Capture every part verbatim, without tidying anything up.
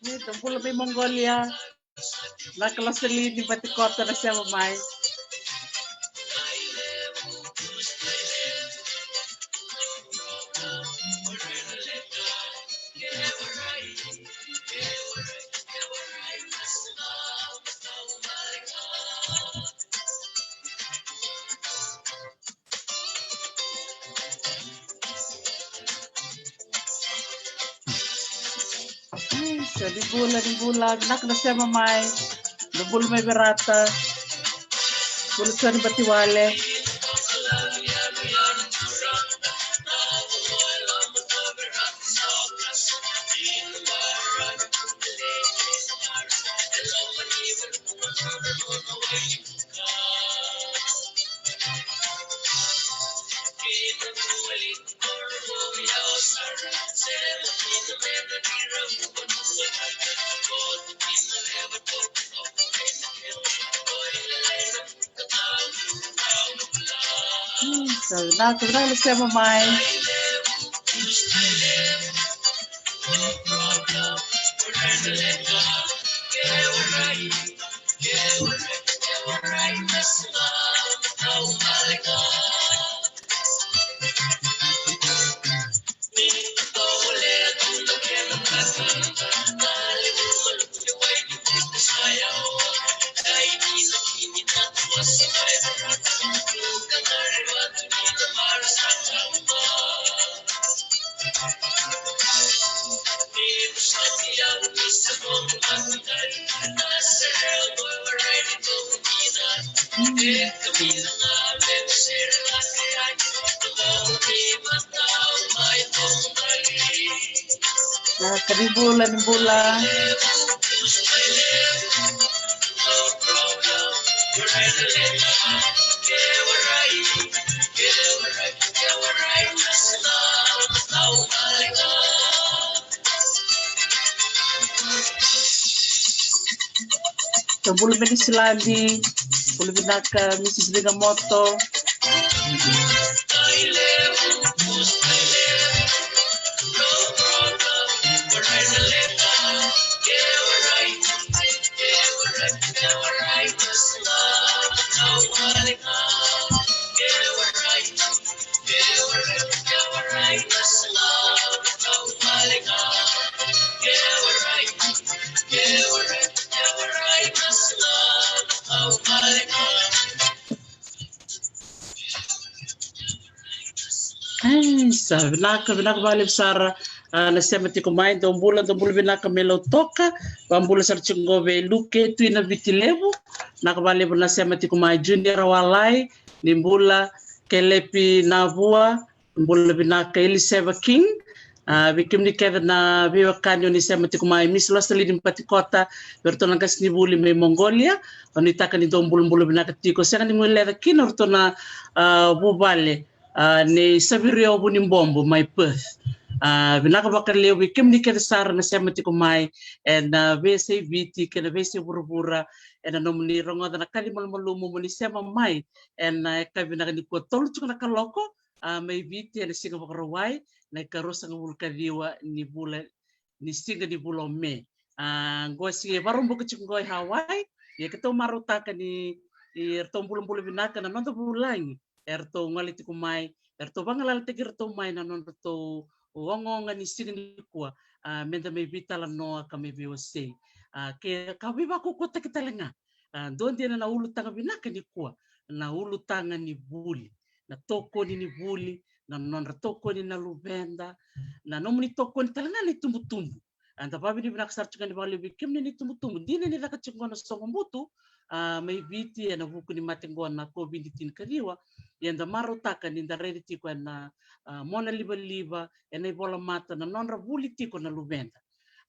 Ni da bula mai Mongolia. Na kalosali ni Batikota na sema mai. Sa ni bula, ni bula, vinaka na sema mai. Na bula mai Verata. Bula Tony Batiwale. Sa vinaka, vinaka na sema mai. Vinaka, ni bula, ni bula. Sa bula mai Niusiladi, bula vinaka Missus Ligamoto. Ai, sa vinaka, vinaka vakalevu sara. A, na sema tiko mai, dou bula, dou bula vinaka mai Lautoka. Vakabula sara tiko qo vei Luke Tui na Viti Levu. Vinaka vakalevu na sema tiko mai, Junior Walai, ni bula, Kelepi Navua, bula vinaka Eliseva King. A, vei kemuni kece na veiwekani o ni sema tiko mai, Miss Losalini Batikota, vei ratou na qasenivuli mai Mongolia, o ni taka ni dou bulabula vinaka tiko, sega ni guileca kina o ratou na, a, vuvale, a, nei Savirio Vunibobo mai Perth. A, vinaka vakalevu vei kemuni kece sara na sema tiko mai ena veiyasai Viti kei na veiyasai vuravura, ena nomuni rogoca na kaci malumalumu mo ni sema mai ena yakavi vinaka nikua, tolu tiko na kaloko, a, mai Viti ena siga Vakarauwai, na ikaruasagavulu ka ciwa ni vula, ni siga ni vula o Me. A, qo e siga e Vakaraubuka tiko qo e Hawaii, ia keitou marautaka ni, e, ratou bulabula vinaka na noda vulagi, eratou gole tiko mai, eratou vagalalataki iratou mai na nodratou ogaoga ni siga nikua, a, meda mai veitalanoa ka mai veiwasei. A, ke ka veivakaukauwataki tale ga. A, dua dina na ulutaga vinaka nikua, na ulutaga ni vuli, na tokoni ni vuli, na nodra tokoni na luveda, na nomuni tokoni tale ga na itubutubu. A, da vakavinavinaka sara tiko yani vakalevu vei kemuni na itubutubu. Dina ni caka tiko qo na soqobutu, a, mai Viti ena vuku ni mate qo na COVID tinikaciwa. Ia da marautaka ni da raici tiko ena, a, monalivaliva, ena ivolamata, na nodra vuli tiko na luveda.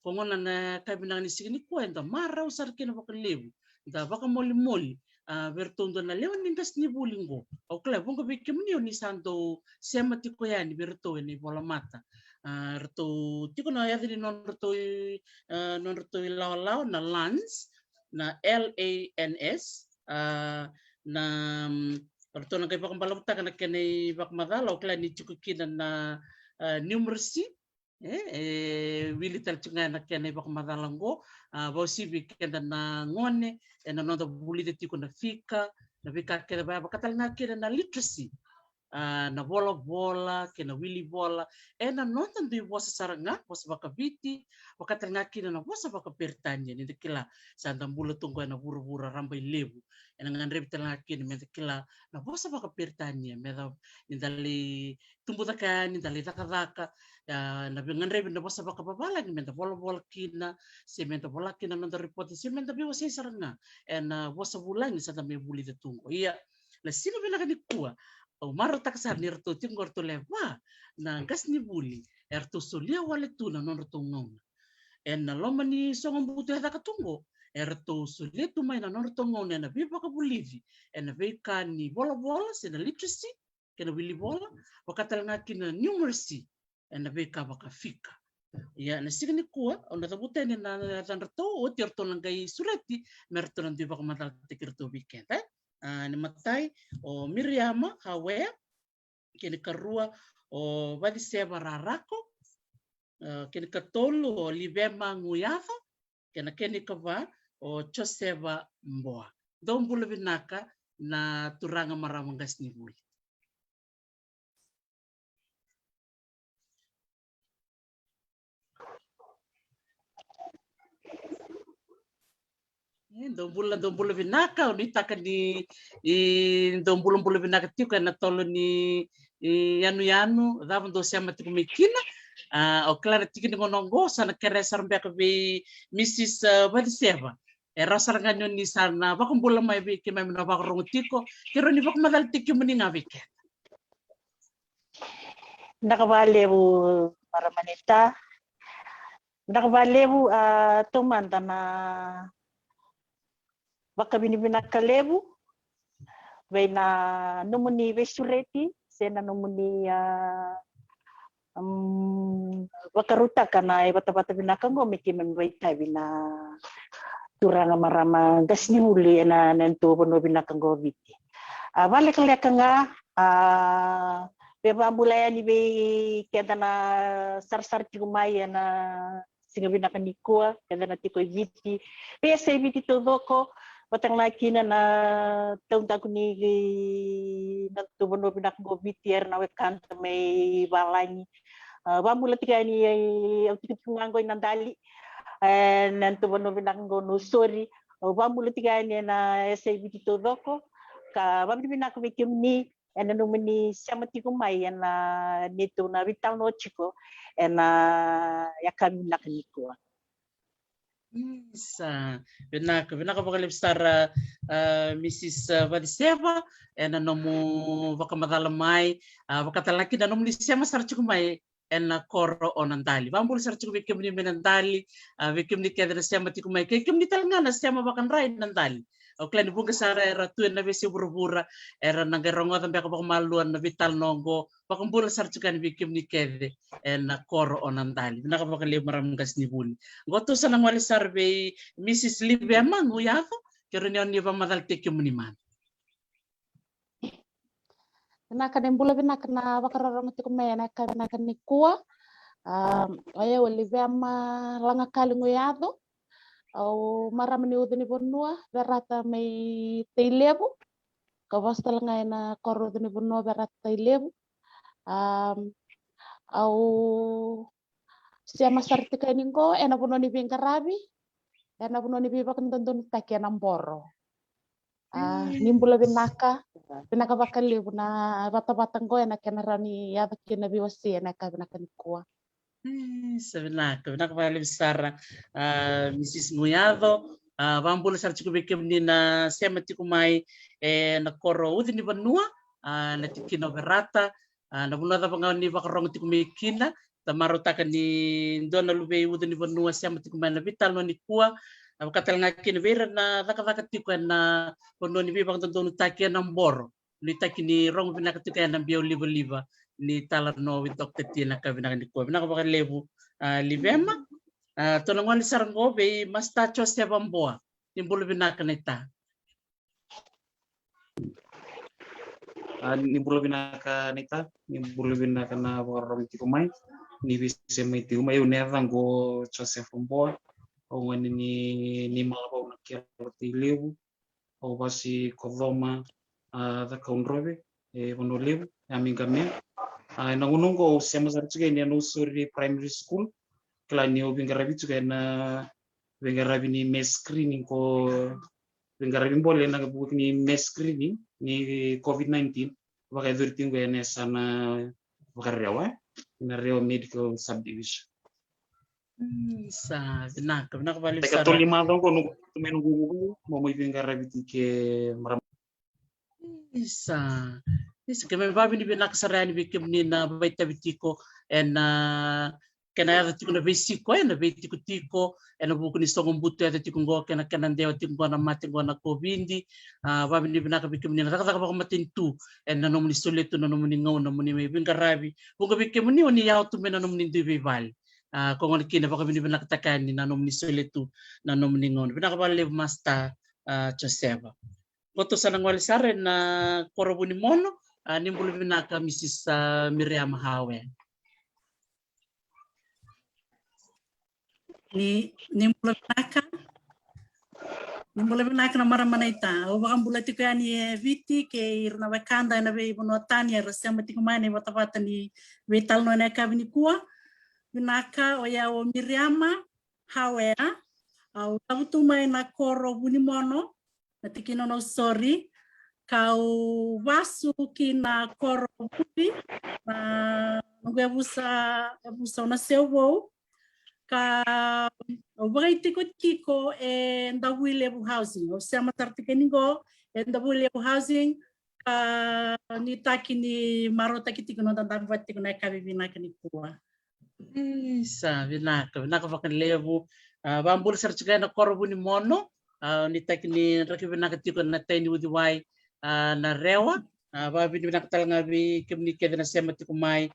Ko gona na yakavi vinaka ni siga nikua eda marau sara kina vakalevu, da vakamolimoli, a, vei iratou dua na lewe ni qasenivuli qo. Au kila e vuqa vei kemuni o ni sa dau sema tiko yani vei iratou ena ivolamata. A, ratou tiko na yaca ni nodratou i, a, nodratou ilawalawa na Lans, na L A N S, a, na, mm, Ratou na qai vakabalavutaka na kena ivakamacala, o kila ni tiko kina na, a, numeracy. E, e wili tale tiko ga na kena ivakamacala oqo, a, vakauasivi keda na gone, ena noda vulica tiko na fika, na veika kece vaya, vaka tale ga kina na literacy, a, na volavola kei na wili vola ena noda dui vosa sara ga, vosa vakaviti, vaka tale ga kina na vosa vakaperitania. Ni da kila sa da bula tu oqo ena vuravura rabailevu, ena gadrevi tale ga kina me da kila na vosa vakaperitania, me da, ni da lai tubu caka yani, da lai cakacaka, a, na veigadrevi na vosa vakavalagi me da volavola kina, se me da vola kina na noda ripote, se me da veiwasei sara ga ena vosa vulagi sa da mai vulica tu oqo. Ia, na siga vinaka nikua, au marautaka sara ni ratou tiko oqo ratou lewe va na qasenivuli, eratou solia wale tu na nodratou gauna. Ena loma ni soqobutu e caka tu oqo, eratou solia tu mai na nodratou gauna ena veivakavulici ena veika ni volavola se na literacy kei na wili vola, vaka tale ga kina numeracy ena veika vakafika. Ia, na siga nikua au na cavuta yani na yacadratou, oti eratou na qai sureti me ratou na dui vakamacalataki iratou vei keda. A, ni matai o Miriama Hawea, kei ni karua o Vaciseva Rarako, a, kei ni katolu o Livema Guyaco, kei na kena ikava o Joseva Boa. Dou bula vinaka na turaga marama qasenivuli. E, dou bula, dou bula vinaka, au nuitaka ni, e, dou bulabula vinaka tiko ena tolo ni, e, yanuyanu cava dou sema tiko mai kina. A, au kila na tiki ni gauna oqo sa na kerea sara beka vei Mrs, a, Vaciseva. E rawa sara ga ni o ni sa na vakabula mai vei keimami na vakarorogo tiko, ke rawa ni vakamacalataki kemuni ga vei keda. Vinaka vakalevu, marama naita. Vinaka vakalevu, a, taumada na vakavinavinaka levu vei na nomuni veisureti se na nomuni, a, mm, vakarautaka na ivatavata vinaka oqo me keimami vakaitavi na turaga marama qasenivuli ena, ena nodatou vanua vinaka oqo o Viti. A, vakalekaleka ga, a, via vakabula yani vei keda na sarasara tiko mai ena siga vinaka nikua, keda na tiko e Viti, veiyasai Viti taucoko, vata ga kina na taudaku ni nodatou vanua vinaka oqo o Viti, era na wekada mai valagi. A, vakabula tiko yani, e, au tiko tiko ga oqo i Nadali, e, na nodatou vanua vinaka oqo o Nausori. Au vakabula tiko yani ena yasai Viti taucoko, ka vakavinavinaka vei kemuni ena nomuni sema tiko mai ena neitou na veitalanoa tiko ena yakavi vinaka nikua. Isa, vinaka, vinaka vakalevu sara, a, Mrs, a, Vaciseva, ena nomu vakamacala mai, a, vaka tale ga kina na nomuni sema sara tiko mai ena koro o Nadali. Vakabula sara tiko vei kemuni mai Nadali, a, vei kemuni kece na sema tiko mai, kei kemuni tale ga na sema vakadra i Nadali. Au kila ni vuqa sara era tu ena veiyasai vuravura, era na qai rogoca beka vakamalua na veitalanoa oqo. Vakabula sara tiko yani vei kemuni kece ena koro o Nadali. Vinaka vakalevu marama qasenivuli. Qo tou sa na gole sara vei Mrs Livema Guyaco, ke rawa ni o ni vakamacalataki kemuni mada. Vinaka, ni bula vinaka na vakarorogo tiko mai ena yakavi vinaka nikua. A, o yau o Livema Lagakali Guyaco. Au marama ni Ucu ni Vanua, Verata mai Tailevu. Ka vosa tale ga ena koro Ucu ni Vanua, Verata Tailevu. A, au sema sara tiko yani qo ena vanua ni veiqaravi, ena vanua ni veivakadodonutaki ena Boro. A, ni bula vinaka, vinaka vakalevu na vatavata qo ena kena rawa ni yaco kina na veiwasei ena yakavi vinaka nikua. Isa, vinaka, vinaka vakalevu sara, a, Mrs Guyaco. A, vakabula sara tiko vei kemuni na sema tiko mai ena koro Ucu ni Vanua, a, na tikina o Verata, a, na vanua cava ga o ni vakarorogo tiko mai kina, da marautaka ni dua na luve i Ucu ni Vanua sema tiko mai na veitalanoa nikua. A, vaka tale ga kina vei ira na cakacaka tiko ena vanua ni veivakadodonutaki ena Boro. Nuitaki ni rogo vinaka tiko ena biau livaliva ni talanoa with Doctor T ena yakavi vinaka nikua. Vinaka vakalevu, a, Livema. A, tou na gole sara qo vei Master Joseva Boa. Ni bula vinaka naita. ni bula vinaka Naita, ni bula vinaka na vakarorogo tiko mai, ni veisema tiko mai. Au na yacaqu o Joseph Boa, au gone ni, ni Malavau na Kelo Tailevu, au vasi Kocoma, a, Cakaudrove, e Vanua Levu, e Amigamea. A, ena gauna oqo au sema sara tiko yani e Nausori Primary School, kila ni au veiqaravi tiko ena veiqaravi ni mass screening ko veiqaravi bole ena vuku ni mass screening ni COVID nineteen. Vakayacori tiko ena yasana Vakarewa, na Rewa Medical Subdivision. Mm, sa vinaka, vinaka vale. Deka sara. Tolu ni macawa oqo noqu tu mai noqu, noqu, noqu mai veiqaravi tiko e marama. Isa, isa, keimami vakavinavinaka sara yani vei kemuni na vakaitavi tiko ena kena yaco tiko na veisiko, ena veitikotiko ena vuku ni soqobuto yaco tiko oqo, kena, kena dewa tiko oqo na mate oqo na COVID. A, vakavinavinaka vei kemuni na cakacaka vakamatanitu ena nomuni solia tu na nomuni gauna mo ni mai veiqaravi. Vuqa vei kemuni o ni yawa tu mai na nomuni dui veivale. A, ko gona kina vakavinavinakataka yani na nomuni solia tu na nomuni gauna. Vinaka vakalevu Master, a, Joseva. Qo tou sa na gole sara ena koro Vunimono, a, ni bula vinaka Mrs, a, Miriam Hawe. Ni, ni bula vinaka. Ni bula vinaka na marama Naita. Au vakabula tiko yani e Viti kei ira na wekada ena veivanua tani era sema tiko mai na ivatavata ni veitalanoa ena yakavi nikua. Vinaka, o yau o Miriama Hawea, au cavutu mai na koro Vunimono, na tikina o Nausori, kau vasu ki na koro Vuli, na noqu yavusa, yavusa o Naseu Vou, ka au vakaitikotiko e Davuilevu Housing. Au sema sara tiko yani qo e Davuilevu Housing, ka nuitaki ni marautaki tiko na noda dabe vata tiko na yakavi vinaka nikua. Isa, vinaka, vinaka vakalevu. A, vakabula sara tiko ena koro Vunimono, a, nuitaki ni draki vinaka tiko na tai ni uciwai, a, na Rewa. A, vakavinavinaka tale ga vei kemuni kece na sema tiko mai,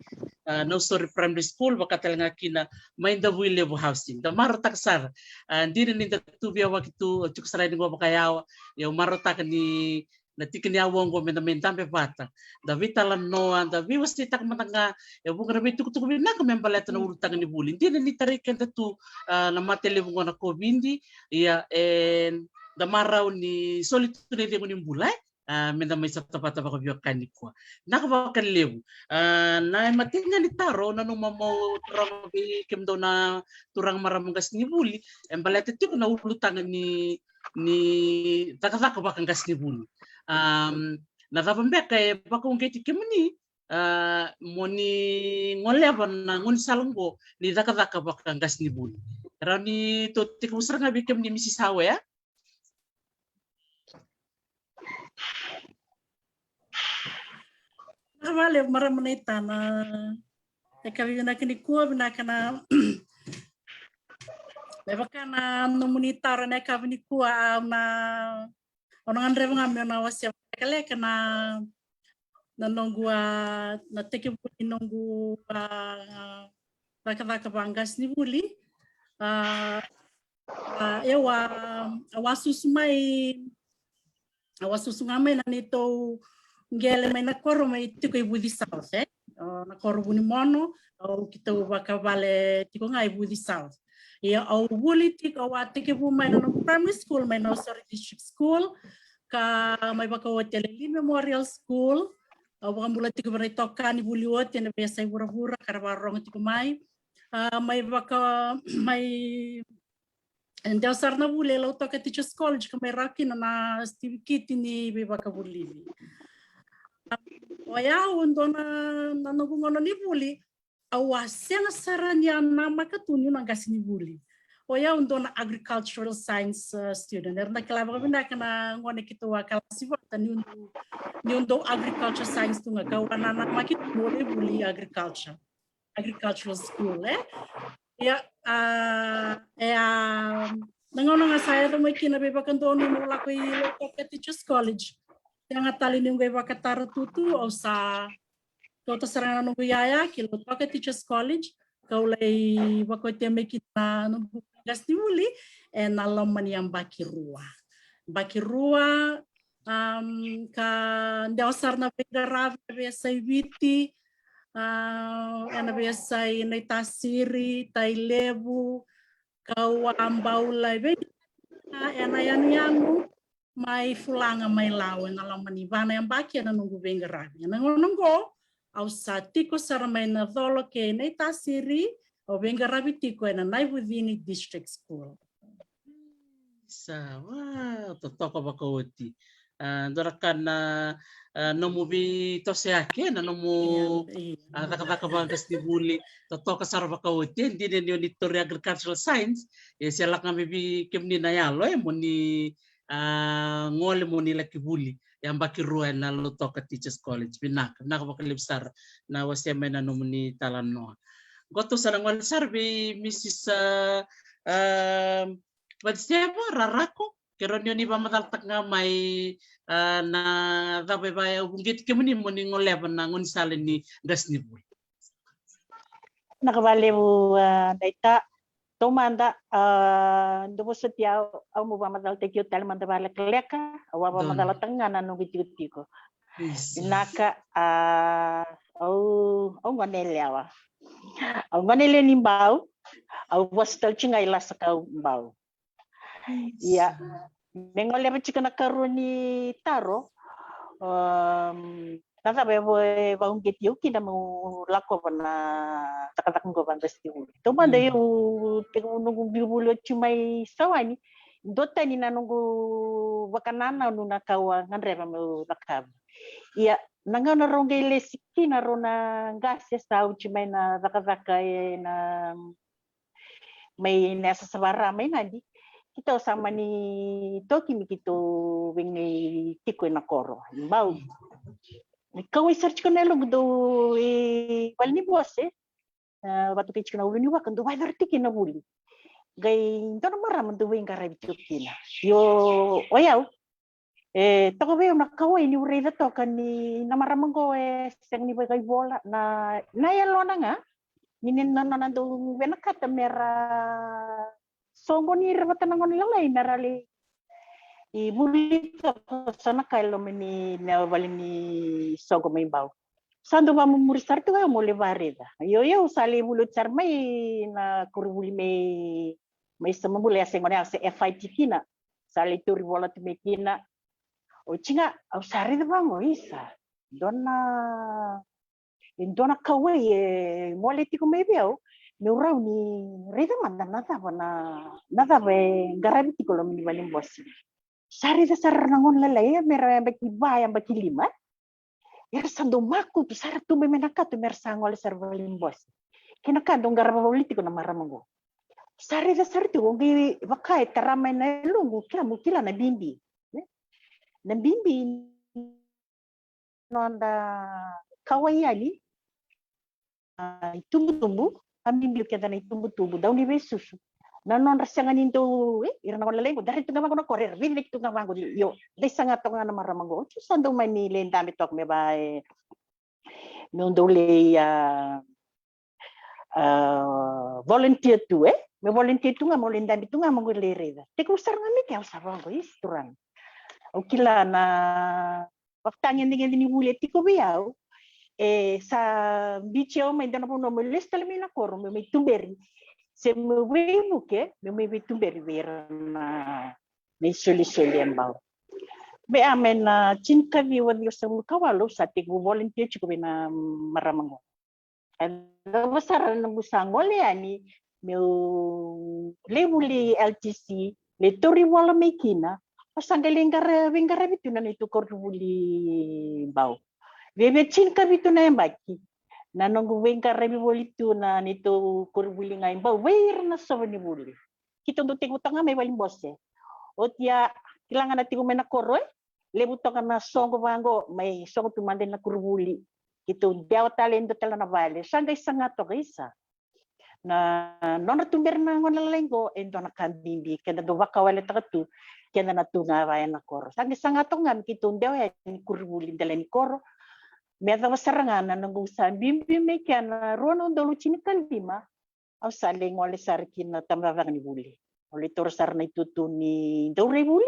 a, Nausori Primary School, vaka tale ga kina mai Davuilevu Housing. Da marautaka sara. A, dina ni da tu veiyawaki tu, tiko sara yani qo vakayawa. Ia au marautaka ni na tiki ni aua oqo meda mai dabe vata, da veitalanoa, da veiwaseitaka mada ga e vuqa na veitukutuku vinaka me baleta na ulutaga ni vuli. Dina ni tarai keda tu, a, na mate levu oqo na COVID, ia eda marau ni soli tu na icegu ni bula, e, a, meda mai sota vata vakaveiwekani nikua. Vinaka vakalevu. A, na imatai ga ni taro, nanuma meu taroga vei kemudou na turaga marama qasenivuli, e baleta tiko na ulutaga ni ni cakacaka vakaqasenivuli. Am, na cava beka e vakauqeti kemuni, a, mo ni goleva na gaunisala oqo ni cakacaka vakaqasenivuli? Rawa ni tou tekivu sara ga vei kemuni Mrs Hawea. Vinaka vakalevu marama Naita na yakavi vinaka nikua, vinaka na me vaka na nomuni taro na yakavi nikua, au na, au na gadreva ga meu na wasea vakalekaleka na, na noqu, a, na tekivu ni noqu, a, cakacaka vaqasenivuli. A, a, au a, au a susu mai, au a susu ga mai na neitou qele mai na koro mai tiko i Vuci South, e? O, na koro Vunimono, au keitou vakavale tiko ga i Vuci South. Ia au vuli tiko, au a tekivu mai na noqu primary school mai Nausori District School, ka mai vakaoti e Lelean Memorial School. Au vakabula tiko vei ira na itokani vuli oti ena veiyasai vuravura ka ra vakarorogo tiko mai. A, mai vaka, mai, e, dewa sara na vuli e Lautoka Teachers College ka mai rawa kina na sitivikiti ni veivakavulici. A, o yau dua na, na noqu gauna ni vuli, au a sega sara ni a namaka tu niu na qasenivuli. O yau dua na agricultural science, uh, student. Era na kila vakavinaka na gone keitou a kalasi vata niu dau, niu dau agriculture science tu ga, kau a nanamaki tu meu lai vuli agriculture, agricultural school, e? Ia, a, e, a, na gauna ga sa yaco mai kina veivakadonui meu lako i Lautoka Teachers College, sega tale niu qai vakatara tu tu, au sa kauta sara ga na noqu iyaya ki Lautoka Teachers College, kau lai vakaotia mai kina na noqu qasenivuli ena loma ni yabaki rua. Yabaki rua, um, ka dewa sara na veiqaravi ena veiyasai Viti, uh, ena veiyasai Naitasiri, Tailevu, Kaua, Baula, e vei, ena yanuyanu mai Fulaga mai Lau, ena loma ni va na yabaki ena noqu veiqaravi. Ena gauna oqo au sa tiko sara mai Nacolo kei Naitasiri, au veiqaravi tiko ena Naivucini District School. Sa, wow, totoka vakaoti. A, dua na ka na, a, nomu veitosoyaki ena nomu, a, cakacaka vaqasenivuli, totoka sara vakaoti. E dina ni o ni tauri agricultural science, e se lako ga mai vei kemuni na yalo, e, mo ni, a, gole mo ni laki vuli. Yabaki rua ena Lautoka Teachers College. Vinaka, vinaka vakalevu sara na wasea mai na nomuni talanoa. Qo tou sa na gole sara vei Mrs, a, a, Vatiseva Rarako, keirau ni o ni vakamacalataka ga mai, a, na cava e vaka e uqeti kemuni mo ni goleva na gaunisala ni qasenivuli. Vinaka vakalevu, a, Naita. Taumada, a, dou vosoti au, au meu vakamacalataki au tale mada vakalekaleka, au a vakamacalataka ga na noqu itikotiko. Vinaka, a, au, au gone yalewa. Au gone yalewa ni Bau, au vosa tale tiko ga i Lasakau, Bau. Ia, me goleva tiko na karua ni taro, um, na cava e vauqeti au kina meu lakova na cakacaka oqo vaqasenivuli. Taumada, mm, au tekivu noqu biu vuli oti mai Sawani, dua tani na noqu vakanananu na ka au a gadreva meu cakava. Ia, na gauna rau qai lesi kina rau na qase sa oti mai na cakacaka ena mai na yasayasa vaka ra mai Nadi, keitou sa mani toki me keitou vei tiko ena koro i Bau. Kauwai sara tiko na yaloqu dou i valenibose, e, vatokai tiko na uluniwaka, dou vakayacora tiko na vuli. Qai dua na marama dou veiqaravi tiko kina. Io, o yau, e toka vei au na kauwai niu raica toka ni na marama oqo e sega ni vakaivola, na, na yalona ga ni, ni na nona dau vinakata me ra soqoni ira vata na gone lalai me ra lai vuli toka so na ka e loma ni, na vale ni soqo mai Bau. Sa dau vakamumuri sara tu ga meu lai vakaraica. Io, io, sa lai vuli oti sara mai na koronivuli mai, mai Samabula, e a se gone, a se F I T kina. Sa lai tauri vola tu mai kina. Oti ga au sa raica vaqo, isa, dua na, e dua na kauwai e gole tiko mai vei au, meu rawa ni raica mada na cava na, na cava e qaravi tiko loma ni valenibose. Sa raica sara na gone lalai, e, me ra yabaki va, yabaki lima, e, era sa dau makutu sara tu mai me na kato me ra sa gole sara valenibose. Kei na ka dau qarava voli tiko na marama oqo. Sa raica sara tiko, qai vaka e tara mai na yaloqu, kila, meu kila na bibi, e? Na bibi noda kauwai yani, a, itubutubu, a, bibi o keda na itubutubu, dau ni veisusu. Na nodra sega ni dau, e, ira na gone lalai qo, da rai tu ga vaqo na koro, era veivinaki tu ga vaqo, io, dai saga toka ga na marama qo. Oti sa dau mani lai dabe toka me va, e, meu dau lai, a, a, volunteer tu, e? Meu volunteer tu ga, meu lai dabe tu ga, meu lai raica. Tekivu sara ga mai kea au sa vaqo, isi turaga. Au kila na vakatagedegede ni vuli e tiko vei au. E sa biuti au mai dua na vanua meu lesu tale mai na koro, meu mai tuberi. Se meu veivuke, meu mai veituberi vei ira na, na isolisoli e Bau. Vei au mai na tinikaciwa ciwasagavulu ka walu, au sa tekivu volunteer tiko vei na marama qo. E cava sara na noqu sa gole yani, meu lai vuli L T C, lai tauri vola mai kina, au sa qai lai qara, veiqaravi tu na neitou koronivuli Bau. Viavia tinikavitu na yabaki na noqu veiqaravi voli tu na neitou koronivuli ga i Bau vei ira na sova ni vuli. Keitou dau tekivu toka ga mai valenibose. Oti a, kila ga na tiko mai na koro, e? Levu toka na soqo vaqo, mai soqo tu mada na koronivuli. Keitou dewa tale e dua tale na vale. Sa qai saga toka, isa, na nodra tuberi na gone lalai qo e dua na ka bibi, keda dau vakawaletaka tu keda na tu ga va ena koro. Sa qai saga toka ga me keitou dewa yani koronivuli dela ni koro. Me yacova sara ga na noqu sa biubiu mai kea na rua na udolu tinikalima, au sa lai gole sara ki na tabacakacaka ni vuli. Au lai taura sara na itutu ni dauraivuli.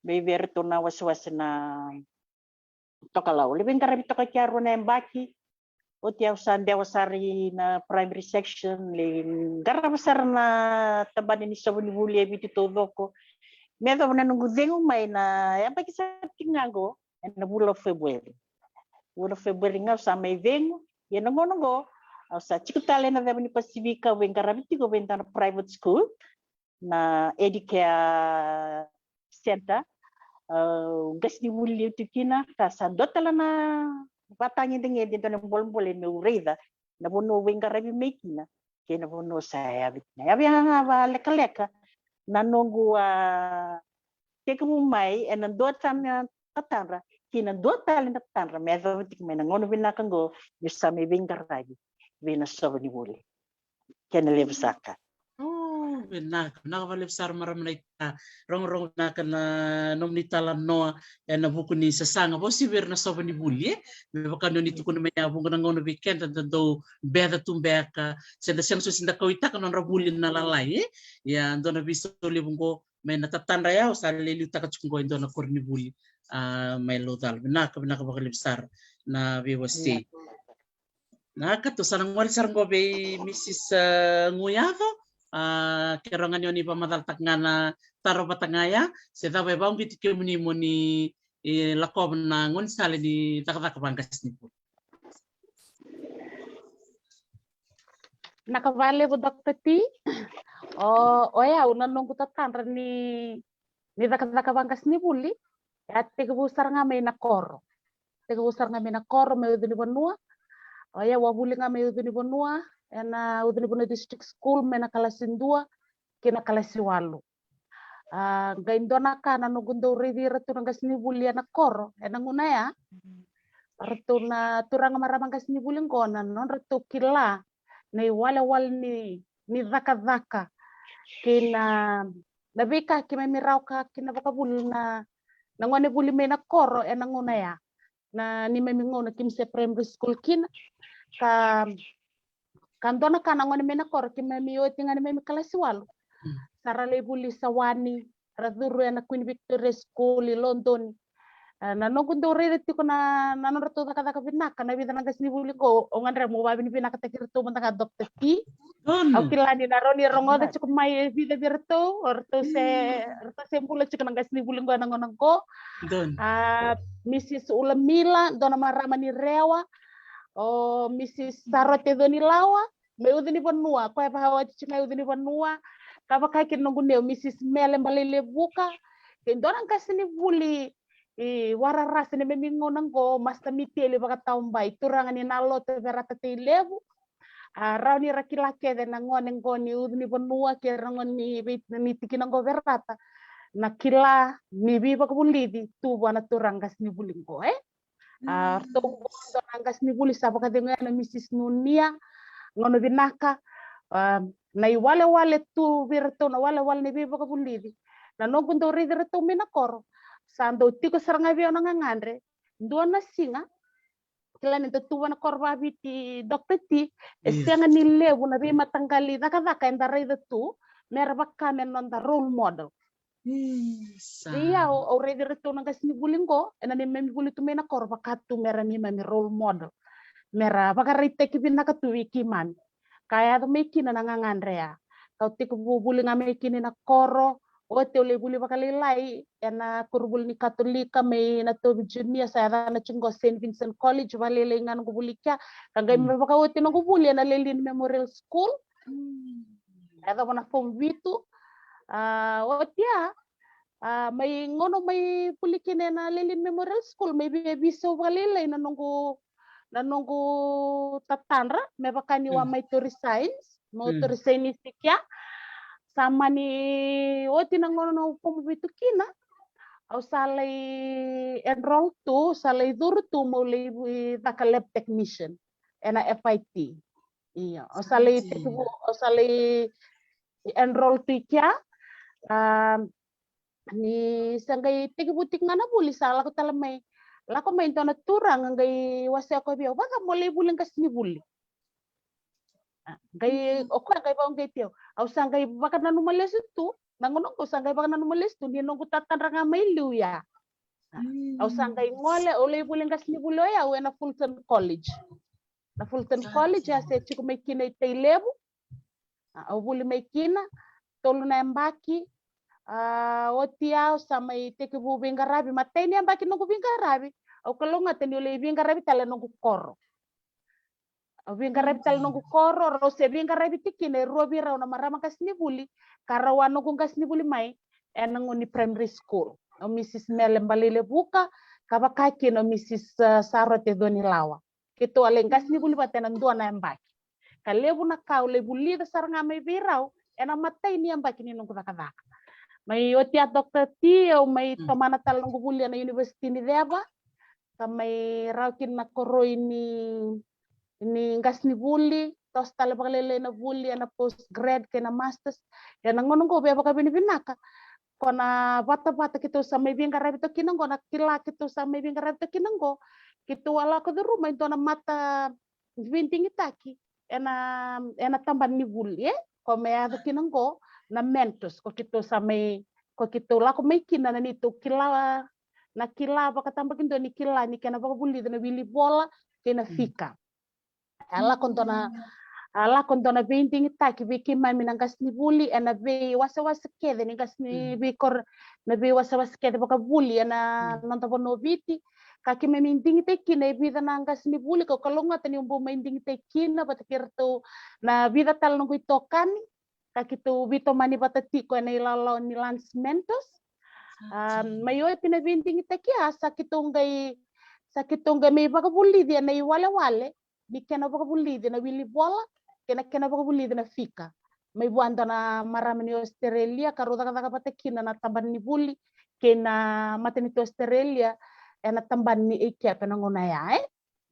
mai vei iratou na wasewase na tokalau. Lai veiqaravi toka kea rua na yabaki. Oti au sa dewa sara ina primary section, lai qarava sara na tabana ni sovo ni vuli e Viti taucoko. Me yacova na noqu cegu mai na yabaki sa tiko ga qo, ena vula o February. Vula o February ga au sa mai cegu, ia na gauna qo au sa tiko tale ena ceva ni Pasifika, au veiqaravi tiko vei dua na private school, na Edicare Center. Au qasenivuli liu tu kina, ka sa dua tale na vatagedegede, dua na bolebole meu raica na vanua au veiqaravi mai kina kei na vanua sa yavi kina. Yavi ga vakalekaleka na noqu a tekivu mai ena dua tale na tatadra ki na dua tale na tatadra, me yacova tiko mai na gauna vinaka qo niu sa mai veiqaravi vei na sovo ni vuli. Kena levu saka. O, vinaka, vinaka vakalevu sara marama naita. Rogorogo vinaka na nomuni talanoa ena vuku ni sasaga vakauasivi vei ira na sovo ni vuli, e. Me vaka ni oni tukuna mai ya, vuqa na gauna vei keda da dau beca tu beka se da sega soti da kauaitaka na nodra vuli na lalai, e. Ia dua na veisau levu qo mai na tatadra ya, au sa lai liutaka tiko qo e dua na koronivuli a mai Laucala. Vinaka, vinaka vakalevu sara na veiwasei. Na ka tou sa na gole sara qo vei Mrs Guyaco. A, ke rawa ga ni oni vakamacalataka ga na taro vata ga ya se cava e vakauqeti kemuni mo ni lakova na gaunisala ni cakacaka vaqasenivuli. Vinaka vakalevu Doctor T. O, o yau na noqu tatadra ni ni cakacaka vaqasenivuli, e a tekivu sara ga mai na koro. Tekivu sara ga mai na koro, mai Ucunivanua. O yau a vuli ga mai Ucunivanua, ena Ucunivanua District School, mai na kalasi dua ki na kalasi walu. A, qai dua na ka na noqu dau raici iratou na qasenivuli ena koro ena gauna ya. Ratou na turaga marama qasenivuli qo na nodratou kila na iwalewale ni, ni cakacaka kei na, na veika keimami rawa ka kina vakavuli na, na gone vuli mai na koro ena gauna ya. Na neimami gauna keimami se primary school kina. Ka, ka dua na ka na gone mai na koro keimami oti ga neimami kalasi walu. Sa ra lai vuli Sawani, ra curu ena Queen Victoria School i Lodoni. A, na noqu dau raica tiko na, na nodratou cakacaka vinaka na vica na qasenivuli qo, au gadreva meu vakavinavinakataki iratou mada ga Doctor T. Au kila ni na rawa ni rogoca tiko mai e vica vei iratou, o ratou se, ratou se bula tiko na qasenivuli qo ena gauna qo. A, Mrs Ulamila, dua na marama ni Rewa, o Mrs Sarote Conilawa, mai Ucunivanua, koya vakaoti tiko mai Ucunivanua, ka vaka kina noqu neitou Mrs Mele Balailevuka, kei dua na qasenivuli i Wararasa neimami gauna qo, Master Miteli Vakataobai, turaga ni Naloto Verata Tailevu. A, rawa ni ra kila kece na gone qo ni Ucunivanua kei ira na gone ni vei, ni tikina qo Verata, na kila ni veivakavulici tu vua na turaga qasenivuli qo, e. A, ratou qo dua na qasenivuli sa vakacegu ya na Mrs Nunia, gauna vinaka. A, na iwalewale tu vei iratou, na walewale ni veivakavulici, na noqu dau raici iratou mai na koro, sa dau tiko sara ga vei au na gagadre. Dua na siga, kila ni da tu vua na koro vakaviti Doctor T, e sega ni levu na veimataqali cakacaka eda raica tu me ra vaka me noda role model. Ia au, au raici iratou na qasenivuli qo ena neimami vuli tu mai na koro, vaka tu me ra neimami role model, me ra vakaraitaki vinaka tu vei keimami. Ka yaco mai kina na gagadre ya, kau tekivu vuli ga mai kina na koro. Oti au lai vuli vakalailai ena koronivuli ni Katolika mai Natovi Junior, sa yacana tiko qo Saint Vincent College, vakalailai ga noqu vuli kea. Ka qai mai vakaoti noqu vuli ena Lelean Memorial School. Yacova na form vitu. A, oti ya, a, mai gauna mai vuli kina ena Lelean Memorial School, mai via veisau vakalailai na noqu, na noqu tatadra, me vaka niu a mai tauri science, meu tauri science kea. Sa mani oti na gauna au form vitu kina, au sa lai enroll tu, sa lai curu tu meu lai caka lab technician ena F I T. Io, au sa lai tekivu, au sa lai enroll tu i kea. A, ni sa qai tekivu tiko ga na vuli, sa lako tale mai, lako mai dua na turaga qai wasea koya vei au, vaka mo lai vuli qasenivuli. A, qai, o koya qai vakauqeti au. Au sa qai vakananuma lesu tu Na gauna qo au sa qai vakananuma lesu tu ni noqu tatadra ga mai liu ya. Au sa qai gole, au lai vuli qasenivuli o yau ena Fulton College. Na Fulton College a se tiko mai kina i Tailevu. A, au vuli mai kina, tolu na yabaki. A, oti au sa mai tekivu veiqaravi, matai ni yabaki noqu veiqaravi. Au kalougata niu lai veiqaravi tale noqu koro. Au veiqaravi tale noqu koro, rau se veiqaravi tiko kina e rua vei rau na marama qasenivuli, ka rau a noqu qasenivuli mai ena gauna ni primary school. O Mrs Mele Balailevuka, ka vaka kina o Mrs, a, Sarote Conilawa. Keitou a lai qasenivuli vata ena dua na yabaki. Ka levu na ka au lai vulica sara ga mai vei rau ena matai ni yabaki ni noqu cakacaka. Mai oti a Doctor T, au mai tomana tale noqu vuli ena University ni Ceva, ka mai rawa kina na koroi ni, ni qasenivuli, toso tale vakalailai na vuli ena postgrad kei na masters. Ia na gauna qo via vakavinavinaka ko na vatavata keitou sa mai veiqaravi toka kina qo, na kila keitou sa mai veiqaravi toka kina qo, keitou a lako curuma e dua na mata veidigitaki ena, ena tabana ni vuli, e? Ko me yaco kina qo na mentors, ko keitou sa mai, ko keitou lako mai kina na neitou kila, na kila vakatabakidua ni kila ni kena vakavulici na wilivola kei na fika. A lako dua na, a lako dua na veidigitaki vei keimami na qasenivuli ena veiwasewase kece ni qase ni veikoro, na veiwasewase kece vakavuli ena noda vanua o Viti. Ka keimami digitaki kina e vica na qasenivuli, kau kalougata niu bau mai digitaki kina vata kei iratou na vica tale noqu itokani. Ka keitou veitomani vata tiko ena ilawalawa ni Lance Mentors. A, mai oti na veidigitaki a, sa keitou qai, sa keitou qai mai vakavulici ena iwalewale ni kena vakavulici na wilivola kei na kena vakavulici na fika. Mai vua dua na marama ni Australia, ka rau cakacaka vata kina na tabana ni vuli kei na matanitu Australia ena tabana ni ACAP ena gauna ya, e?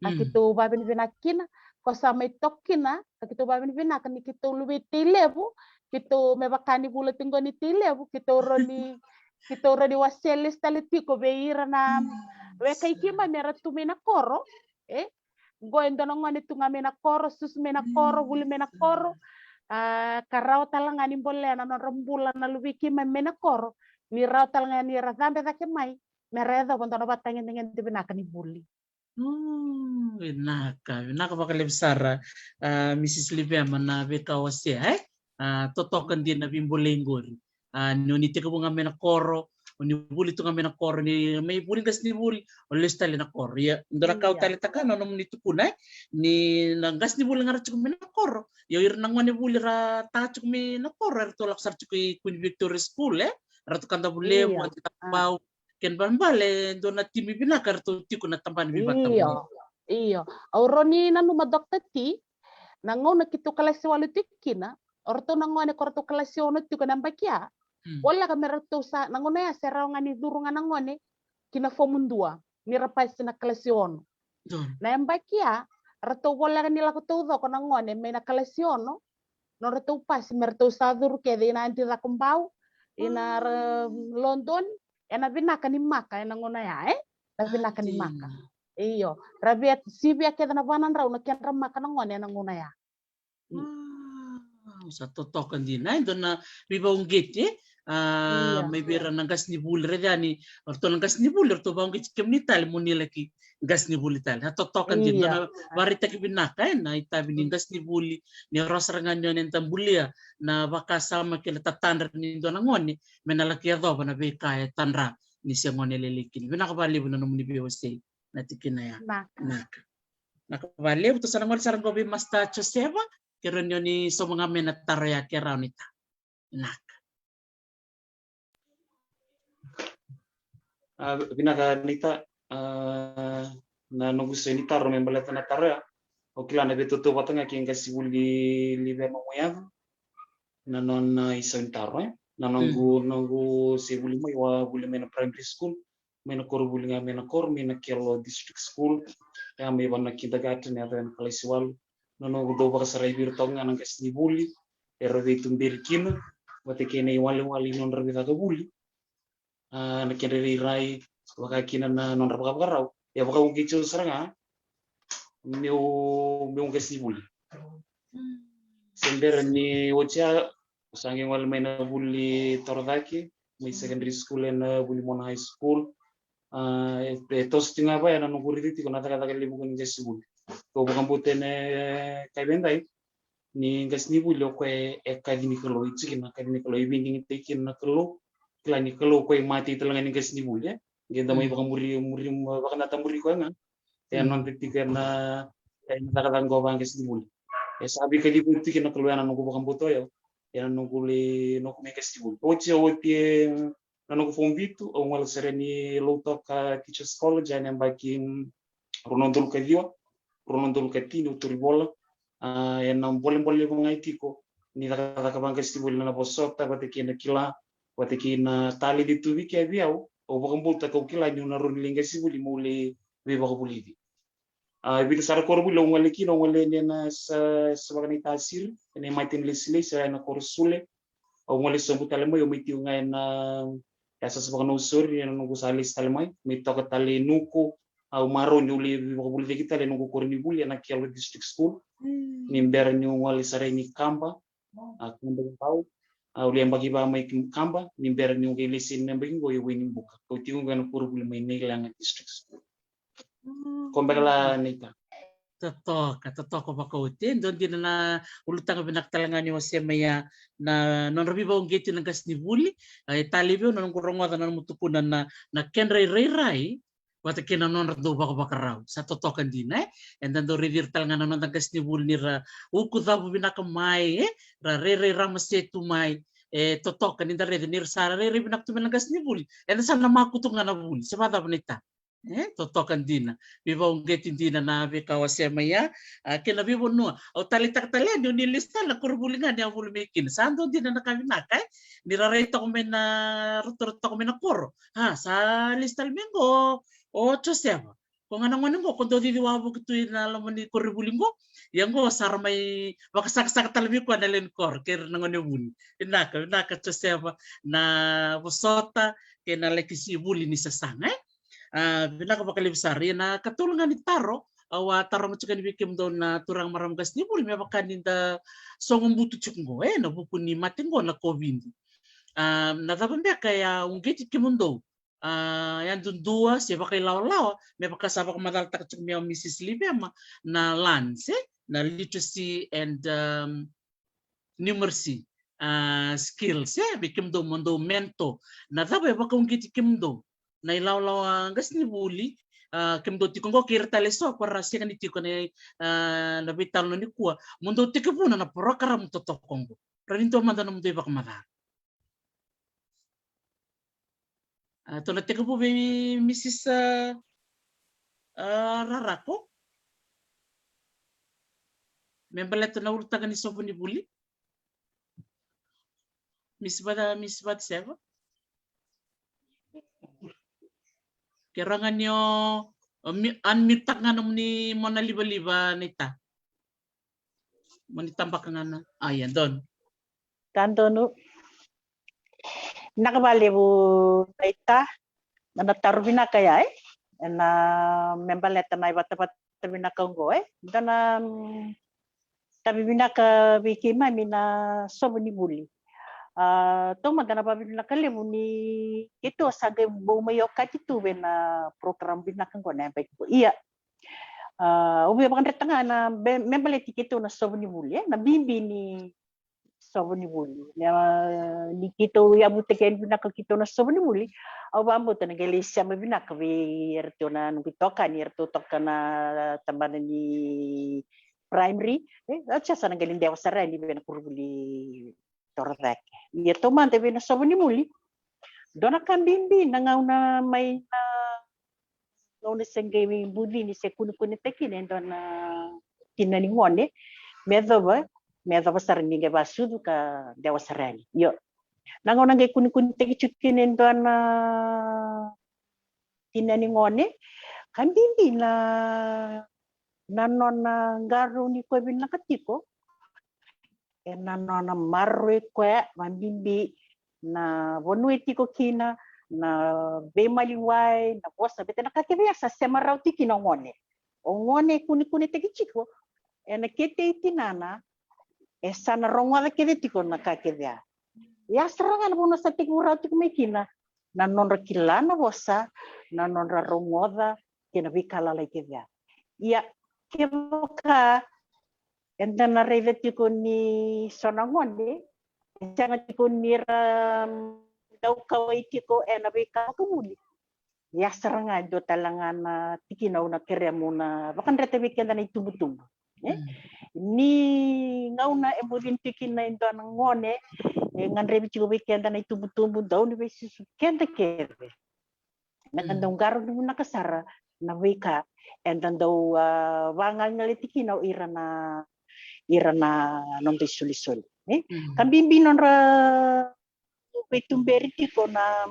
Ka keitou vavinavinaka kina, ko sa mai toka kina, ka keitou vavinavinaka ni keitou luvei Tailevu, keitou me vaka ni vula tiko ni Tailevu, keitou rawa ni, keitou rawa ni wasea lesu tale tiko vei ira na wekai keimami era tu mai na koro, e? Qo e dua na gone tu ga mai na koro, susu mai na koro, vuli mai na koro. A, ka rawa tale ga ni bolea na nodra bula na luvei keimami mai na koro, ni rawa tale ga ni ra cabe cake mai me ra yacova dua na vatagedegede vinaka ni vuli. Mm, vinaka, vinaka vakalevu sara, a, Mrs Livema na veika o wasea, e? A, totoka dina na veibolei qori. A, ni o ni tekivu ga mai na koro, o ni vuli tu ga mai na koro, ni mai vuli qasenivuli, o lesu tale na koro. Ia, dua na ka au taleitaka na nomuni tukuna, e? Ni na qasenivuli ga ra tiko mai na koro. Ia, o ira na gone vuli ra ta tiko mai na koro, eratou lako sara tiko i Queen Victoria School, e? Ratou Kadavulevu, Adi Cakobau, kena ibalebale e dua na timi vinaka eratou tiko na tabana ni vata. Io, io. Au rawa ni nanuma Doctor T, na gauna keitou kalasi walu tiko kina, o ratou na gone ko ratou kalasi ono tiko na yabaki ya. Voleka me ratou sa, na gauna ya se rawa ga ni curu ga na gone ki na fomu dua ni ra pasi na kalasi ono. Na yabaki ya, ratou voleka ni lako taucoko na gone mai na kalasi ono, nodratou pasi me ratou sa curu kece ina Adi Cakobau, ina ra Lodoni, ena vinaka ni maka ena gauna ya, e? Na vinaka ni maka. Io, ra via sivia kece na va na drau na kedra maka na gone ena gauna ya. Sa totoka dina, e dua na veivauqeti, e? A, mai vei ira na qasenivuli, raica yani, o ratou na qasenivuli, o ratou vauqeti kemuni tale mo ni laki qasenivuli tale. Sa totoka dina, dua na vakaraitaki vinaka, e, na itavi ni qasenivuli, ni rawa sara ga ni o ni da bulia na vakasama kei na tatadra ni dua na gone me na laki yacova na veika e tadra ni se gone lailai kina. Vinaka vakalevu na nomuni veiwasei na tikina ya. Vinaka. Vinaka vakalevu. Tou sa na gole sara qo vei Master Josefa, ke rawa ni o ni sauma ga mai na taro ya ke rawa ni ta. Vinaka. A, vinaka Nita. A, na noqu isau ni taro me baleta na taro ya, au kila na veitautauvata ga kei qasenivuli Livema Muyavu na nona isau ni taro, e? Na noqu, noqu se vuli mai, au a vuli mai na primary school, mai na koronivuli ga mai Nakoro, mai Nakelo District School, ya mai vaka na kindergarten, yaco ena kalasi walu. Na noqu dau vakasarai vei ira toka ga na qasenivuli era veituberi kina vata kei na iwalewale ni nodra veicakavuli. A, na kedra irairai, vaka kina na nodra vakavakarau. E vakauqeti au sara ga meu, meu qasenivuli. Se bera ni oti ya, Au sa qai gole mai na vuli torocake, mai secondary school ena vuli Mona High School. A, e, e toso tiko ga vaya na noqu raica tiko na cakacaka levu ko ni qasenivuli. Kau vakabauta ena kaivendai ni qasenivuli o koya e kaci ni Kalou, e tiki na kaci ni Kalou, e veidigitaki kina na Kalou. Kila ni Kalou o koya e matai tale ga ni qasenivuli, e. Qai da mai vakamuri, muri, vakanata muri koya ga. E noda tiko ena, ena cakacaka qo vaqasenivuli. E sa veikacivi tiko na Kalou, ena noqu vakabauta o yau, ena noqu lai, noqu mai qasenivuli. Oti, oti, e, na noqu form vitu, au gole sara yani Lautoka Teachers College ena yabaki rua na udolu ka ciwa, rua na udolu ka tini, au tauri vola. A, ena bolebole levu ga e tiko ni cakacaka vaqasenivuli, na vosota vata kei na kila, vata kei na taledi tu vei kea vei au. Au vakabauta kau kila niu na rawa ni lai qasenivuli meu lai veivakavulici. A, e vica sara koronivuli au gole kina, au gole yani ena sa, sa vaka na itasiri, ena imatai ni lesilesi, ena koro Sule. Au gole sobu tale mai, au mai tiko ga ena, e sa, sa vaka na usori, ena noqu sa lesi tale mai, mai toka tale i Nuku. Au marau niu lai veivakavulici tale ena noqu koronivuli ena Kelo District School. Ni bera niu gole sara yani Kaba, a, Kaba Vau. Au lai yabaki va mai Kaba, ni bera niu qai lesi yani na yabaki qo i Wainibuka. Kau tiko qo ena koronivuli mai Nailaga District School. Ko beka la, Neita. Totoka, totoka vakaoti. E dua dina na ulutaga vinaka tale ga ni wasea mai ya na nodra veivakauqeti na qasenivuli. E talei vei au na noqu rogoca na nomu tukuna na, na kedra irairai vata kei na nodra dau vakavakarau. Sa totoka dina, e? Eda dau raici ira tale ga na noda qasenivuli ni ra ukucavu vinaka mai, e? Ra rairai ramasetu mai. E totoka ni da raica ni ra sa rairai vinaka tu mai na qasenivuli, eda sa na makutu ga na vuli. Se vakacava, Neita? E totoka dina. Veivakauqeti dina na veika wasea mai ya. A, kei na veivanua. Au taleitaka tale yani niu ni lesi tale na koronivuli ga ni a vuli mai kina. Sa dua dina na ka vinaka, e? Ni ra rai toka mai na, ratou rai toka mai na koro. A, sa lesi tale mai qo o Josefa. Ko ga na gone qo ko dau cici wavoki tu ina loma ni koronivuli qo. Ia qo sa ra mai vakasakasaka tale vei koya na lewe ni koro kei ira na gonevuli. Vinaka, vinaka Josefa na vosota kei na lekisi vuli ni sasaga, e? A, vinaka vakalevu sara. Ia na katolu ga ni taro au a taroga tiko yani vei kemudou na turaga, marama, qasenivuli, me vaka ni da sogo butu tiko qo, e, na vuku ni mate qo na COVID. A, na cava beka e a uqeti kemudou, a, yadudua se vakailawalawa, me vaka sa vakamacalataka tiko mai o Mrs Livema, na LANS, e, na literacy and, um, numeracy, a, skills, e, vei kemudou mo dou mentor. Na cava e vakauqeti kemudou na ilawalawa qasenivuli, a, kemudou tiko qo kei ira tale eso ko ra sega ni tiko na, a, na veitalanoa nikua, mo dou tekivuna na porokaramu totoka qo? Ra ni dua mada nomudou ivakamacala. A, tou na tekivu vei Mrs, a, a, Rarako me baleta na ulutaga ni sovo ni vuli. Miss Vata, Miss Vatiseva. Ke rawa ga ni o, o mi-, unmute-taka ga nomuni mona livaliva, Neita. Mo ni tabaka ga na. A, ia, donu. Ka donu. Vinaka vakalevu, Neita, na, na taro vinaka ya, e? Ena me baleta na ivatavata vinaka oqo, e? Dua na, mm, tavi vinaka vei keimami na sovo ni vuli. A, taumada na vakavinavinaka levu ni keitou sa qai bau mai okati tu vei na program vinaka oqo na yabaki qo. Ia, a, au via vakadreta ga na be-, me baleti keitou na sovo ni vuli, e? Na bibi ni sovo ni vuli. Na, ni keitou yavutaki yani vinaka keitou na sovo ni vuli, au vakabauta na qai lai sema vinaka vei iratou na noqu itokani, iratou toka na tabana ni primary, e, au sa na qai lai dewa sara yani vei na koronivuli torocake. Ia taumada vei na sovo ni vuli, dua na ka bibi na gauna mai na gauna se qai bucini se kunekunetaki kina e dua na tina ni gone, me yacova, me yacova sara ni qai vakasucu ka dewa sara yani. Io. Na gauna qai kunekunetaki tiko kina e dua na tina ni gone, ka bibi na, na nona qarauni koya vinaka tiko, ena nona maroroi koya, vakabibi na vanua e tiko kina, na veimaliwai, na vosa, baleta na ka kece ya sa sema rawa tiko kina o gone. O gone e kunekunetaki tiko ena kete i tinana, e sa na rogoca kece tiko na ka kece ya. Ia sara ga na vanua sa tekivu rawa tiko mai kina na nodra kila na vosa, na nodra rogoca kei na veika lalai kece ya. Ia kevaka eda na raica tiko ni so na gone e sega tiko ni ra dau kauai tiko ena veika vakavuli. Ia sara ga e dua tale ga na tikina au na kerea mo na vakadreta vei keda na itubutubu. E? Ni gauna e bucini tiko kina e dua na gone e gadrevi tiko vei keda na itubutubu, dau ni veisusu keda kece me ka dau qarauni vinaka sara na veika eda dau vagagale tiko kina o ira na ira na noda isolisoli. E? Ka bibi nodra veituberi tiko na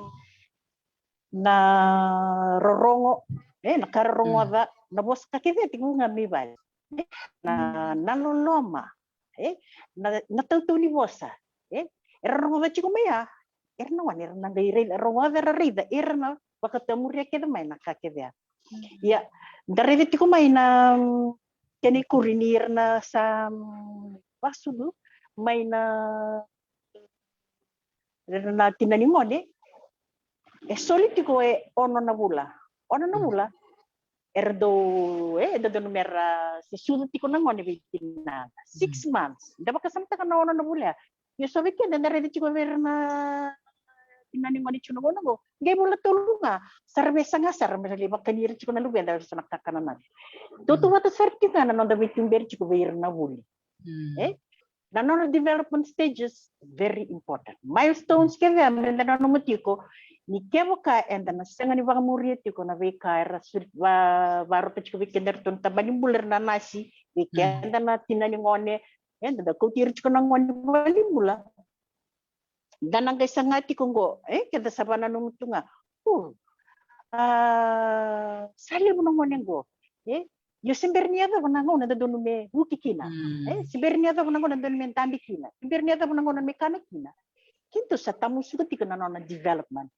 na rorogo, e, na ka rorogoca, na vosa ka kece tiko ga mai vale, e, na na loloma, e, na na tautau ni vosa, e, era rogoca tiko mai ya, era na wane era na qai raica, rogoca era raica, era na vakatamuria kece mai na ka kece ya. Ia da raica tiko mai na kena ikuri ni ira na sa vasulu mai na na tina ni gone e soli tiko e ono na vula. Ono na vula era dau e dodonu mera se sucu tiko na gone vei tinana. Six months. Da vakasamataka na ono na vula ya. Ia so vei keda da raica tiko vei ira na tina ni gone tiko na gauna qo. Qai vula tolu ga sa ra via saga sara mera lai vakani ira tiko na luveda era so na kakana na. Tautauvata sara tiko ga na noda veituberi tiko vei ira na vuli. E? Na nona development stages, very important. Milestones kece ya me da nanuma tiko ni kevaka eda na sega ni vakamuria tiko na veika era suri varota tiko vei keda eratou na tabani bula era na nasi vei keda na tina ni gone, eda da kauti ira tiko na gone vale ni bula. Da na qai saga tiko qo, e, keda sa vananuma tu ga. Sa levu na gone qo, e, io se bera ni yacova na gauna da donu me vuki kina, e, se bera ni yacova na gauna da donu me dabe kina, se bera ni yacova na gauna me kana kina. Keitou sa tamusuka tiko na nona development.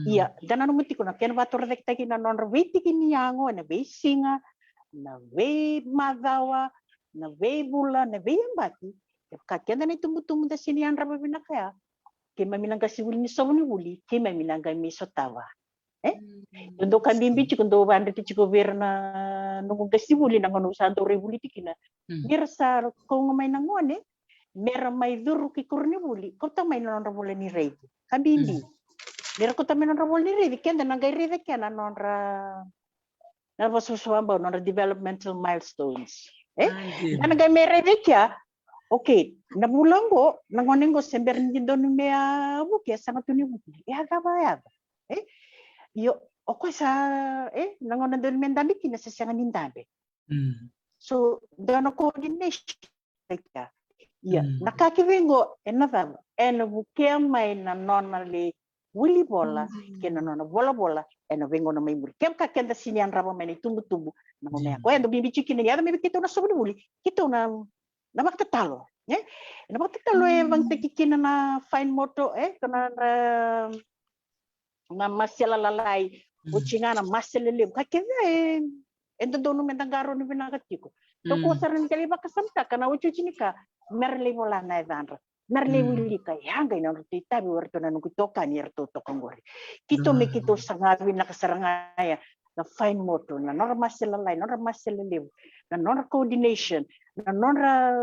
Ia da nanuma tiko na kena vatorocaketaki na nodra veitiki ni yago ena veisiga, na veimacawa, na veivula, na veiyabaki. Kevaka keda na itubutubu da sini yadrava vinaka ya, keimami na qasenivuli ni sovunivuli keimami na qai mai sotava. E? Dou ka bibi tiko dou vadreti tiko vei ira na noqu qasenivuli na gauna au sa dau rai vuli tiko kina. Ni ra sa kauga mai na gone mera mai curu ki koronivuli, kauta mai na nodra vola ni raici. Ka bibi ni ra kauta mai na nodra vola ni raici, keda na qai raica kea na nodra na vosavosa vabau, nodra developmental milestones. E? Da na qai mai raica kea, okay, na vula qo na gone qo se bera ni donu me a vuki, e sega tu ni vuki, e a cava, e a cava. E? Io, o koya sa, e, na gauna donu me dabe kina se sega ni dabe. So dua na coordination. Ia na ka kece qo ena cava? Ena vukea mai na nona lai vuli vola kei na nona volavola ena veigauna mai muri. Kevaka keda sini yadrava mai na itubutubu na gauna ya, koya dau bibi tiko kina ni yaco mai vei keitou na sovunivuli, keitou na na vakatatalo, e? Na vakatatalo e vakatataki kina na fine motor, e, ko na na masela lalai, oti ga na masela levu, ka kece e, e dodonu me da qarauni vinaka tiko. Toku sara ni da lai vakasamataka na otioti ni ka, mera lai vola na yacadra, mera lai wilika, ya qai na nodratou itavi o iratou na noqu itokani eratou toka qori. Keitou me keitou saga vinaka sara ga ya na fine motor, na nodra masela lalai, nodra masela levu, na nodra coordination, na nodra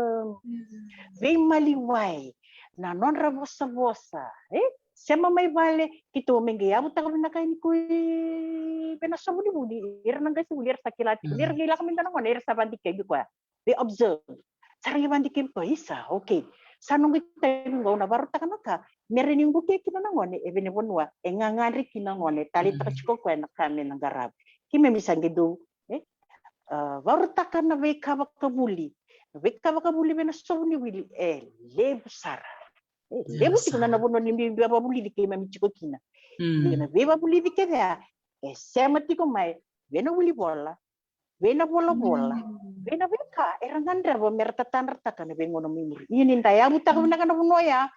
veimaliwai, na nodra vosavosa, e? Sema mai vale, keitou me qai yavutaka vinaka yani ko i vei na sovunivuli, ira na qasenivuli era sa kila tiko ni ra qai lako mai dua na gone era sa vadikevi koya. They observe. Sa ra qai vadikevi koya, isa, okay. Sa noqu itavi qo, au na varautaka na ka me rawa ni bukia kina na gone e vei na vanua e gagadre kina na gone, taleitaka tiko koya na ka me na qarava. Keimami sa qai dau, e, varautaka na veika vakavuli. Na veika vakavuli vei na sovunivuli e levu sara. E levu tiko na vanua ni bibi vakavulici keimami tiko kina. Ia na veivakavulici kece ya e sema tiko mai vei na wilivola, vei na volavola, vei na veika era gadreva mera tatadrataka na veigauna mai muri. Ia ni da yavutaka vinaka na vanua ya,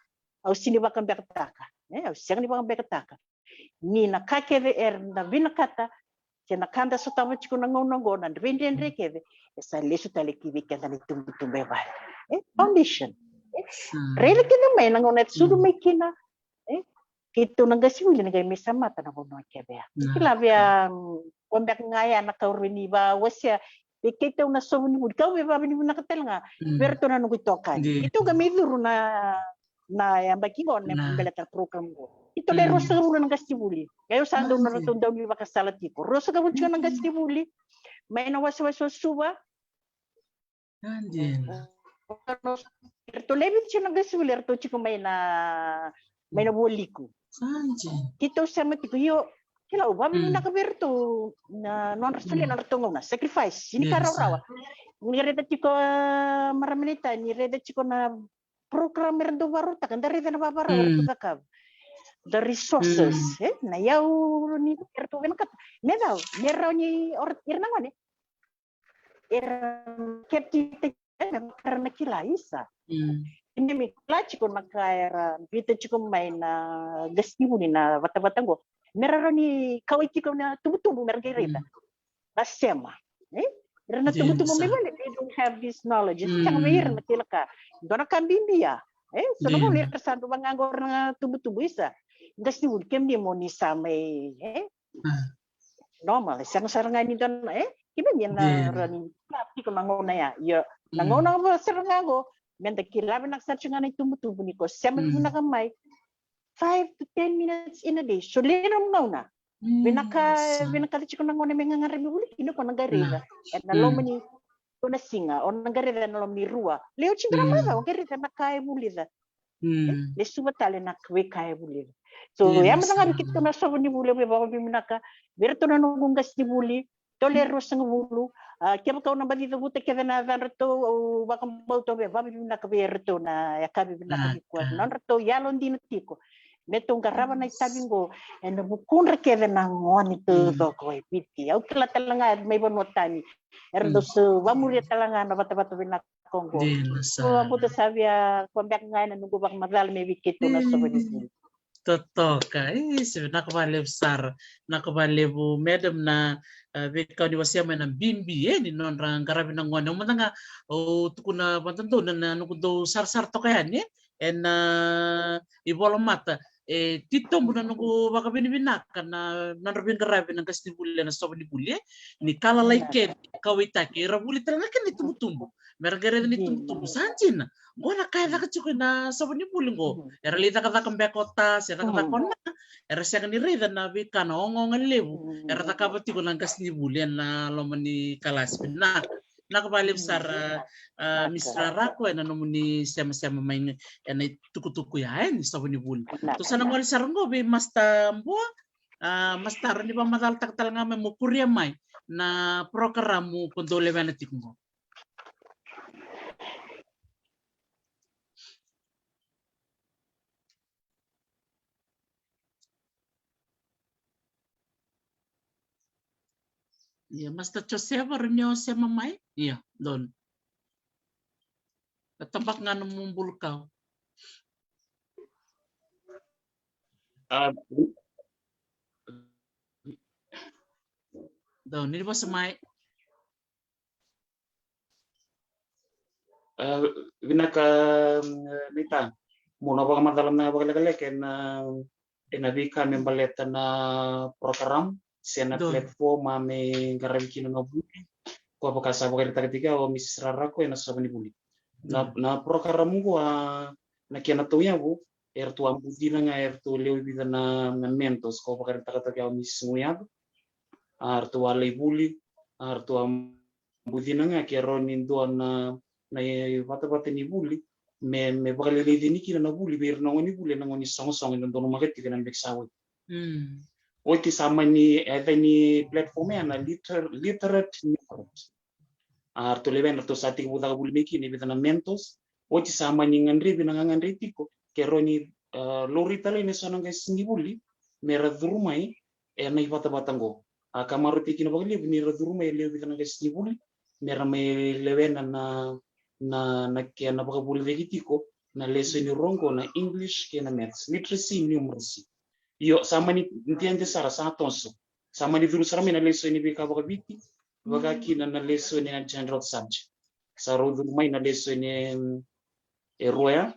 au sini vakabekataka, e, au sega ni vakabekataka. Ni na ka kece era na vinakata se na ka da sotava tiko na gauna oqo, na veidredre kece e sa lesu tale ki vei keda na itubutubu e vale. E, foundation. Raica kece mai na gauna e sucu mai kina, e, keitou na qasenivuli na qai mai samata na vanua kece ya. Kila vei au, ko beka ga ya na ka au rawa ni vakawasea vei keitou na sovonivuli, kau via vakavinavinaka tale ga vei iratou na noqu itokani. Keitou qai mai curu na, na yabaki qo na baleta na program qo. Keitou le ruasagavulu na qasenivuli. Qai au sa dau na ratou dau ni vakasala tiko. Ruasagavulu tiko na qasenivuli mai na wasewase o Suva. Eratou le vica tiko na qasenivuli eratou tiko mai na, mai na Vualiku. Keitou sema tiko, io, kila, au vakavinavinaka vei iratou na nodra solia na nodratou gauna, sacrifice, sega ni ka rawarawa. Ni raica tiko, a, marama ni tani, ni raica tiko na program era dau vakarautaka, da raica na vakavakarau eratou cakava. The resources, e, na iyau ni eratou vinakata. Me cau, me rawa ni, o ira na gone era captivate, e, me vaka era na kila, isa. Ni me kila tiko na ka era biuta tiko mai na qasenivuli na vatavata qo. Me ra rawa ni kauwai tiko na tubutubu me ra qai raica. Na sema. E? Ira na tubutubu mai vale, they don't have this knowledge. Sega vei ira na kila ka. Dua na ka bibi ya. E? So na gauna era sa dau vaqo ira na tubutubu, isa. Qasenivuli, kemuni mo ni sa mai, e? Normal, e sega sara ga ni dua na, e? Kemuni na rawa ni kila tiko na gauna ya. Io, na gauna qo sara ga qo, me da kila vinaka sara tiko ga na itubutubu ni ko sema vinaka mai. Five to ten minutes in a day. Solia na nomu gauna. Vinaka, vinaka tiko na gauna me gagadre me vuli kina ko na qai raica. Ena loma ni dua na siga, o na qai raica ena loma ni rua. Lewe tiko na macawa, o qai raica na ka e vulica. E, lesuva tale na veika e vulica. So, ya mada ga vei keitou na sovonivuli, au via vakavinavinaka vei iratou na noqu qasenivuli, tou le ruasagavulu. A, kevaka au na baci cavuta kece na yacadratou, au vakabauta au via vakavinavinaka vei iratou na yakavi vinaka nikua. Na nodratou yalodina tiko me tou qarava na itavi qo ena vukudra kece na gone taucoko e Viti. Au kila tale ga mai vanua tani era dau sa vakamuria tale ga na vatavata vinaka qo. Dina sara. Au via, ko beka ga ena noqu vakamacala mai vei keitou na sovonivuli. Totoka, e, se vinaka vakalevu sara. Vinaka vakalevu, madam, na, e, veika o ni wasea mai na bibi, e, ni nodra qaravi na gone. Au mada ga, au tukuna vakadodonu na noqu dau sarasara toka yani, e, ena ivolamata. E titobu na noqu vakavinavinaka na nodra veiqaravi na qasenivuli ena sovonivuli, e. Ni ka lalai kece, kauwaitaki, era vuli tale ga kina itubutubu. Me ra qai raica na itubutubu. Sa dina. Qo na ka e caka tiko ena sovonivuli qo. Era lai cakacaka beka o ta, se cakacaka o na. Era sega ni raica na veika na ogaoga levu era cakava tiko na qasenivuli ena loma ni kalasi. Vinaka. Vinaka vakalevu sara, a, Miss Rarako, ena nomuni semasema mai ena itukutuku ya, e, ni sovonivuli. Tou sa na gole sara qo vei Master Bua, a, Master, ni vakamacalataka tale ga mai mo kuria mai na porokaramu ko dou lewena tiko qo. Ia, Master Joseph, o rawa ni o sema mai? Ia, donu. Ka tabaka ga na nomu bulu kau. A, donu, ni vosa mai. A, vinaka, mm, Nita. Mo na vakamacala na vakalekaleka ena, ena veika me baleta na program se na platform a me qaravi kina na vuli. Ko vaka sa vakaraitaka tiko o Missus Rarako ena sovonivuli. Na, na program qo, a, na kena tauyavu, eratou a bucina ga, eratou lewe vica na, na mentors, ko vakaraitaka tiko o Missus Guyavu. A, eratou a lai vuli, a, eratou a bucina ga ke rawa ni dua na, na ivatavata ni vuli me, me vakalailai cini kina na vuli vei ira na gone ni vuli ena gauna ni soqosoqo e dodonu maka tiko ena yabaki sa oti. Oti sa mani, e, yaca ni platform ya na liter-, literate Newport. A, ratou lewena, ratou sa tekivu caka vuli mai kina e vica na mentors. Oti sa mani gadrevi na gagadre tiko ke rawa ni, a, laurai tale na so na qasenivuli me ra curu mai ena ivatavata qo. A, ka marautaki kina vakalevu ni ra curu mai e lewe vica na qasenivuli me ra mai lewena na, na, na kena vakavulici tiko na lesoni rua qo, na English kei na Maths, literacy, numeracy. Io, sa mani dede sara, sa toso. Sa mani curu sara mai na lesoni veika vakaviti, vaka kina na lesoni na general subject. Sa rau curu mai na lesoni, mm, e rua ya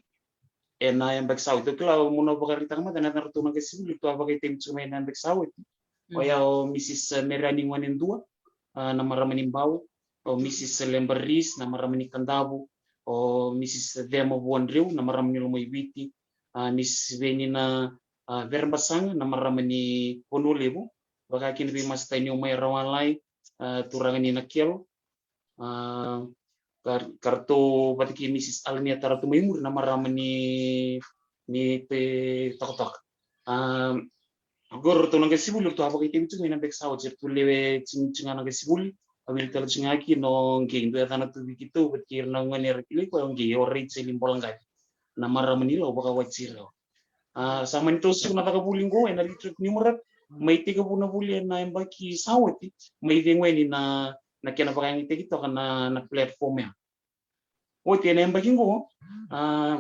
ena yabaki sa oti. Au kila mo na vakaraitaka mada na yacadratou na qasenivuli ratou a vakaitavi tiko mai ena yabaki sa oti. Oya o Mrs Merani Gonedua, a, na marama ni Bau, o Mrs Lembaris, na marama ni Kadavu, o Mrs Cema Vuadreu, na marama ni Lomaiviti, a, Mrs Venina, a, Verebasaga, na marama ni Vanua Levu, vaka kina vei Masita Niu mai Rawalai, a, turaga ni Nakelo, a, ka, ka ratou vata kei Mrs Alenia Taratu mai muri, na marama ni, ni Tokatoka. A, oqo ratou na qasenivuli ratou a vakaitavi tiko mai na yabaki sa oti, ratou lewe tini, tini ga na qasenivuli. A wili tale tiko ga kina o qei dua yacana tu vei keitou vata kei ira na gone era kilai koya, o qei o Rachel Bolaqali, na marama ni Lau vakawati Rewa. A, sa mani toso tiko na cakavuli qo ena Literate Numeract, mai tekivu na vuli ena yabaki sa oti, mai cegu yani na, na kena vakayagataki toka na, na platform ya. Oti ena yabaki qo, a,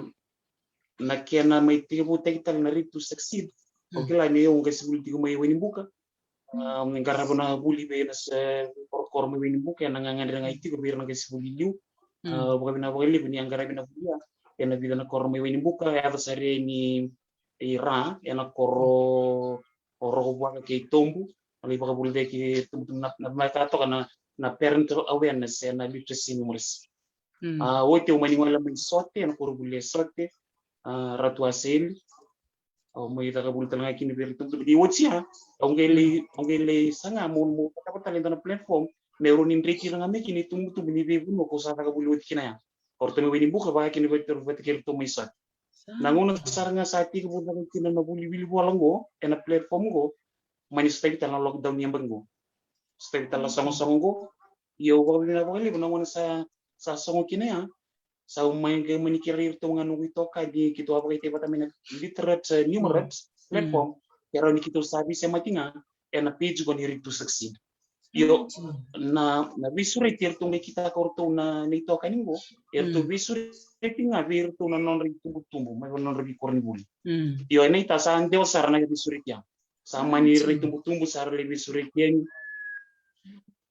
na kena mai tekivutaki tale na Read to Succeed. Au kila ni au qasenivuli tiko mai Wainibuka. A, au qaravi na vuli vei na se korokoro mai Wainibuka, ena gagadre ga i tiko vei ira na qasenivuli liu. A, au vakavinavinaka vakalevu ni a qaravi na vuli ya ena vica na koro mai Wainibuka, e yaco sara yani i Ra, ena koro o Rokovaka kei Tobu, na lai vakavuli cake kei Tobu, na, na, na ka toka na, na parental awareness ena literacy numeracy. A, oti au mani gole mai Sote, ena koronivuli e Sote, a, Ratu Aseli. Au mai cakavuli tale ga kina vei ira na itubutubu. Ni oti ya, au qai lai, au qai lai saga mo, mo vatavata tale e dua na platform me rawa ni dreti ira ga mai kina itubutubu ni veivanua kau sa cakavuli oti kina ya. O ratou mai Wainibuka vaka kina vei ratou vata kei ratou mai Sote. Na gauna sara ga sa tekivu caka kina na vuli wilivola qo ena platform qo, mani sotavi tale na lockdown ni yabaki qo. Sotavi tale na sogosogo qo. Ia au vakavinavinaka vakalevu na gauna sa, sa sogo kina ya, sa au mai qai mani kerea iratou ga noqu itokani keitou a vakaitavi vata mai na Literate, e, Numeract platform, ke rawa ni keitou sa veisemati ga ena page qo ni Read to Succeed. Io, na, na veisureti eratou qai kitaka o ratou na, na itokani qo, eratou veisureti ga vei iratou na nodra itubutubu mai vei nodra veikoronivuli. Io, ena ita sa dewa sara na veisureti ya. Sa mani ira na itubutubu sa ra lai veisureti yani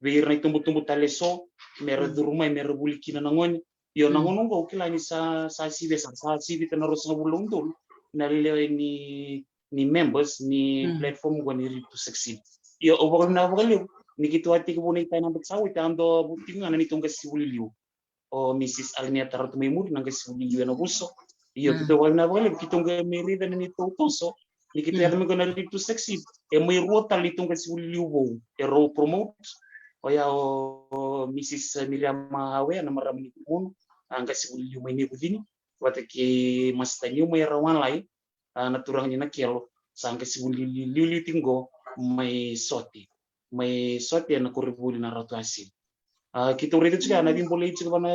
vei ira na itubutubu tale eso, me ra curu mai me ra vuli kina na gone. Io, na gauna qo au kila ni sa, sa sivi sara, sa sivita na ruasagavulu na udolu na lewe ni, ni members ni platform qo ni Read to Succeed. Io, au vakavinavinaka vakalevu ni keitou a tekivu na ita ena yabaki sa oti, a dau vuti ga na neitou qasenivuli liu, o Mrs Alenia Taratu mai muri, na qasenivuli liu ena Vuso. Io, keitou vakavinavinaka vakalevu, keitou qai mai raica na neitou toso ni keitou yaco mai qo na Read to Succeed, e mai rua tale neitou qasenivuli liu vou e rau promote. Oya o Mrs Miriama Awea, na marama ni Kumunu, a, qasenivuli liu mai Naivucini, vata kei Masita Niu mai Rawalai, a, na turaga ni Nakelo, sa qasenivuli liuliu tiko qo mai Sote, mai Sote ena koronivuli na Ratu Asili. A, keitou raica tiko ya na veibolei tiko vana,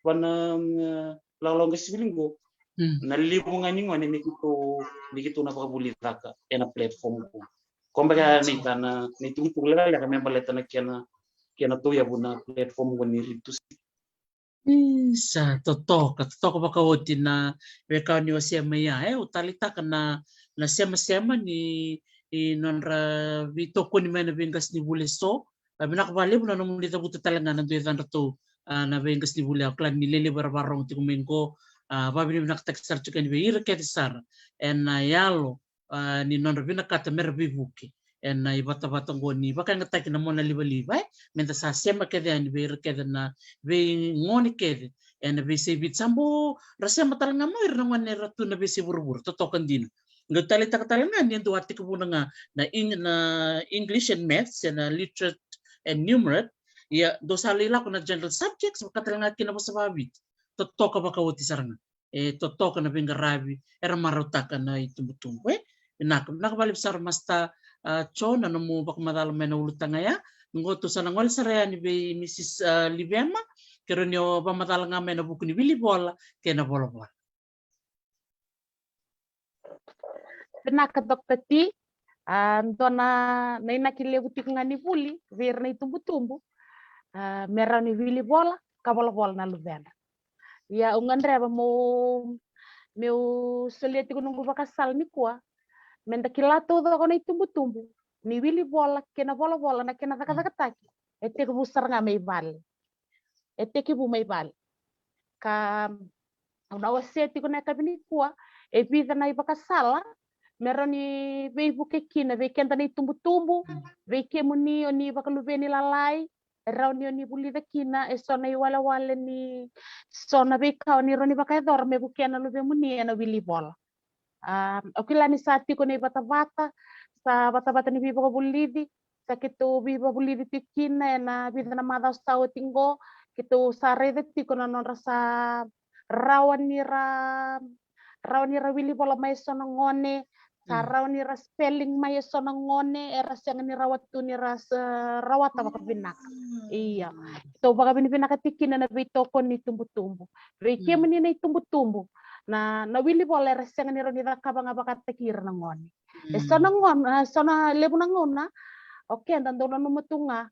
vana, mm, lawalawa qasenivuli qo. Na levu ga ni gone me keitou, me keitou na vakavulica ena platform qo. Koya beka na ita na, na itukutuku lekaleka me baleta na kena, kena tauyavu na platform qo ni Read to Succeed. Isa, totoka, totoka vakaoti na veika ni wasea mai ya. E, au taleitaka na, na semasema ni, i nodra veitokoni mai na veiqasenivuli eso. A, vinaka vakalevu na nomuni cavuta tale ga na dua i cadratou, a, na veiqasenivuli, au kila ni lelevu era vakarorogo tiko mai qo. A, vakavinavinakataki sara tiko yani vei ira kece sara ena yalo, a, ni nodra vinakata me ra veivuke ena ivatavata qo ni vakayagataki na mona livaliva, e, me da sa sema kece yani vei ira kece na veigone kece ena veiyasai Viti. Sa bau ra sema tale ga mai ira na gone era tu na veiyasai vuravura, totoka dina. Qai taleitaka tale ga ni dua a tekivuna ga na Eng-, na English and Maths, ena Literate and Numeract. Ia, dou sa lai lako na general subjects, vaka tale ga kina vosa vakaviti. Totoka vakaoti sara ga. E totoka na veiqaravi era marautaka na itubutubu, e. Vinaka, vinaka vakalevu sara Masita, a, Jo, na nomu vakamacala mai na ulutaga ya. Qo tou sa na gole sara yani vei Mrs, a, Livema, ke rawa ni o vakamacala ga mai na vuku ni wilivola kei na volavola. Vinaka Doctor T, a, dua na, na inaki levu tiko ga ni vuli vei ira na itubutubu, a, me rawa ni wilivola ka volavola na luvena. Ia au gadreva meu, meu solia tiko noqu vakasala nikua, me da kila taucoko na itubutubu ni wilivola kei na volavola na kena cakacakataki e tekivu sara ga mai vale. E tekivu mai vale. Ka Au na wasea tiko na yakavi nikua e vica na ivakasala me rawa ni veivuke kina vei keda na itubutubu, vei kemuni o ni vakaluveni lalai, e rawa ni o ni vulica kina e so na iwalewale ni so na veika o ni rawa ni vakayacora me vukea na luvemuni ena wilivola. A, au kila ni sa tiko na ivatavata, sa vatavata ni veivakavulici, sa keitou veivakavulici tiko kina ena vica na macawa sa oti qo, keitou sa raica tiko na nodra sa rawa ni ra rawa ni ra wilivola mai e so na gone, sa rawa ni ra spelling mai e so na gone, era sega ni rawa tu ni ra sa rawata vakavinaka. Ia, keitou vakavinavinaka tiko kina na veitokoni ni tubutubu. Vei kemuni na itubutubu, na, na wilivola era sega ni rawa ni cakava ga vakataki ira na gone. E so na gone, e so na levu na gauna, o keda dau nanuma tu ga,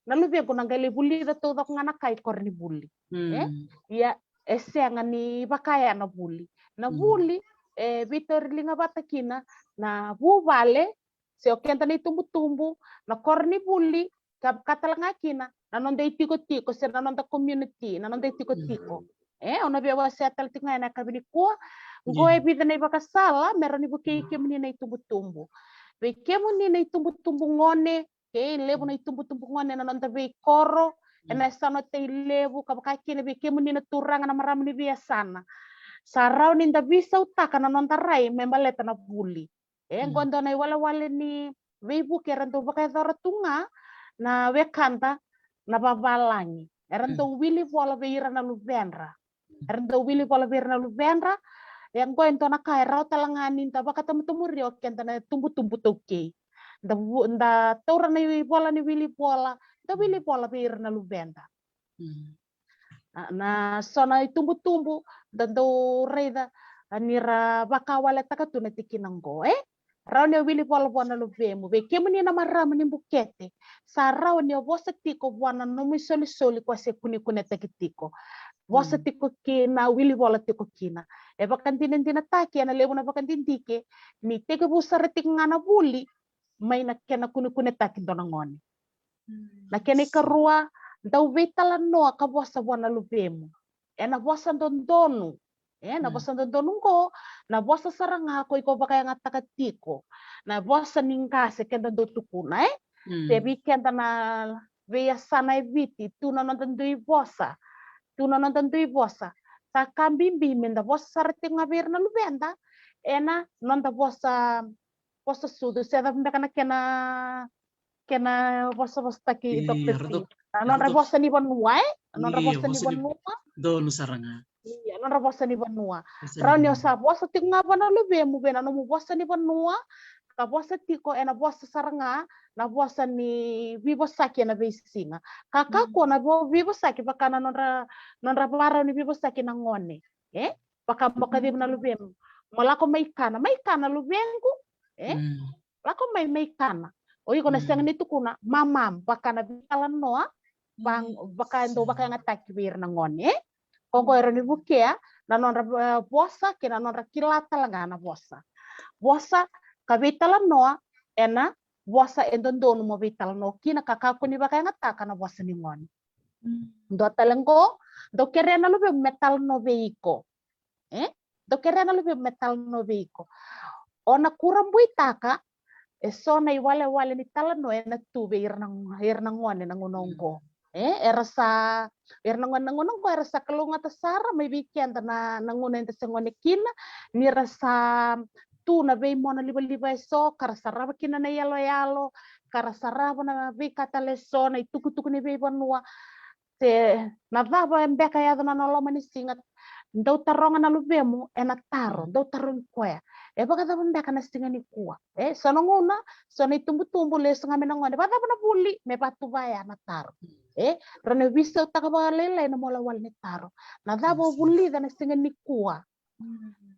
na luvequ na qai lai vulica taucoko ga na ka i koronivuli. E? Ia, e sega ni vaka ya na vuli. Na vuli e veitauri liga vata kina na vuvale, se o keda na itubutubu, na koronivuli, ka, ka tale ga kina na noda itikotiko, se na noda community, na noda itikotiko. E, au na via wasea tale tiko ga ena yakavi nikua. Qo e vica na ivakasala me rawa ni vukei kemuni na itubutubu. Vei kemuni na itubutubu gone, kei levu na itubutubu gone ena noda veikoro, ena yasana o Tailevu, ka vaka kina vei kemuni na turaga na marama ni veiyasana. Sa rawa ni da veisautaka na noda rai me baleta na vuli. E, qo dua na iwalewale ni veivuke era dau vakayacora tu ga na wekada na vavalagi. Era dau wilivola vei ira na luvedra. Era dau wilivola vei ira na luvedra. E, qo e dua na ka e rawa tale ga ni da vakatamutamuria o keda na tubutubu taukei. Da vu-, da taura na ivola ni wilivola, da wilivola vei ira na luveda. A, na so na itubutubu da dau raica, a, ni ra vakawaletaka tu na tikina qo, e? Rawa ni o wilivola vua na luvemu. Vei kemuni na marama ni bukete, sa rawa ni o vosa tiko vua na nomu isolisoli ko se kunekunetaki tiko. Vosa tiko kina, wilivola tiko kina. E vakadinadinataki ena levu na vakadidike ni tekivu sara tiko ga na vuli mai na kena kunekunetaki dua na gone. Na kena ikarua, dau veitalanoa ka vosa vua na luvemu. Ena vosa dodonu. E, na vosa dodonu qo, na vosa sara ga ko iko vakayagataka tiko. Na vosa ni qase keda dau tukuna, e? Se vei keda na veiyasana e Viti, tu na noda dui vosa. Tu na noda dui vosa. Sa ka bibi me da vosa sara tiko ga vei ira na luveda ena noda vosa, vosa sucu, se cava beka na kena, kena vosavosataki, Doctor T. Na nodra vosa ni vanua, e? Na nodra vosa ni vanua. Donu sara ga. Ia, nodra vosa ni vanua. Rawa ni o sa vosa tiko ga vua na luvemu vei na nomu vosa ni vanua, ka vosa tiko ena vosa sara ga, na vosa ni veivosaki ena veisiga. Ka kakua na vo-, veivosaki vaka na nodra, nodra varau ni veivosaki na gone. E? Vaka mo kacivi na luvemu. Mo lako mai kana, mai kana luvequ. E? Lako mai, mai kana. O iko na sega ni tukuna, mamam, vaka na veitalanoa, vaka e dau vakayagataki vei ira na gone, e? Ko qo era ni vukea na nodra, e, vosa, kei na nodra kila tale ga na vosa. Vosa ka veitalanoa ena vosa e dodonu mo veitalanoa kina, ka kakua ni vakayagataka na vosa ni gone. Dua tale qo, dau kerea na luvemu me talanoa vei iko. E? Dau kerea na luvemu me talanoa vei iko. O na kurabuitaka e so na iwalewale ni talanoa ena tu vei ira na, ira na gone na gauna oqo. E, era sa, ira na gone na gauna oqo era sa kalougata sara mai vei keda na, na gauna eda se gone kina, ni ra sa tu na veimona livaliva e so, ka ra sarava kina na iyaloyalo, ka ra sarava na veika tale e so, na itukutuku ni veivanua. Se na cava beka e yaco na loma ni siga, dau taroga na luvemu ena taro, dau tarogi koya, e vakacava beka na siga nikua? E, so na gauna, so na itubutubu lesu ga mai na gone, vakacava na vuli, me vatu vaya na taro. E, rawa ni veisautaka vakalailai na iwalewale ni taro. Na cava o vulica na siga nikua?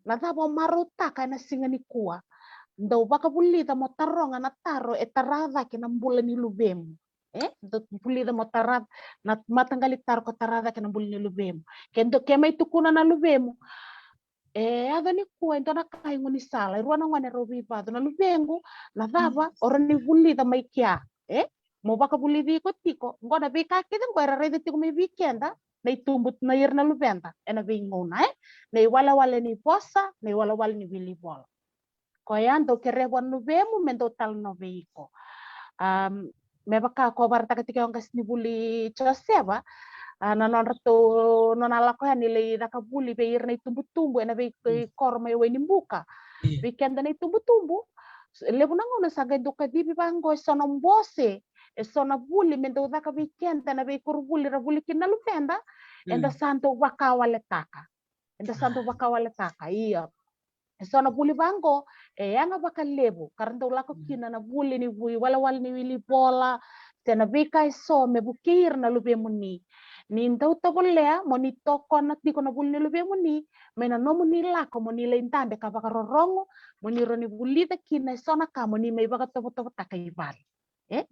Na cava o marautaka ena siga nikua? Dau vakavulica mo taroga na taro e tara cake na bula ni luvemu. E? Dau vulica mo tara na mataqali taro ka tara cake na bula ni luvemu. Ke dau, ke mai tukuna na luvemu, e yaco nikua e dua na ka i gaunisala, e rua na gone rau veivacu. Na luvequ, na cava o rawa ni vulica mai kea? E? Mo vakavulici iko tiko. Qo na veika kece qo era raica tiko mai vei keda. na itubu na ira na luveda ena veigauna, e? Na iwalewale ni vosa, na iwalewale ni wili vola. Koya dou kerea vua na luvemu me dou talanoa vei iko. Um, me vaka ko vakaraitaka tiko o qasenivuli Joseva, a, na nodratou, nona lako yani lai caka vuli vei ira na itubutubu ena veikoro mai Wainibuka. Vei keda na itubutubu, levu na gauna sa qai dau kacivi vaqo eso na bose, eso na vuli me dau caka vei keda na veikoronivuli ra vuli kina na luveda, eda sa dau vakawaletaka. Eda sa dau vakawaletaka, io. Eso na vuli vaqo e yaga vakalevu ka ra dau lako kina na vuli ni vuli, walewale ni wili vola, se na veika eso me vukei ira na luvemuni. Ni dau tovolea mo ni tokona tiko na vuli ni luvemuni mai na nomuni lako mo ni lai dabe ka vakarorogo, mo ni rawa ni vulica kina eso na ka mo ni mai vakatovotovotaka i vale. E?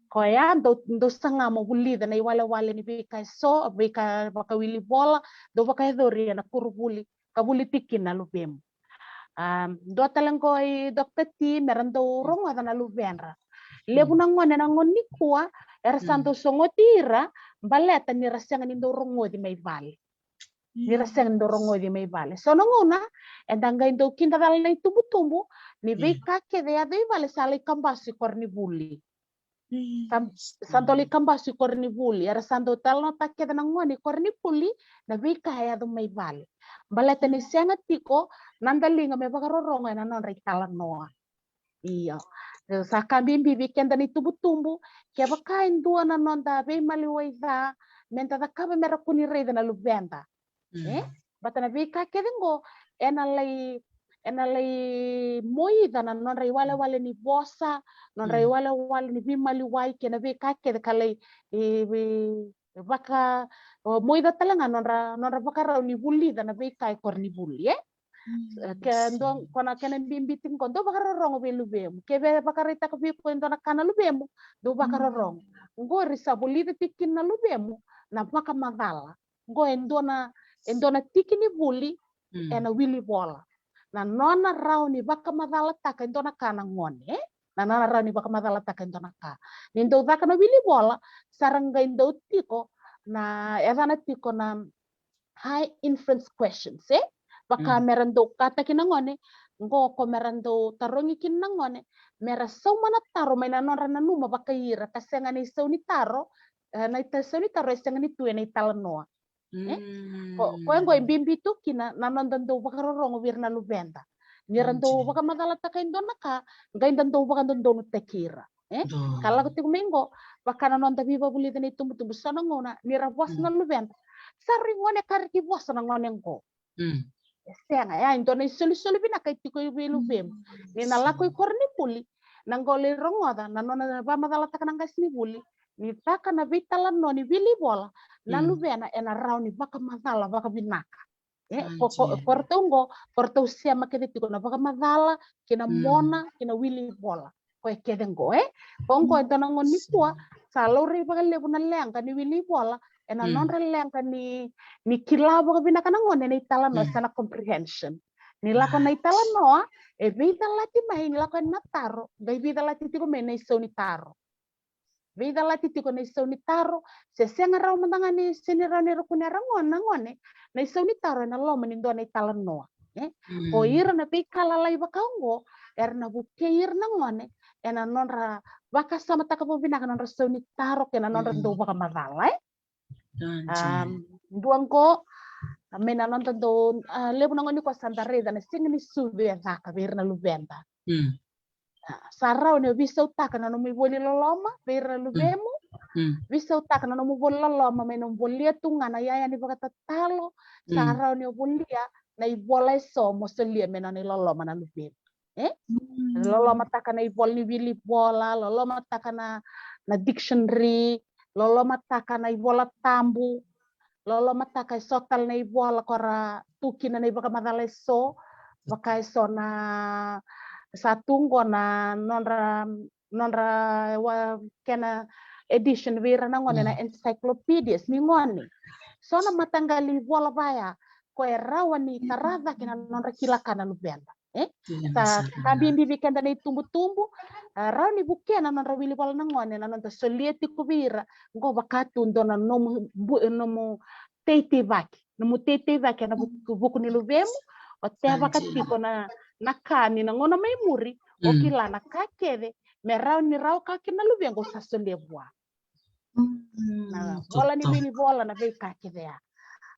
Koya dou, dou saga mo vulica na iwalewale ni veika eso, veika vakawili vola dou vakayacori ena koronivuli ka vuli tiko kina na luvemu. A, dua tale qo i Doctor T, me ra dau rogoca na luvedra. Levu na gone na gauna nikua era sa dau sogoti ira baleta ni ra sega ni dau rogoci mai vale. Ni ra sega ni dau rogoci mai vale. So na gauna eda qai dau kidacala na itubutubu ni veika kece e yaco i vale sa lai kabasu i koronivuli. Sa, sa dau lai kabasu i koronivuli, era sa dau talanoataka kece na gone i koronivuli na veika e yaco mai vale. Baleta ni sega tiko na daliga me vakarorogo ena nodra italanoa. Io. Sa ka bibi vei keda na itubutubu, kevaka e dua na noda veimaliwai ca meda cakava me ra kua ni raica na luveda. E? Baleta na veika kece qo ena lai, ena lai moica na nodra iwalewale ni vosa, nodra iwalewale ni veimaliwai kei na veika kece ka lai, e, e, vaka, o, moica tale ga nodra, nodra vakarau ni vulica na veika e koronivuli, e? Ke dua, ko na kena bibi tiko qo, dou vakarorogo vei luvemu. Ke via vakaraitaka vei iko e dua na ka na luvemu, dou vakarorogo. Qori sa vulica tiko kina na luvemu na vakamacala. Qo e dua na, e dua na tiki ni vuli ena wili vola. Na nona rawa ni vakamacalataka e dua na ka na gone, e? Na nona rawa ni vakamacalataka e dua na ka. Ni dau caka na wili vola, sa ra qai dau tiko na, yacana tiko na high inference questions, e? Vaka me ra dau kataki na gone, qo ko me ra dau tarogi kina na gone me ra sauma na taro mai na nodra nanuma vakaira, ka sega ni sau ni taro, e, na ita, sau ni taro e sega ni tu ena italanoa. E? Ko, koya qo e bibi tu kina na noda dau vakarorogo vei ira na luveda. Ni ra dau vakamacalataka e dua na ka, qai da dau vakadodonutaki ira. E? Ka lako tiko mai qo, vaka na noda veivavulici na itubutubu, so na gauna ni ra vosa na luveda, sa rui gone ka ra ki vosa na gone qo. E sega, e, e dua na isolisoli vinaka e tiko vei luvemu. Ni na lako i koronivuli, na qo lai rogoca na nona vakamacalataka na qasenivuli, ni caka na veitalanoa ni wili vola, na luvena ena rawa ni vakamacala vakavinaka. E, ko, ko, ko ratou qo, ko ratou sema kece tiko na vakamacala kei na mona kei na wili vola. Koya kece qo, e? Ko qo e dua na gauna nikua sa laurai vakalevu na leqa ni wili vola ena nodra leqa ni, ni kila vakavinaka na gone na italanoa, sa na comprehension. Ni lako na italanoa, e veicalati mai, ni lako na taro, qai veicalati tiko mai na isau ni taro. Veicalati tiko na isau ni taro, se sega rawa mada ga ni, se ni rawa ni ra kunea na gone, na gone, na isau ni taro ena loma ni dua na italanoa. E? Ko ira na veika lalai vaka oqo era na vukei ira na gone ena nodra vakasamataka vakavinaka na nodra sau ni taro kei na nodra dau vakamacala, e? Dua qo, a, mai na noda dau, a, levu na gauna nikua sa da raica na siga ni suvi e caka vei ira na luveda. A, sa rawa ni o veisautaka na nomu ivoli loloma vei ira na luvemu. Veisautaka na nomu ivoli loloma mai nomu volia tu ga na iyaya ni vakatatalo. Sa rawa ni o volia na ivola eso mo solia me nona iloloma na luvemu. E? Lolomataka na ivola ni wili vola, lolomataka na, na dictionary, lolomataka na iVola Tabu, lolomataka eso tale na ivola ko ra tu kina na ivakamacala eso, vaka eso na sa tu qo na nodra, nodra wa, kena edition vei ira na gone na encyclopedias ni gone. So na mataqali ivola vaya ko e rawa ni tara cake na nodra kila ka na luveda. E? Sa ka bibi vei keda na itubutubu, a, rawa ni vukea na nodra wili vola na gone na noda solia tiko vei ira. Qo vaka tu dua na nomu, bu-, nomu teiteivaki, nomu teiteivaki ena vuku, vuku ni luvemu, o tevaka tiko na, na ka ni na gauna mai muri, o kila na ka kece me rawa ni rawa ka kina na luvequ sa solia vua. Na vola ni wili vola na veika kece ya.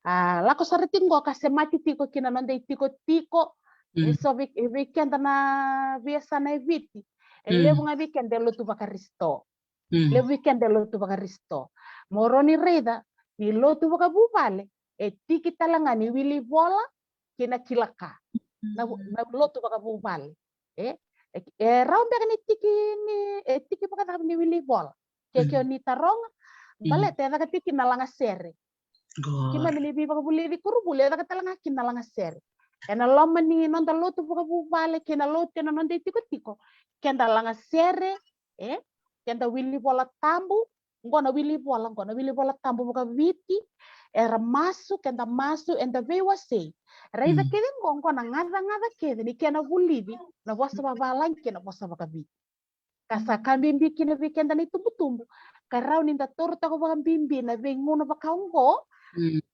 A, lako sara tiko qo ka semati tiko kina noda itikotiko. E so vei, vei keda na veiyasana e Viti, e levu ga vei keda e lotu vakarisito. Levu vei keda e lotu vakarisito. Mo rawa ni raica ni lotu vakavuvale e tiki tale ga ni wili vola kei na kila ka. Na, na lotu vakavuvale. E, e, e rawa beka ni tiki ni, e tiki vakacava ni wili vola? Ke, ke o ni taroga, baleta e caka tiko kina na lagasere. Keimami ni veivakavulici koronivuli, e caka tale ga kina na lagasere. Ena loma ni noda lotu vakavuvale kei na lotu ena noda itikotiko, keda lagasere, e, keda wili vola tabu, qo na wili vola, qo na wili vola tabu vakaviti, era masu, keda masu, eda veiwasei. Raica kece qo, qo na gacagaca kece ni kena vulici na vosa vavalagi kei na vosa vakaviti. Ka sa ka bibi kina vei keda na itubutubu, ka rawa ni da torotaka vakabibi na veigauna vaka oqo,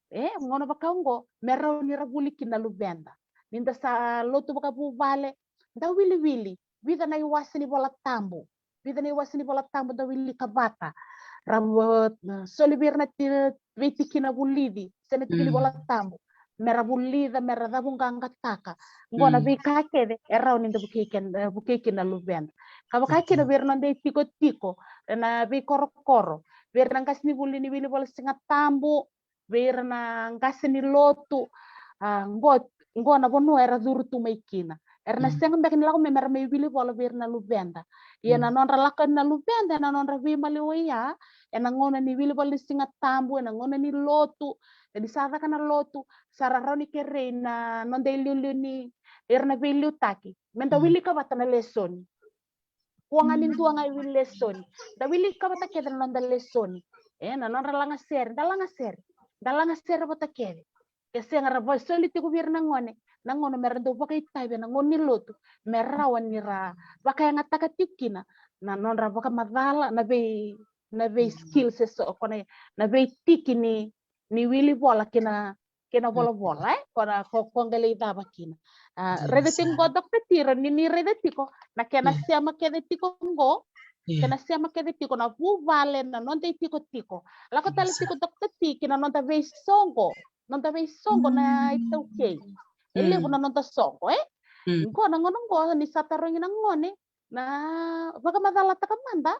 e, gauna vaka oqo, me rawa ni ra vuli kina na luveda. Ni da sa lotu vakavuvale, da wiliwili, vica na iwase ni vola tabu. Vica na iwase ni vola tabu da wilika vata. Ra, e, soli vei ira na ti, veitikina vulici, se na tiki ni vola tabu. Me ra vulica, me ra cavuqaqataka. Qo na veika kece e rawa ni da vukei kina, e, vukei kina na luveda. Ka vaka kina vei ira na noda itikotiko, na veikorokoro, vei ira na qasenivuli ni wili vola Siga Tabu, vei ira na qase ni lotu, a, qo, qo na vanua era curu tu mai kina. Era na sega beka ni lako mai me ra mai wili vola vei ira na luveda. Ia na nodra lako na luveda, ena nodra veimaliwai ya, ena gauna ni wili vola ni Siga Tabu, ena gauna ni lotu, ni sa caka na lotu, sa ra rawa ni kerei na noda iliuliu ni, ira na veiliutaki. Me da wilika vata na lesoni. Kua ga ni dua ga e wili lesoni. Da wilika vata kece na noda lesoni. E, na nodra lagasere, da lagasere. Da lagasere vata kece. Ke sega ra vakaisoli tiko vei ira na gone, na gauna me ra dau vakaitavi ena gauna ni lotu, me rawa ni ra vakayagataka tiko kina na nodra vakamacala, na vei, na vei skills e so, ko na, na veitiki ni, ni wili vola kei na, kei na volavola, e? Ko na, ko, ko qai lai cava kina. A, raica tiko qo, Doctor T, ni, ni raica tiko na kena sema kece tiko qo, kena sema kece tiko na vuvale, na noda itikotiko. Lako tale tiko, Doctor T, kei na noda veisoqo, noda veisoqo na iTaukei. E levu na noda soqo, e? Qo na gauna qo ni sa tarogi na gone, na vakamacalataka mada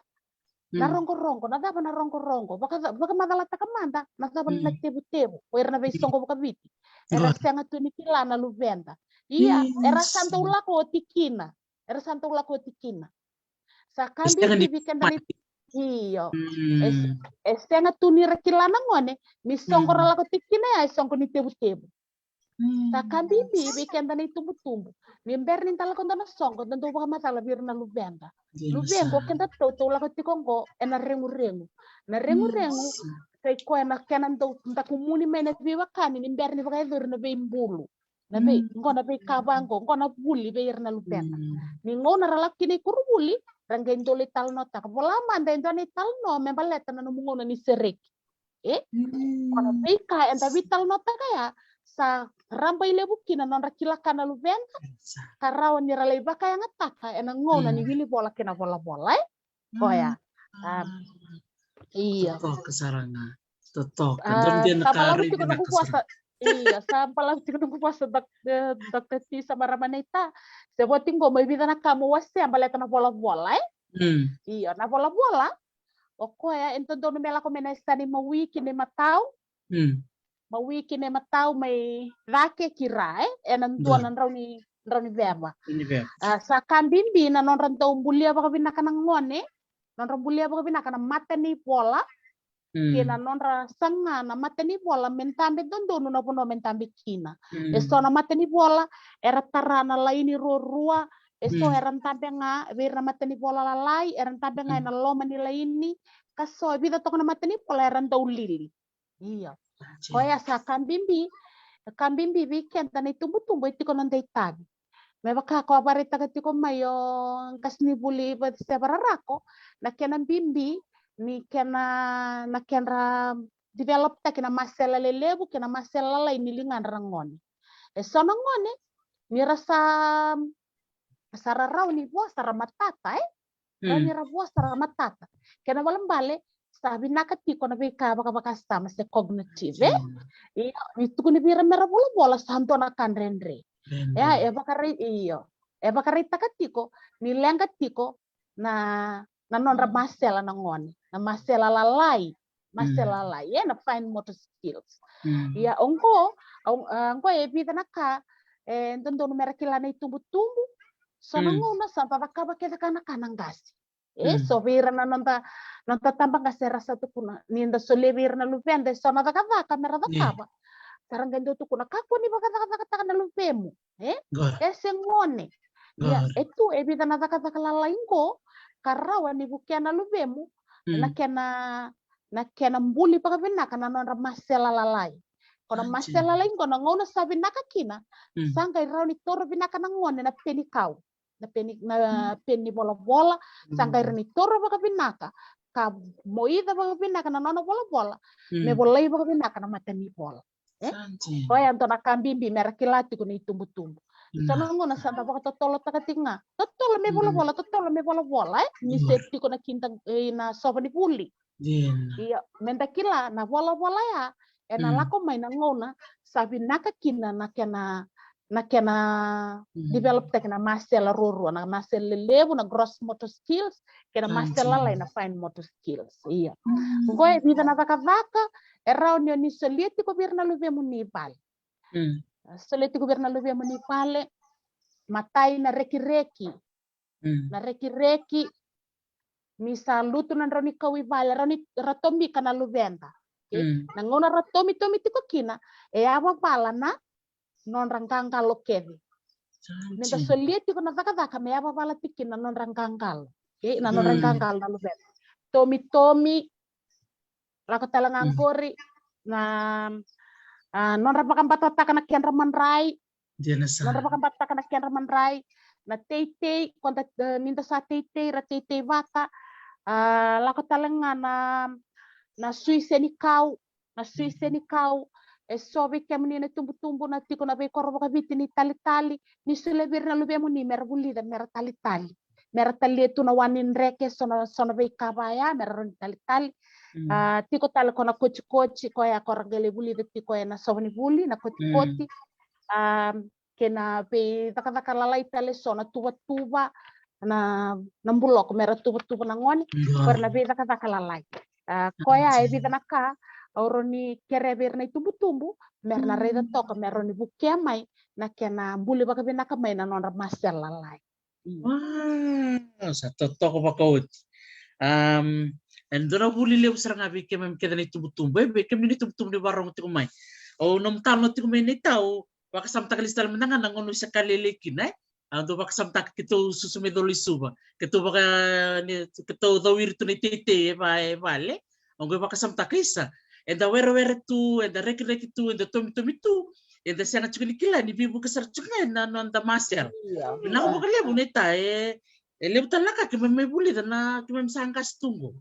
na rogorogo, na cava na rogorogo, vaka, vakamacalataka mada na cava na tevutevu, o ira na veisoqo vakaviti. Era sega tu ni kila na luveda. Ia, era sa dau lako oti kina. Era sa dau lako oti kina. Sa ka bibi vei keda ni, io. E, e sega tu ni ra kila na gone ni soqo ra lako tiko kina ya e soqo ni tevutevu. Sa ka bibi vei keda na itubutubu. Ni bera ni da lako dua na soqo, da dau vakamacala vei ira na luveda. Luvequ, o keda tou, tou lako tiko qo ena reguregu. Na reguregu, sa i koya na kena dau dakumuni mai na veiwekani ni bera ni vakayacori na veibulu. Na vei, qo na veika vaqo, qo na vuli vei ira na luveda. Ni gauna ra lako kina i koronivuli, ra qai dau lai talanoataka. Vola mada e dua na italanoa me baleta na nomu gauna ni sereki. E? Qo na veika eda veitalanoataka ya, sa rabailevu kina na nodra kila ka na luveda, ka rawa ni ra lai vakayagataka ena gauna ni wili vola kei na volavola, e? Koya. A, io. Totoka sara ga. Totoka. A, sa balavu tiko noqu vosa. Io, sa balavu tiko noqu vosa, Doc-, e, Doctor T, sa marama naita. Se vo tiko qo mai vica na ka mo wasea baleta na volavola, e? Io, na volavola. O koya e dodonu me lako mai na yasana i mawi ki na i matau. Mawi ki na i matau, mai cake ki ra, e? Ena dua na drau ni, drau ni veva. A, sa ka bibi na nodra dau bulia vakavinaka na gone, nodra bulia vakavinaka na matanivola, kei na nodra saga na matanivola me dabe dodonu na vanua me dabe kina. E so na matanivola era tara na laini ruarua, e so era dabe ga vei ira na matanivola lalai, era dabe ga ena loma ni laini, ka so e vica toka na matanivola era dau lili. Io. Koya sa ka bibi, ka bibi vei keda na itubutubu e tiko noda itavi. Me vaka ko a vakaraitaka tiko mai o qasenivuli Vatiseva Rarako, na kena bibi ni kena, na kedra developtaki na masela lelevu kei na masela lalai ni ligadra na gone. E so na gone ni ra sa, sa rarawa ni vosa ra matata, e? Rawa ni ra vosa ra matata. Kena ibalebale sa vinaka tiko na veika vakavakasama se cognitive, e? Io, ni tukuni vei ira me ra volavola sa dua na ka dredre. Ia, e vakarai, io. E vakaraitaka tiko ni leqa tiko na, na nodra masela na gone, na masela lalai, masela lalai, e, na fine motor skills. Ia oqo, oqo e vica na ka e dodonu me ra kila na itubutubu. So na gauna sa da cakava kece ka na ka na qase. E so vei ira na noda, noda tabaqase era sa tukuna ni da solia vei ira na luveda e so na cakacaka me ra cakava, sa ra qai dau tukuna, kakua ni vakacakacakataka na luvemu. E? E se gone. Ia e tu e vica na cakacaka lalai qo ka rawa ni vukea na luvemu na kena, na kena buli vakavinaka na nodra masela lalai. Ko na masela lalai qo na gauna sa vinaka kina, sa qai rawa ni taura vinaka na gone na peni kau, na peni, na peni volavola. Sa qai rawa ni taura vakavinaka ka moica vakavinaka na nona volavola me volai vakavinaka na matanivola. E? Koya e dua na ka bibi me ra kila tiko na itubutubu. So na gauna sa da vakatotolotaka tiko ga, totolo me volavola, totolo me volavola, e? Ni se tiko na kida, e, na sova ni vuli. Ia me da kila na volavola ya e na lako mai na gauna sa vinaka kina na kena, na kena developtaki na masela ruarua, na masela lelevu, na gross motor skills, kei na masela lalai, na fine motor skills. Ia oqo e vica na cakacaka e rawa ni o ni solia tiko vei ira na luvemuni i vale. Solia tiko vei ira na luvemuni i vale. Matai, na rekireki. Na rekireki ni sa lutu na drau ni kau i vale, rawa ni ra tomika na luveda. Na gauna ra tomitomi tiko kina e yavavala na nodra qaqalo kece. Me da solia tiko na cakacaka me yavavala tiko kina na nodra qaqalo. Na nodra qaqalo na luveda. Tomitomi, lako tale ga qori na, a, nodra vakabatataka na kedra madrai. Nodra vakabatataka na kedra madrai. Na teitei, ko da, e, ni da sa teitei, ra teitei vata. A, lako tale ga na, na sui senikau, na sui senikau. E so vei kemuni na tubutubu na tiko na veikoro vakaviti ni talitali, ni solia vei ira na luvemuni me ra vulica, me ra talitali, me ra talia tu na wa ni dreke, so na, so na veika vaya me ra rawa ni talitali. A, tiko tale ko na kotikoti, koya ko ra qai lai vulica tiko e na sova ni vuli, na kotikoti. A, kei na veicakacaka lalai tale so na tuvatuva, na, na buloko me ra tuvatuva na gone. Ko ira na veicakacaka lalai. A, koya e vica na ka au rawa ni kerea vei ira na itubutubu me ra na raica toka me ra rawa ni vukea mai na kena buli vakavinaka mai na nodra masela lalai. Wow, sa totoka vakaoti. Am, e dua na vuli levu sara ga vei keimami kece na itubutubu, e, vei kemuni na itubutubu ni vakarorogo tiko mai. Au, nomu talanoa tiko mai na itau, vakasamataka lesu tale mada ga na gauna au se ka lailai kina, e. Au dau vakasamataka keitou susu mai Colo-i-Suva, keitou vaka, ni, keitou cawiri tu na iteitei e va, e vale. Au qai vakasamataka, isa, eda werewere tu, eda rekireki tu, eda tomitomi tu, eda sega tiko ni kila ni veivuke sara tiko ga na noda masela. Vinaka vakalevu na ita, e, e levu tale na ka keimami mai vulica na keimami sa qase tu qo.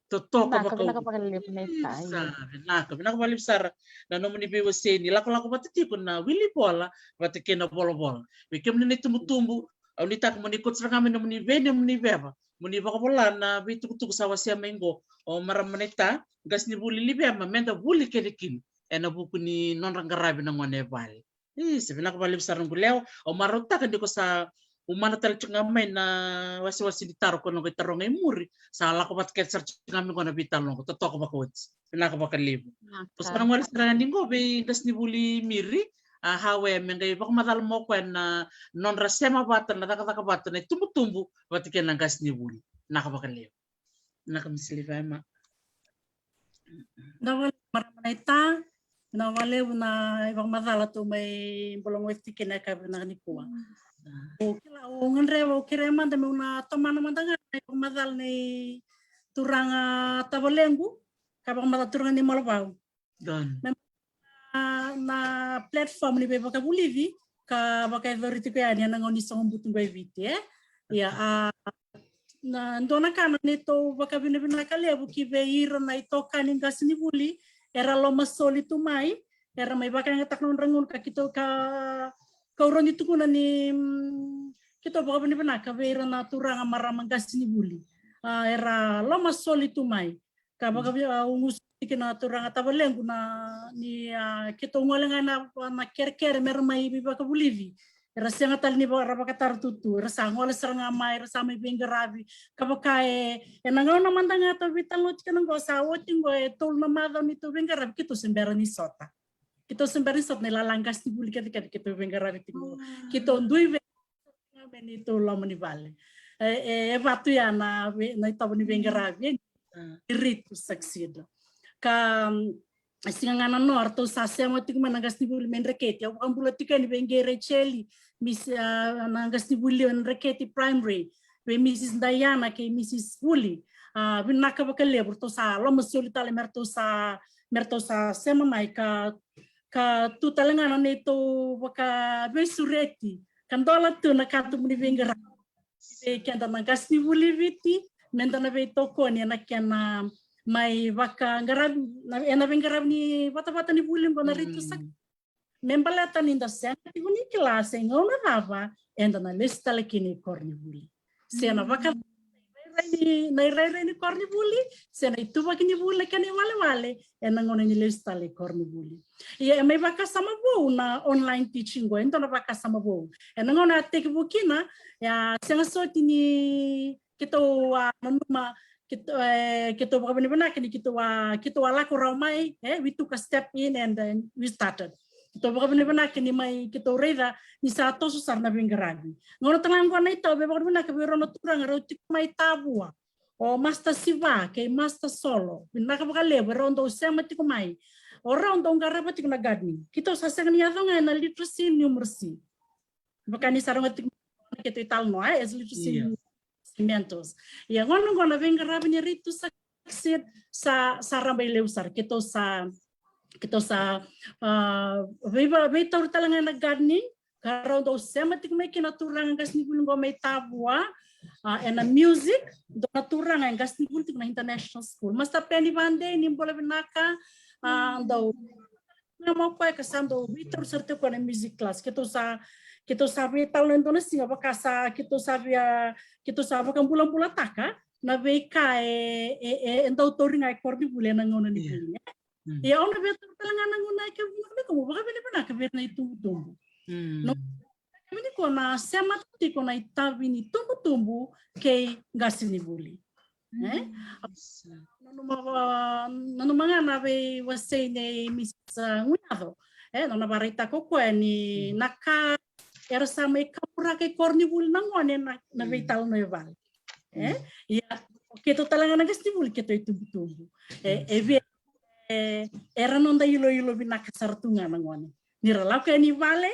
Totoka vakalevu. Vinaka, vinaka vakalevu na ita. Isa, vinaka, vinaka vakalevu sara na nomuni veiwasei ni lakolako vata tiko na wili vola vata kei na volavola. Vei kemuni na itubutubu, au nuitaka mo ni kauta sara ga mai nomuni vei, nomuni veva, mo ni vakavola na veitukutuku sa wasea mai qo o marama na ita, qasenivuli Livema, me da vuli kece kina e na vuku ni nodra qaravi na gone e vale. Isa, vinaka vakalevu sara na noqu lewa. Au marautaka ni ko sa umana tale tiko ga mai na wasewase ni taro ko na noqu itaroga i muri, sa lako vata kece sara tiko ga mai qo na veitalanoa qo. Totoka vakaoti. Vinaka vakalevu. Ko sa na gole sara ga ni qo vei qasenivuli Miri, a, Hawe, me qai vakamacala mai o koya na nodra sema vata, na cakacaka vata na itubutubu vata kei na qasenivuli. Vinaka vakalevu. Vinaka, Miss Livema. Vinaka vakalevu marama na ita. Vinaka vakalevu na ivakamacala tou mai bologoci tiko kina e ka vinaka nikua. Au kila, au gadreva, au kerea mada meu na tomana mada ga na ivakamacala nei turaga tavalequ, ka vakamacala turaga ni Malavau. Na, na platform ni veivakavulici ka vakayacori tiko yani ena gauna ni soqobutu qo e Viti, e? Ia, a, na dua na ka na neitou vakavinavinaka levu ki vei ira na itokani qasenivuli era lomasoli tu mai, era mai vakayagataka na nodra gauna ka keitou ka kau rawa ni tukuna ni, mm, keitou vakavinavinaka vei ira na turaga marama qasenivuli, a, era lomasoli tu mai. Ka vakavi, a, ugusu tiko na turaga tavalequ na ni, a, keitou gole ga na, na kerekere mera mai veivakavulici. Era sega tale ni va, ra vakatara tutu, era sa gole sara ga mai, era sa mai veiqaravi. Ka vaka e, ena gauna mada ga tou veitalanoa tiko ena qo, sa oti qo e tolu na macawa neitou veiqaravi, keitou se bera ni sota. Keitou se bera ni sota na ilala qasenivuli kece kece keitou veiqaravi tiko. Keitou dui vei me neitou loma ni vale. E, e, e vatu ya na ve, na itovo ni veiqaravi, e, Read to Succeed. Ka, mm, e siga ga na noa ratou sa sema tiko mai na qasenivuli mai Dreketi. Au vakabula tiko yani vei qei Racheli, Miss, a, na qasenivuli mai Dreketi Primary, vei Missus Diana kei Missus Vuli. A, vinaka vakalevu, ratou sa lomasoli tale me ratou sa, me ratou sa sema mai ka, ka tu tale ga na neitou vakaveisureti. Ka dola tu na katuba ni veiqaravi vei keda na qasenivuli Viti, meda na veitokoni ena kena mai vakaqaravi, na, ena veiqaravi ni vatavata ni vuli qo na Read to Succeed. Me baleta ni da sega tiko ni kila se gauna cava eda na lesu tale kina i koronivuli. Se na vaka na irairai ni, na irairai ni koronivuli, se na ituvaki ni vuli na kena iwalewale, ena gauna ni lesu tale i koronivuli. Ia e mai vakasama vou na online teaching qo, e dua na vakasama vou. Ena gauna a tekivu kina, ia sega soti ni keitou a nanuma, keitou, e, keitou vakavinavinaka ni keitou a, keitou a lako rawa mai, e, we took a step in and then we started. Keitou vakavinavinaka ni mai keitou raica ni sa toso sara na veiqaravi. Gauna tale ga qo na itau, vei vakavinavinaka vei rau na turaga rau tiko mai Tavua. O Master Siva kei Master Solo, vinaka vakalevu, e rau dau sema tiko mai. O rau dau qarava tiko na gardening. Keitou sa sega ni yaco ga ena literacy, numeracy. Vaka ni sa rogo tiko na keitou italanoa, e, as literacy, yeah, mentors. Ia gauna qo na veiqaravi ni Read to Succeed sa, sa rabailevu sara. Keitou sa, keitou sa, a, vei, veitauri tale ga ena gardening, ka rau dau sema tiko mai kina na turaga qasenivuli qo mai Tavua, a, ena music, dua na turaga e qasenivuli tiko na international school. Master Penny Vande, ni bula vinaka, a, dau na mo koya ka sa dau veitauri sara tiko na music class. Keitou sa, keitou sa veitalanoa e dua na siga vaka sa, keitou sa via, keitou sa vakabulabulataka na veika e, e, e, e dau tauri ga e koronivuli ena gauna ni vuli, e. Ia au na veitauri tale ga na gauna e ke vuna ko mo vakavinavinaka vei na itubutubu. No, vini ko na sema tiko na itavi ni tubutubu kei qasenivuli. E? Nanuma, nanuma ga na veiwasei nei Missus Guyaco. E, nona vakaraitaka o koya ni na ka era sa mai kaburaka i koronivuli na gone na, na veitalanoa e vale. E? Ia, keitou tale ga na qasenivuli, keitou itubutubu. E, e via, e, era noda iloilo vinaka sara tu ga na gone. Ni ra lako yani vale,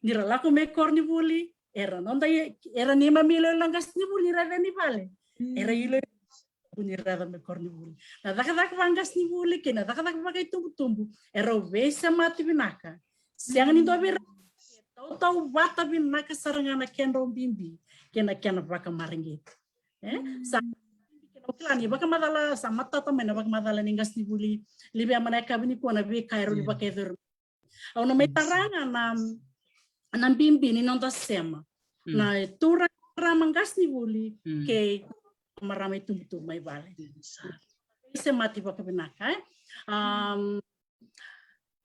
ni ra lako mai koronivuli, era noda i, era neimami iloilo na qasenivuli ni ra yaco yani vale. Era iloilo ni ra yaco mai koronivuli. Na cakacaka vakaqasenivuli kei na cakacaka vakaitubutubu, erau veisemati vinaka. Sega ni dua vei ira e tautauvata vinaka sara ga na kedrau bibi kei na kena vakamareqeti. E? Sa kena kila ni vakamacala, sa matata mai na vakamacala ni qasenivuli, Livia, mai na yakavi nikua na veika erau ni vakayacori. Au na mai tara ga na, na bibi ni noda sema. Na turaga, marama qasenivuli kei marama itubutubu mai vale. Semati vakavinaka, e? Um,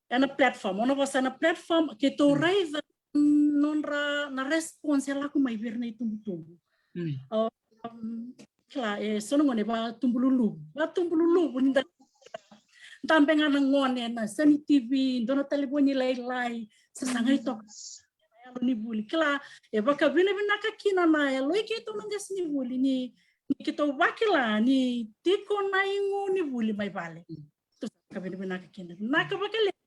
ena platform, au na vosa ena platform, keitou raica nodra na response e lako mai vei ira na itubutubu. Um, kila, e so na gone vakatubu luluvu. Vakatubu luluvu, ni da dabe ga na gone ena seni T V, dua na talevoni lailai, sa sagai toka na yalo ni vuli. Kila, e vakavinavinaka kina na yalo i keitou na qasenivuli ni, ni keitou vakila ni tiko na igu ni vuli mai vale. Keitou sa vakavinavinaka kina. Vinaka vakalevu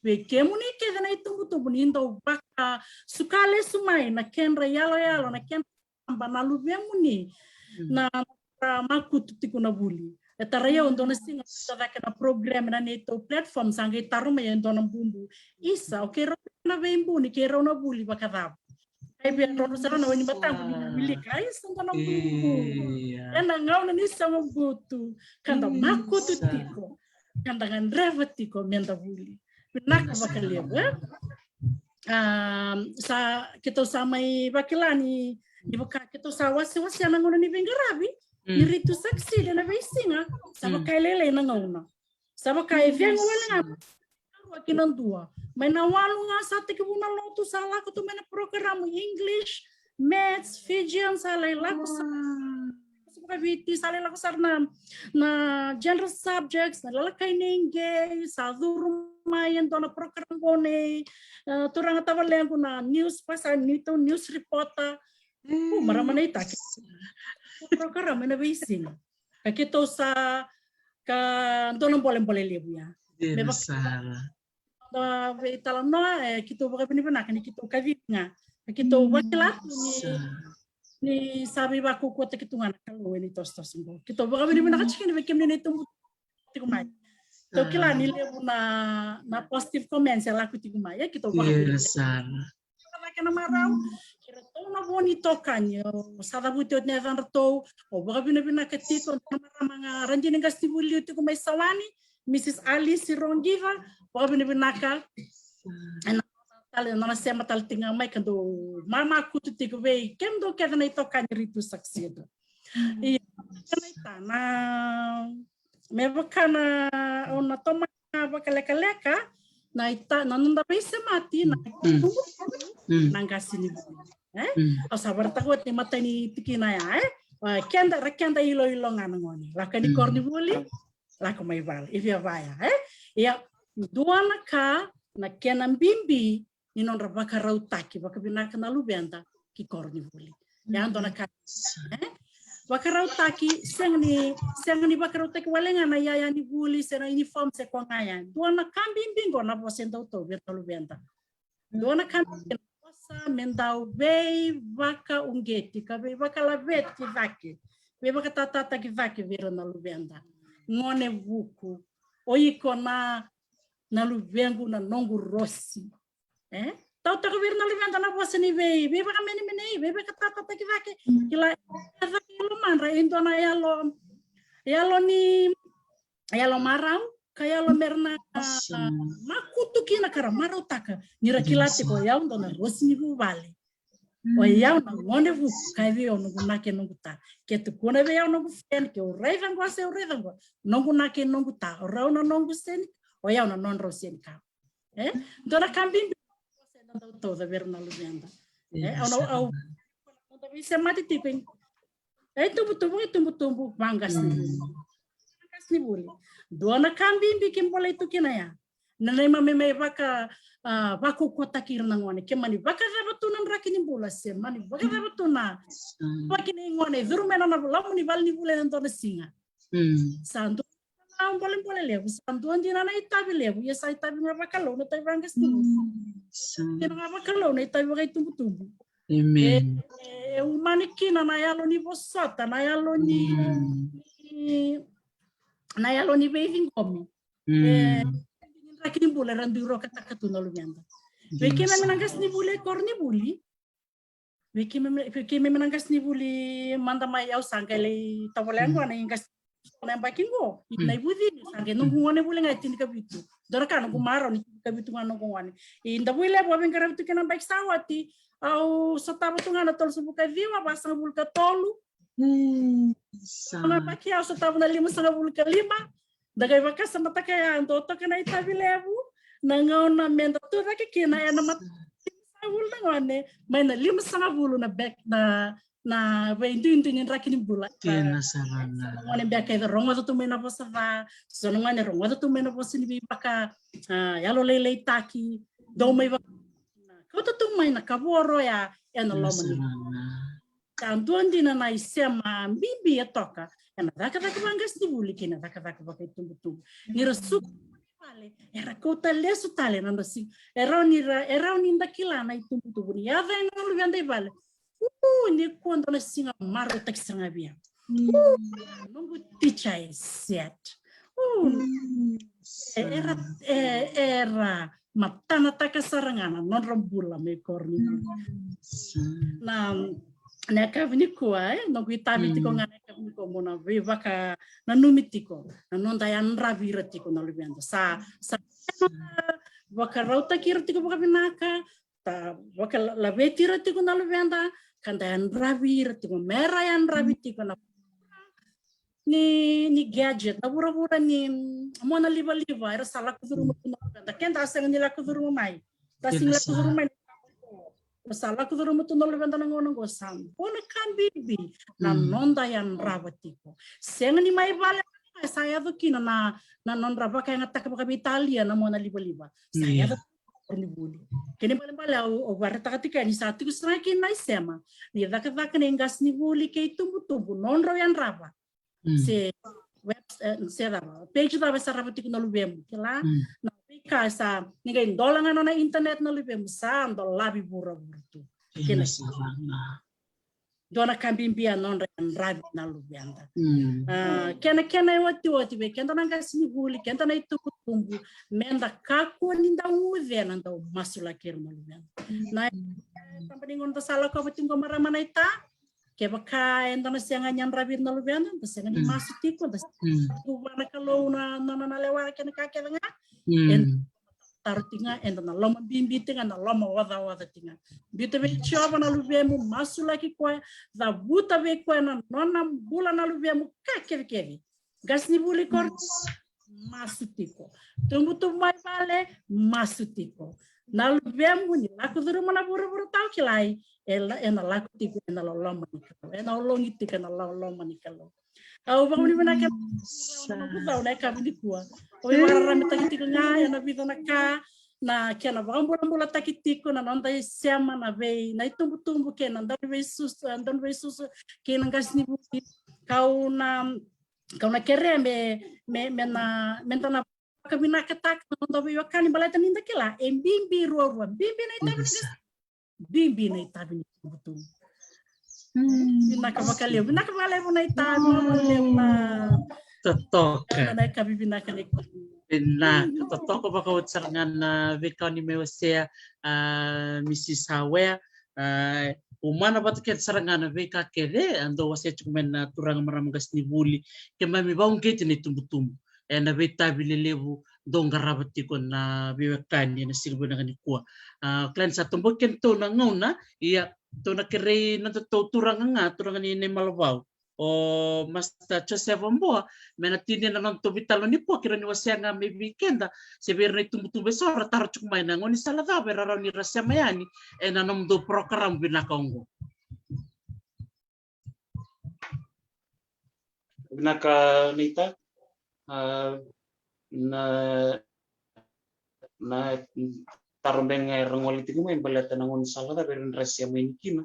vei kemuni kece na itubutubu ni dau vakasuka lesu mai na kedra iyaloyalo, na kedra aba, na luvemuni, na, na makutu tiko na vuli. E tarai au dua na siga, sa cake na program ena neitou platform, sa qai taro mai e dua na bubu. Isa, o keirau na veibuni, keirau na vuli vakacava? Ai via roro sara na wai ni matamu ni wilika. Ai sa da na bubu. Ena gauna ni sa mabutu ka da makutu tiko, ka da gadreva tiko me da vuli. Vinaka vakalevu, e? Sa keitou sa mai vakila ni, ni vaka keitou sa wasewasea na gauna ni veiqaravi ni Read to Succeed ena veisiga. Sa vaka e lailai na gauna. Sa vaka e cegu wale ga rua ki na dua. Mai na walu ga sa tekivu na lotu, sa lako tu mai na program English, Maths, Fijian, sa lai lako sara. Sa vakaviti, sa lai lako sara na, na general subjects, na lalakai nei qei, sa curu mai e dua na program qo nei, e, turaga tavalequ na news, vaka sa neitou news reporter. Marama na itaki. Program ena veisiga. Ka keitou sa ka dua na bolebole levu ya. Me vaka sara na veitalanoa, e, keitou vakavinavinaka ni keitou kacivi ga. Ka keitou vakila tu ni, ni sa veivakaukauwataki tu ga na Kalou ena itosotoso qo. Keitou vakavinavinaka tiko ni vei kemuni na itubu tiko mai. Keitou kila ni levu na, na positive comments e lako tiko mai. E, keitou vakavinavinaka sara. Kena marau, kei ratou na vo ni tokani, o sa cavuti oti na yacadratou, o vakavinavinaka tiko na marama ga Radini Qasenivuli liu tiko mai Sawani, Mrs Alice Rogiva, vakavinavinaka. Ena tale, na nona sema tale tiko ga mai ka dou mamakutu tiko vei kemudou kece na itokani Read to Succeed. Ia, na itana, me vaka na, au na tomana vakalekaleka, na ita, na noda veisemati, na, na qasenivuli. E? Au sa vakaraitaka oti na imatai ni tikina ya, e? Keda, ra keda iloilo ga na gone. Lako yani koronivuli, lako mai vale. I via vaya, e? Ia, dua na ka, na kena bibi, ni nodra vakarautaki vakavinaka na luveda ki koronivuli. Ya dua na ka, e? Vakarautaki, sega ni, sega ni vakarautaki wale ga na iyaya ni vuli, se na uniform, se koya ga ya. Dua na ka bibi qo na vosa e dau tau vei ira na luveda. Dua na ka bibi na vosa me dau veivakauqeti, ka veivakalaveti cake, veivakatatataki cake vei ira na luveda. Gone vuku, o iko na, na luvequ, na noqu rosi. E? Tautaka vei ira na luveda na vosa ni vei, veivakamenemenei, veivakatatataki cake. Kila, e cake e lomadra e dua na yalo, yalo ni, yalo marau, ka yalo me ra na makutu kina ka ra marautaka. Ni ra kila tiko o yau dua na rosi ni vuvale. O yau na gone vuku, ka e vei au noqu na kei noqu ta. Ke tukuna vei au noqu friend, ke au raica qo se au raica qo, noqu na kei noqu ta, o rau na noqu seni, o yau na nodrau seni ka. E? Dua na ka bibi, vosa e dau tauca vei ira na luveda. E, au na, au, au na veisemati tiko. E tubutubu, e tubutubu, vaqasenivuli. Vaqasenivuli. Dua na ka bibi ke bolei tu kina ya. Na neimami mai vaka, a, vakaukauwataki ira na gone. Ke mani vakacava tu na draki ni bula se, mani vakacava tu na, vaki nei gone, curu mai na loma ni vale ni vula ena dua na siga. Sa dua na bolebole levu, sa dua dina na itavi levu, ia sa itavi ga vakalou na itavi vaqasenivuli. Sa dina ga vakalou na itavi vakaitubutubu. E, e umani kina na yalo ni vosota, na yalo ni, ni, na yalo ni veiciqomi. E, draki ni bula era dui rokataka tu na luveda. Vei keimami na qasenivuli e koronivuli, Vei keimami, vei keimami na qasenivuli mada mai, au sa qai lai tovolea qo na qase na yabaki qo. I Naivucini, sa qai noqu gone vuli ga e tinikavitu. Dua na ka noqu marau ni tinikavitu ga noqu gone. I Davuilevu au veiqaravi tu kina na yabaki sa oti, au sotava tu ga na tolusagavulu ka ciwa, vasagavulu ka tolu. Sa na yabaki au sotava na limasagavulu ka lima. Da qai vakasamataka ya, dua toka na itavi levu, na gauna me da tu cake kina ena mata limasagavulu na gone, mai na limasagavulu na beka, na, na veiduidui ni draki ni bula. Kena sara na gone beka e rogoca tu mai na vosa ca, so na gone rogoca tu mai na vosa ni veivaka, a, yalolailaitaki, dau mai vaka, kauta tu mai na kavoro ya ena loma ni Sa dua dina na isema bibi e toka ena cakacaka vaqasenivuli kei na cakacaka vakaitubutubu. Ni ra suka mai vale, era kauta lesu tale na nodra siga. E rawa ni ra, e rawa ni da kila na itubutubu ni yaco yani na luveda i vale. Uu, nikua dua na siga marautaki sara ga vei au. Uu, noqu teacher e set. Uu, e, era, e, era matanataka sara ga na nodra bula mai koro ni bula. Na, na yakavi nikua, e, noqu itavi tiko ga na yakavi nikua mo na veivakananumi tiko na noda yadravi ira tiko na luveda. Sa, sa vakarautaki ira tiko vakavinaka, ta vakalaveti ira tiko na luveda, ka da yadravi ira tiko, mera yadravi tiko na ni, ni gadget, na vuravura ni, mm, mona livaliva, era sa lako curuma tu na luveda. Keda a sega ni lako curuma mai. Da sega ni lako curuma mai. Era sa lako curuma tu na luveda na gauna oqo, sa dua na ka bibi na noda yadrava tiko. Sega ni mai vale, sa yaco kina na, na nodra vakayagataka vakaveitalia na mona livaliva. Sa yaco kina ni vuli. Kena ibalebale au, au vakaraitaka tiko yani, sa tiko sara ga kina na isema ni cakacaka nei qasenivuli kei tubutubu, nodrau yadrava. Se web, e, se cava, page cava e sarava tiko na luvemu, kila? Na veika sa, ni qai dola ga nona internet na luvemu, sa dolavi vuravura tu. Kena sara ga. Dua na ka bibi a nodra yadravi na luveda. A, kena, kena e otioti vei keda na qasenivuli, keda na itubutubu, meda kakua ni dau ucena, dau masulaki ira na luveda. Na, e, taba ni gauna da sa lakova tiko qo, marama naita, kevaka eda na sega ni yadravi ira na luveda, da sega ni masu tiko, da sega ni tiko vua na Kalou na, na, na, na lewa kei na ka kece ga. Eda taro tiko ga, eda na loma bibi tiko ga, na loma ocaoca tiko ga. Biuta vei Jiova na luvemu, masulaki koya, cavuta vei koya na nona bula na luvemu, ka kecekece. Qasenivuli koro, masu tiko. Tubutubu mai vale, masu tiko. Na luvemu ni lako curuma na vuravura tawa kilai, e la, ena lako tiko ena loloma ni Kalou. Ena ologi tiko ena loloma ni Kalou. Au vakavinavinaka na noqu cau na yakavi nikua. Au vakararamataki tiko ga ena vica na ka, na kena vakabulabulataki tiko na noda isema, na vei, na itubutubu kei na dauveisusu, dauveisusu kei na qasenivuli. Kau na Kau na kerea me, me, me na, me da na vakavinakataka na noda veiwekani baleta ni da kila e bibi ruarua, bibi na itavi ni qase, bibi na itavi ni tubutubu. Vinaka vakalevu, vinaka vakalevu na itavi, vinaka vakalevu na. Totoka. Na itavi vinaka ni. Vinaka, totoka vakaoti sara ga na veika ni mai wasea, a, Mrs Hawea. A, au mana vata kece sara ga na veika kece a dau wasea tiko mai na turaga marama qasenivuli. Keimami vakauqeti na itubutubu ena veitavi lelevu dau qarava tiko na veiwekani ena siga vinaka nikua. A, kila ni sa toboki kedatou na gauna, ia tou na kerei na nodatou turaga ga, turaga ni Naimalavau, o Master Joseph Abua, me na tinia na nodatou veitalanoa nikua, keirau ni wasea ga mai vei keda se vei ira na itubutubu eso ra taro tiko mai na gaunisala cava era rawa ni ra sema yani ena nomudou porokaramu vinaka oqo. Vinaka naita, a, na na taro beka ga era gole tiko mai baleta na gaunisala cava era sema yani kina.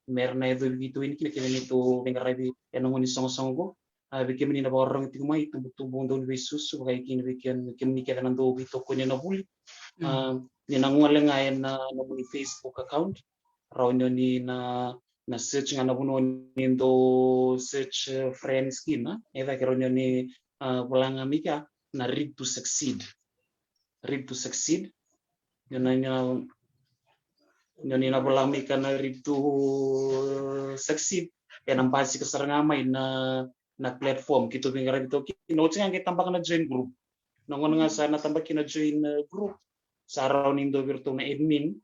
Me ra na yacovi keitou yani kina kei na neitou veiqaravi ena gauna ni soqosoqo qo. A, vei kemuni na vakarorogo tiko mai, tubutubu, dauveisusu, vakaikina vei kemuni kece na dau veitokoni ena vuli. A, ni na gole ga ena nomuni Facebook account, rawa ni oni na, na search ga na vanua ni dau search, e, friends kina. E cake rawa ni oni, a, vola ga mai kea na Read to Succeed. Read to Succeed. Ni na, ni na, ni na vola mai kea na Read to Succeed, ena basika sara ga mai na, na platform keitou veiqaravi toka kina. Oti ga qai tabaka na join group. Na gauna ga sa na tabaki na join, e, group, sa rawa ni dua vei iratou na admin,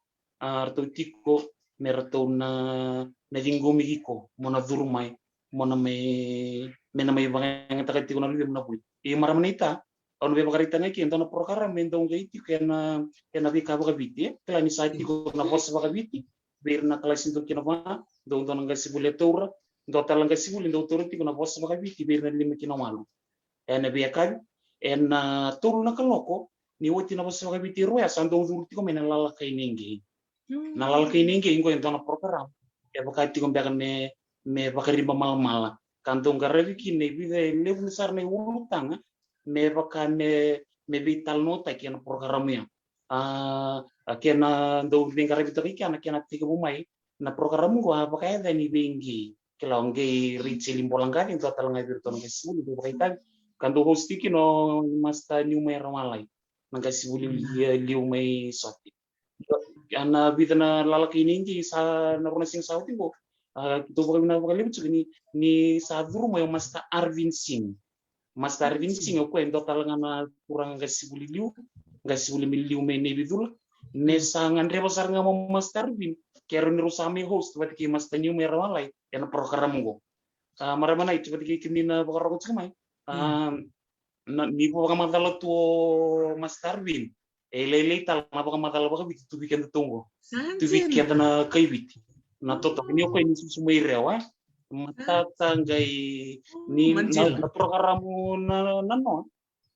a, ratou tiko me ratou na, na ciqomi iko mo na curu mai, mo na mai, me na mai vakayagataka tiko na luvemu na vuli. Ia marama naita, au na via vakaraitaka ga e dua na porokaramu e dau qai tiko ena, ena veika vakaviti, e. Kila ni sa tiko na vosa vakaviti vei ira na kalasi dau kina va, dau dua na qasenivuli e taura, dua tale na qasenivuli dau taura tiko na vosa vakaviti vei ira na lima kina walu. Ena veiyakavi, ena tolu na kaloko, ni oti na vosa vakaviti e rua ya, sa dau curu tiko mai na Lalakai Nei Qei. Na Lalakai Nei Qei qo e dua na porokaramu e vaka tiko beka me, me vakariba malamala ka dau qaravi kina e vica, e levu sara na iulutaga me vaka me, me veitalanoataki ena porokaramu ya. A, a kena dau veiqaravi toka i kea, na kena tekivu mai na porokaramu qo a vakayacani vei Qei. Kila o Qei Rachel Bolaqaci, dua tale ga vei iratou na qasenivuli dau vakaitavi, ka dau host tiko kina o Master Niumaira Walai. na qasenivuli liu mai Sote. Ena vica na lalakai ni qei sa na rua na siga sa oti qo. A, keitou vakavinaka vakalevu tiko ni, ni sa curu mai o Master Arvin Singh. Master Arvin Singh, o koya e dua tale ga na turaga qasenivuli liu, qasenivuli mai liu mai Naivicula. Me sa gadreva sara ga mo Master Arvin, ke rau ni rau sa mai host vata kei Master Niu mai Rawalai ena program qo. A, marama naita vata kei kemuni na vakarorogo tiko mai. A, na, ni vakamacala tu o Master Arvin. E lailai tale na vakamacala vakaviti tu vei keda tu qo. Tu vei keda na kai Viti. Na totoka ni o koya ni susu mai Rewa, e. Matata qai ni na, na program na, na noa.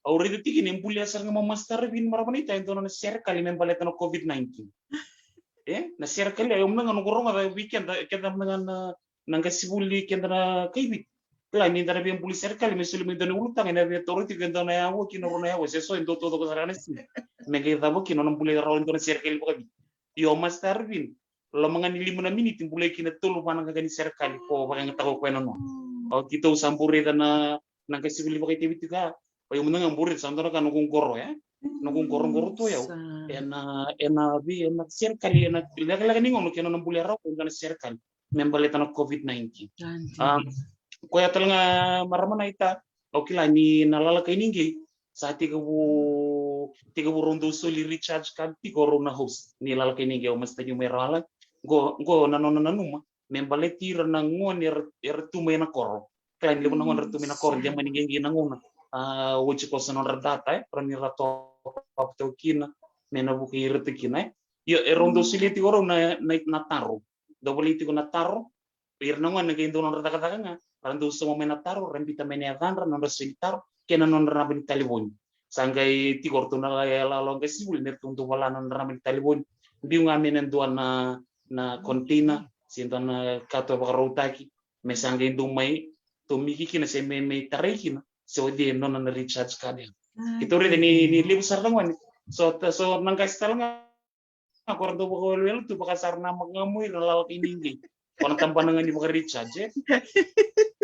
Au raica tiko ni bulia sara ga mo Master Arvin, marama naita, e dua na serekali me baleta na COVID nineteen. E, na serekali, au mada ga noqu rogoca vei keda, keda mada ga na na qasenivuli keda na kai Viti. Kila ni da na via buli serekali me soli mai dua na ulutaga, ena via toro tiko e dua na yaua ki na rua na yaua, se so e dua taucoko sara ga na siga. Me qai cava kina o na buli rawa e dua na serekali vakaviti. Io, Master Arvin, loma ga ni lima na miniti bulai kina tolu va na qaqa ni serekali ko vakayagataka o koya na noa. O keitou sa bau raica na, na qasenivuli vakaitavi tiko ya. O yau mada ga bau raica sa dua na ka noqu qoro, e? Noqu qoroqoro tu o yau. Ena, ena vei, ena serekali, ena lekaleka ni gauna kena nona bulia rawa e dua na serekali me baleta na COVID nineteen. A, koya tale ga, marama naita, au kila ni na lalakai ni qei sa tekivu, tekivu rau dau soli recharge card tiko rau na host ni lalakai ni qei, o Master Niu mai Rawalai. Qo, qo na nona nanuma me baleti ira na gone era, era tu mai na koro. Kila ni levu na gone era tu mai na koro, de mani qeqei na gauna. A, oti koso na nodra data, e, rawa ni ra top up tiko kina me na vukei ira tiko kina, e. Io, e rau dau solia tiko rau na, na, na taro. Dau volai tiko na taro. Ira na gone qai dau nodra cakacaka ga, ra dau sauma mai na taro, ra biuta mai na yacadra, nodra soli taro kei na nodra naba ni talevoni. Sa qai tiko ratou na iyaloyalo qasenivuli me ratou dau vola na nodra naba ni talevoni. Biu ga mai na dua na, na container se dua na kato vakarautaki, me sa qai dau mai tomiki kina se me, me tarai kina se o cei e nona na recharge card ya. Keitou raica ni, ni levu sara na gone. So, so na qase tale ga ko ra dau vakawelewele tu, vaka sa ra namaka ga mai ira na lalakai ni qei. Ko na tabana ga ni vakarecharge, e?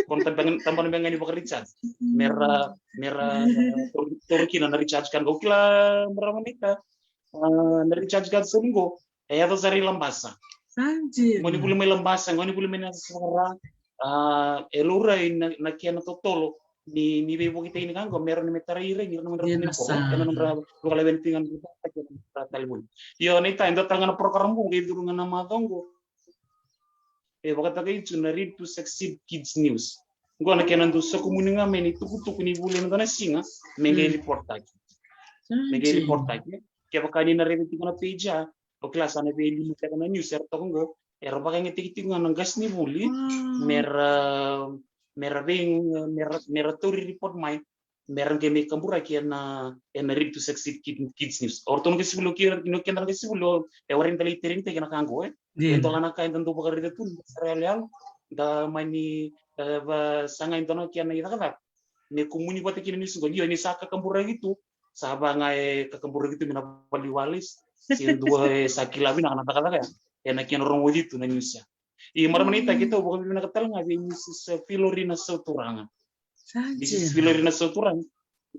Ko na tabana, tabana ga ni vakarecharge. Me ra, me ra tauri, tauri kina na recharge card. Au kila, marama naita, a, na recharge card soli qo e yaco sara i Labasa. Gone vuli mai Labasa, gone vuli mai na yasa sara. A, e laurai na, na kena totolo ni, ni veivukitaki ni ka qo, me rawa ni me tarai ira, ni ra na nodra talevoni. Io, naita, e dua tale ga na program qo qai curu ga na macawa qo. E vakatokai tu na Read to Succeed Kids News. Qo na kena dau sokomuni ga mai na itukutuku ni vuli ena dua na siga me qai reporttaki. Me qai reporttaki. Kevaka ni na raica tiko na page ya, o kila sa na veilimitaka na news era toka qo, era vakayagataki tiko ga na qasenivuli me ra, me ra vei, me ra, me ra tauri report mai, me ra qai mai kaburaki ena, ena Read to Succeed Kid, Kids News. O ratou na qasenivuli, o kira, o keda na qasenivuli, e warai ni da lai training taki na ka qo, e. E dola na ka eda dau vakaraica tu, ni da sa yaloyalo, da mani, e, va, saga e dua na kena icakacaka me kumuni vata kina news qo. Io, ni sa kakaburaki tu, sa va ga e kakaburaki tu mai na vale ni wireless, se dua e sa kila vinaka na cakacaka ya, ena kena rogoci tu na news ya. Ia marama naita, keitou vakavinavinaka tale ga vei Missus Filorina Sauturaga. Missus Filorina Sauturaga,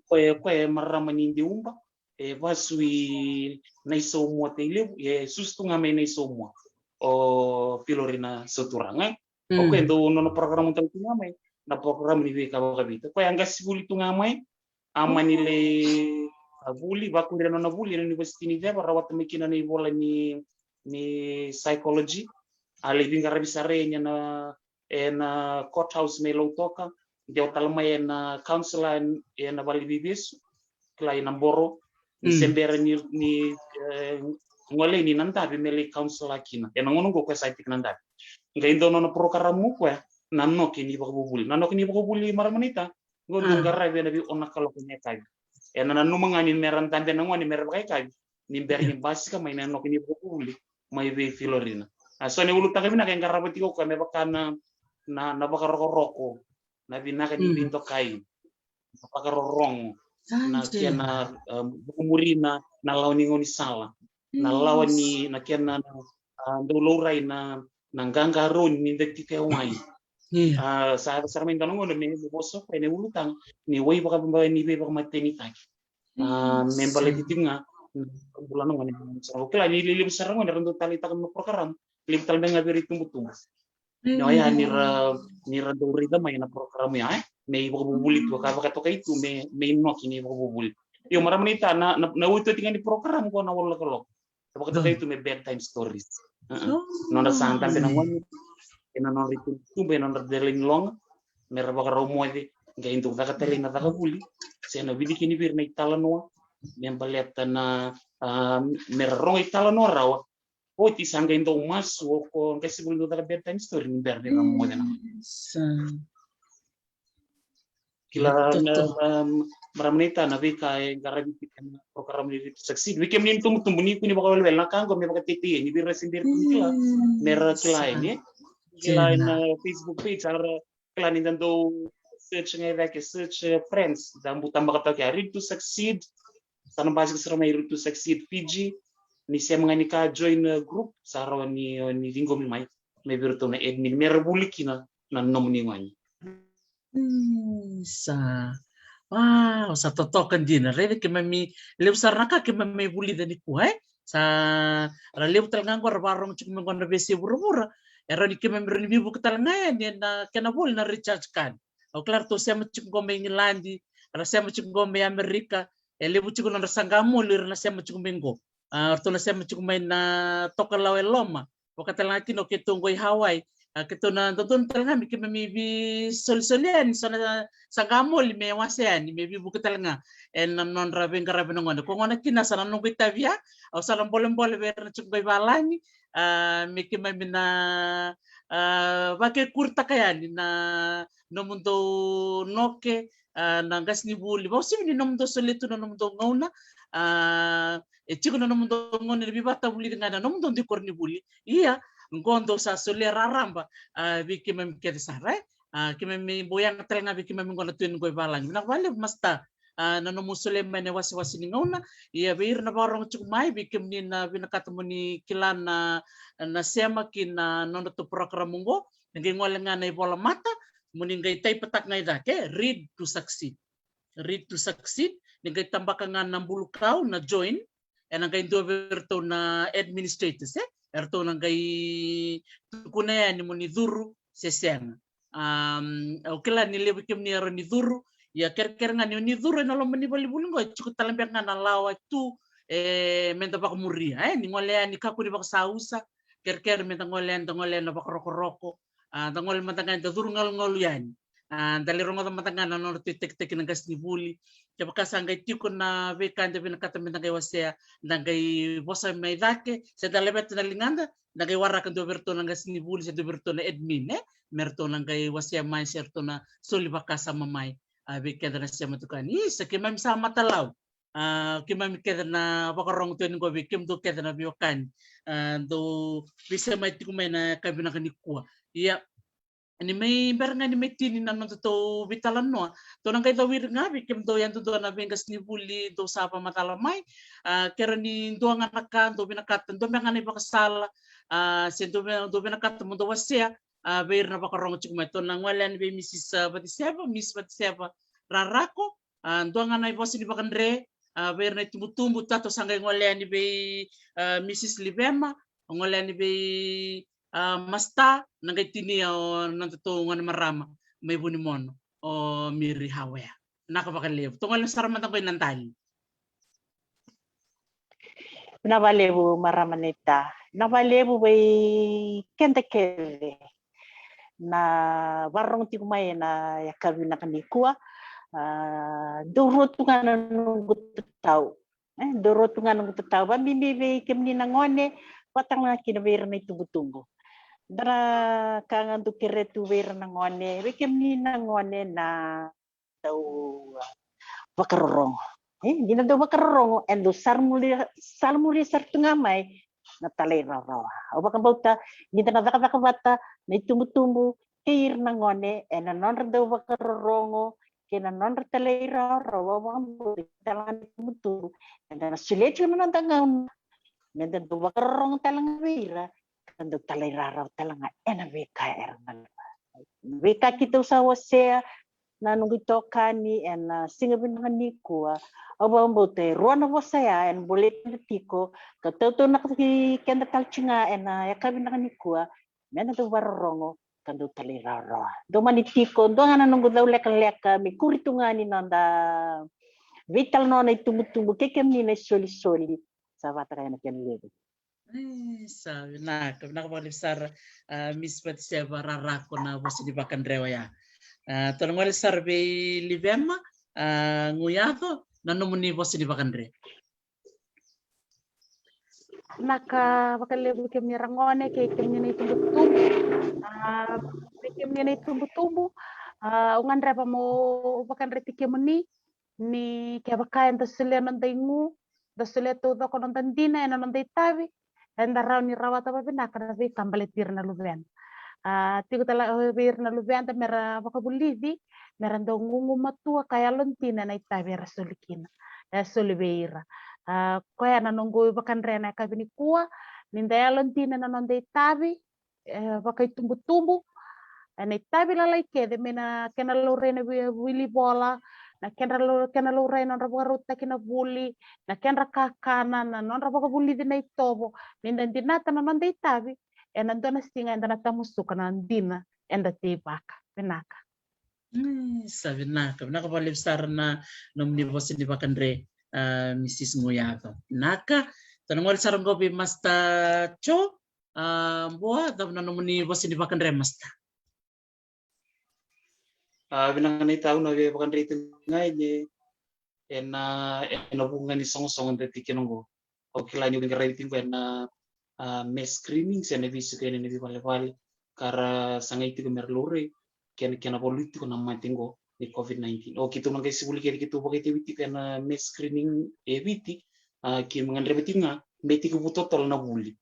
koya, koya e marama ni Deuba, e vasu i Naisaumua, Tailevu, e susu tu ga mai Naisaumua o Filorina Sauturaga. O koya e dau nona program tale tu ga mai, na program ni veika vakaviti. Koya e qasenivuli tu ga mai, a mani lai, a, vuli, vakuria na nona vuli ena University ni Ceva, rawata mai kina na ivola ni, ni psychology. A lai veiqaravi sara yani ena, ena courthouse mai Lautoka, dewa tale mai ena councillor ena vale ni veivesu, kila, ena Boro, ni se bera ni, ni, e, gole ni Nadabe me lai councillor kina. Ena gauna qo koya sa tiko Nadabe. Qai dua nona program o koya, na Noke ni Vakavuvuli. Na Noke ni Vakavuvuli, marama naita, qo dau qaravi ena vei ono na kaloko na yakavi. Ena nanuma ga ni me ra dabe na gone me ra vakayakavi, ni bera ni basika mai na Noke ni Vakavuvuli mai vei Filorina. A, so na ulutaga vinaka e qarava tiko o koya me vaka na, na, na vakarokoroko, na vinaka ni veidokai, na vakarorogo, na kena, e, vakamuri na, na lawa ni gaunisala, na lawa ni, na kena, na, a, dau laurai na, na qaqarauni ni da tiko e wai. A, sa, sa mai dua na gauna me, me vosa o koya ena ulutaga ni wai vaka, ni veivakamatenitaki. A, me baleti tiko ga na bula na gone. Sa o kila ni lelevu sara gone era dau taleitaka na program. Levu tale mai ga vei ira itubutubu. Na oya ni ra, ni ra dau raica mai na program ya, e? Me ivakavuvuli tu, ka vakatokai tu me, me inoki ni ivakavuvuli. Io, marama naita, na, na, na otioti ga ni program ko na walu lokoloko. Vakatokai tu me bedtime stories. Nodra sa dabe na gone, ena nodra itubutubu, ena nodra delai ni loga, me ra vakarau moce, qai dau caka tale na caka vuli, se na vici kina vei ira na italanoa, me baleta na, a, me ra rogo italanoa rawa. Oti sa qai dau masu o ko qai se vuli dau caka bedtime story ni bera ni ra moce na. Kila na, na, marama naita, na veika e qaravi tiko na program ni Read to Succeed. Vei kemuni na itubutubu ni kua ni vakawelewele na ka qo me vakatetei ni vei ira se bera tu ni kila. Me ra kila yani. Kila na Facebook page, a ra kila ni da dau search ga i cake, search, e, friends, da buta baka toka ya Read to Succeed. Sa na basika sara mai Read to Succeed Fiji. Ni sema ga ni ka join, e, group, sa rawa ni, e, ni ciqomi mai me vei iratou na admin me ra vuli kina na nomuni gone. Sa. Wow, sa totoka dina. Raica keimami levu sara na ka keimami vulica nikua, e? Sa ra levu tale ga qo ra vakarorogo tiko mai qo na veiyasai vuravura. E rawa ni keimami rawa ni veivuke tale ga yani ena kena voli na recharge card. Au kila ratou sema tiko qo mai Igiladi, ra sema tiko qo mai Amerika. E levu tiko nodra saqa moli ira na sema tiko mai qo. A, ratou na sema tiko mai na tokalau e loma. Vaka tale ga kina o keitou qo i Hawaii. A, keitou na dodonu tale ga me keimami veisolisoli yani so na saqa moli me wase yani me veivuke tale ga ena nodra veiqaravi na gone. Ko gona kina sa na noqu itavi ya, au sa na bolebole vei ira na tiko qo i valagi. A, me keimami na, a, vakaikuritaka yani na nomudou noke, a, na qasenivuli. Vakauasivi ni nomudou solia tu na nomudou gauna, a, e tiko na nomudou gauna ni veivakatavulici ga na nomudou dui koronivuli. Ia, qo dou sa solia raraba, a, vei keimami kece sara, e? A, keimami bau yaga tale ga vei keimami qo na tu yani qo i valagi. Vinaka vakalevu Masta, a, na nomu solia mai na iwasewase ni gauna. Ia vei ira na vakarorogo tiko mai, vei kemuni na vinakata mo ni kila na, na sema ki na nodratou program qo, ni qai gole ga na ivola mata, mo ni qai taipataka ga i cake, Read to Succeed. Read to Succeed, ni qai tabaka ga na bulukau na join, ena qai dua vei iratou na administrators, e? Eratou na qai tukuna yani mo ni curu se sega. Am, au kila ni levu kemuni era ni curu, ia kerekere ga ni o ni curu ena loma ni valivuli qo, e tiko tale beka ga na lawa tu, e, meda vakamuria, e? Ni gole yani kakua ni vakasausa, kerekere meda gole yani, da gole yani na vakarokoroko, a, da gole mada ga yani da curu galugalu yani. A, da lai rogoca mada ga na nodratou itakitaki na qasenivuli. Kevaka sa qai tiko na veika eda vinakata meda qai wasea, da qai vosa mai cake, se da laveta na ligada, da qai waraka dua vei iratou na qasenivuli, se dua vei iratou na admin, e? Me ratou na qai wasea mai, se ratou na soli vakasama mai, a, vei keda na sema tukuni. Isa, keimami sa matalau. A, keimami kece na vakarorogo tu yani qo, vei kemudou kece na veiwekani, a, dou veisemati tiko mai na yakavi vinaka nikua. Ia, ni mai bera ga ni mai tini na nodatou veitalanoa, tou na qai cau ira ga vei kemudou yadudua na veiqasenivuli dou sa vakamacala mai. A, ke rawa ni dua ga na ka dou vinakata, dua beka ga na ivakasala, a, se dou vi-, dou vinakata mo dou wasea, a, vei ira na vakarorogo tiko mai. Tou na gole yani vei Misis, a, Vatiseva, Miss Vatiseva Rarako, a, dua ga na ivosa ni vakadre, a, vei ira na itubutubu, tatou sa qai gole yani vei, a, Misis Livema, gole yani vei, a, Masta, na qai tinia o nodatou gone marama mai Vunimono, o Miri Hawea. Vinaka vakalevu. Tou gole sara mada qo i Nadali. Vinaka vakalevu marama naita. Vinaka vakalevu vei keda kece na vakarorogo tiko mai ena yakavi vinaka nikua. A, dou rua tu ga na noqu tatau. E, dou rua tu ga na noqu tatau. Vakabibi vei kemuni na gone, vata ga kina vei ira na itubutubu. Da na ka ga dou kerea tu vei ira na gone, vei kemuni na gone na dau, a, vakarorogo. E, ni na dau vakarorogo, e dau salamuria, salamuria sara tu ga mai na talairawarawa. Au vakabauta ni da na cakacaka vata na itubutubu kei ira na gone ena nodra dau vakarorogo kei na nodra talairawarawa. Au vakabauta ni da na itubutubu, eda na solia tiko na noda gauna me da dau vakarorogo tale ga vei ira, ka dau talairawarawa tale ga ena veika era na, veika keitou sa wasea, Na noqu itokani ena siga vinaka nikua. Au vakabauta e rua na vosa ya ena bolei keda tiko, ka tautaunaki keda tale tiko ga ena yakavi vinaka nikua. Me da dau vakarorogo ka dau talairawarawa. Dou mani tiko, dua ga na noqu cau lekaleka me kuri tu ga ni noda veitalanoa na itubutubu kei kemuni na isolisoli. Sa vata kaya na kena levu. E, sa vinaka, vinaka vakalevu sara, a, Miss Batiseva Rarako na vosa ni vakadre oya. A, tou na gole sara vei Livema, a, Guyaco, na nomuni vosa ni vakadre. Vinaka vakalevu kemuni ra gone kei kemuni na itubutubu. A, vei kemuni na itubutubu, a, au gadreva mo vakadreti kemuni ni kevaka eda solia noda igu, da solia taucoko noda dina ena noda itavi, eda rawa ni rawata vavinaka na veika baleti ira na luveda. A, tiko tale vei ira na luveda mera vakavulici, mera dau gugumatua ka yalodina ena itavi era soli kina, e soli vei ira. A, koya na noqu vakadre na yakavi nikua, ni da yalodina ena noda itavi, e, vakaitubutubu, ena itavi lalai kece, me na kena laurai na vi-, wili vola, na kedra lau-, kena laurai na nodra vakarautaki na vuli, na kedra kakana, na nodra vakavulici na itovo, ni da dinata na noda itavi, ena dua na siga eda na tamusuka na dina eda teivaka. Vinaka. Mm, sa vinaka, vinaka vakalevu sara na nomuni vosa ni vakadre, a, Missus Guyaco. Vinaka, tou na gole sara qo vei Master Joe, a, Bua, cava na nomuni vosa ni vakadre, Master? A, vinaka naita, au na via vakadreti ga ena, ena vuku ga ni soqosoqo da tiko kina qo. Au kila ni o qai raici tiko ena, a, mass screening se na veisiko yani ena veivalevale ka ra sagai tiko mera laurai kena, kena valuti tiko na mate qo ni COVID nineteen. O keitou na qai sivuli kece, keitou vakaitavi tiko ena mass screening e Viti, a, keimami gadreva tiko ga me tekivu totolo na vuli.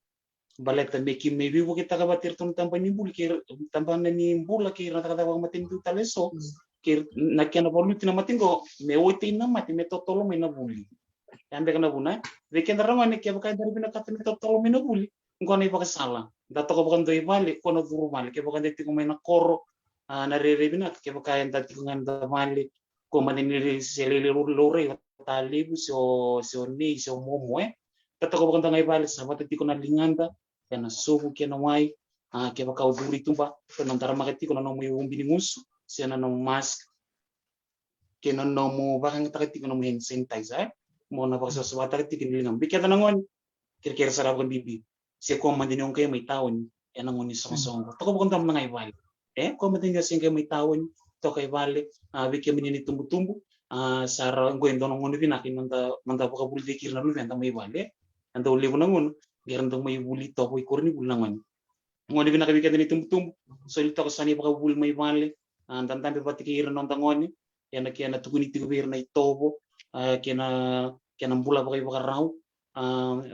Baleta me keimami veivuketaka vata iratou na tabana ni bula kei, tabana ni bula kei ira na cakacaka vakamatanitu tale eso, kei na kena valuti na mate qo, me oti na mate, me totolo mai na vuli. Ya beka na vuna, e? Vei keda ra gone, kevaka eda vinakata me totolo mai na vuli, qo na ivakasala. Da toka vakadua i vale, ko na curu vale. Kevaka da tiko mai na koro, a, na rairai vinaka, kevaka eda tiko ga eda vale, ko mada ni se lai laurai vata levu, se o, se o nei, se o momo, e. Da toka vakadua ga i vale, sa vata tiko na ligada, ena sovu kei na wai, a, kevaka o curu i tuba, tou na daramaka tiko na nomu iubi ni gusu, se na nomu mask, kei na nomu vakayagataka tiko nomu hand sanitizer, e. Mo na vakasavasavataka tiko na ligamu. Vei keda na gone, kerekere sara vakabibi. Se ko mada ni o qai mai taoni ena gauna ni soqosoqo. Toka vakadua mada ga i vale. E, ko mada ni o se qai mai taoni, toka i vale, a, vei kemuni na itubutubu, a, sa ra qo e dua na gauna vinaka ni noda, noda vakavulici kina na luveda mai vale. E dau levu na gauna qai ra dau mai vuli tovo i koronivuli na gone. Gauna vinaka vei keda na itubutubu, soli toka so na ivakavuvuli mai vale, a, da dabe vata kei ira na noda gone, ena kena tukuni tiko vei ira na itovo, a, kei na, kei na bula vakaivakarau, a,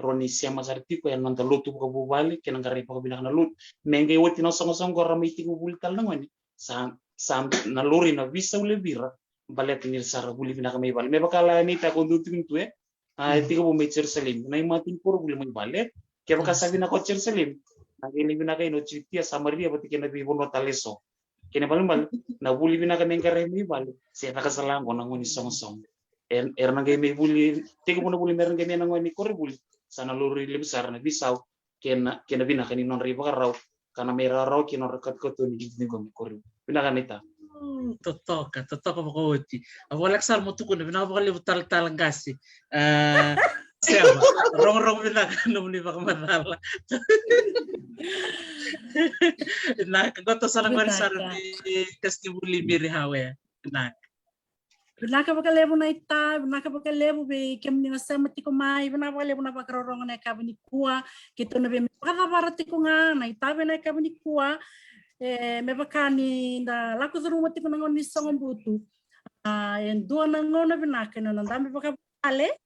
rawa ni sema sara tiko ena noda lotu vakavuvale, kei na qarai vakavinaka na lotu. Me qai oti na soqosoqo ra mai tekivu vuli tale na gone, sa, sa na laurai na veisau levu vei ira, baleta ni ra sa ra vuli vinaka mai vale. Me vaka la ni ta ko dau tukuni tu, e, a, e tekivu mai Jerusalemi, na imatai ni koronivuli mai vale. Kevaka sa vinaka o Jerusalemi, na qai lai vinaka yani o Jutia, Samaria, vata kei na veivanua tale eso. Kena ibalebale, na vuli vinaka me qarai mai vale, se caka sara ga qo na gauna ni soqosoqo. E, era na qai mai vuli, tekivu na vuli mera qai mai na gauna ni koronivuli, sa na laurai levu sara na veisau kei na, kei na vinaka ni nodra ivakarau, ka na mai rawarawa kei na nodra katokatoni ni qo mai koronivuli. Vinaka naita. Mm, totoka, totoka vakaoti. A, voleka sara mo tukuna, vinaka vakalevu Talatala Qase. A, Seva, rogorogo vinaka nomuni vakamacala. Vinaka, qo tou sa na qori sara vei Kasivuli Miri Hawea. Vinaka. Vinaka vakalevu naita, vinaka vakalevu vei kemuni na sema tiko mai, vinaka vakalevu na vakarorogo na yakavi nikua, keitou na via mai vakacavara tiko ga na itavi na yakavi nikua, e, me vaka ni da lako curuma tiko na gauna ni soqobutu. A, e dua na gauna vinaka ni da dabe vakavale,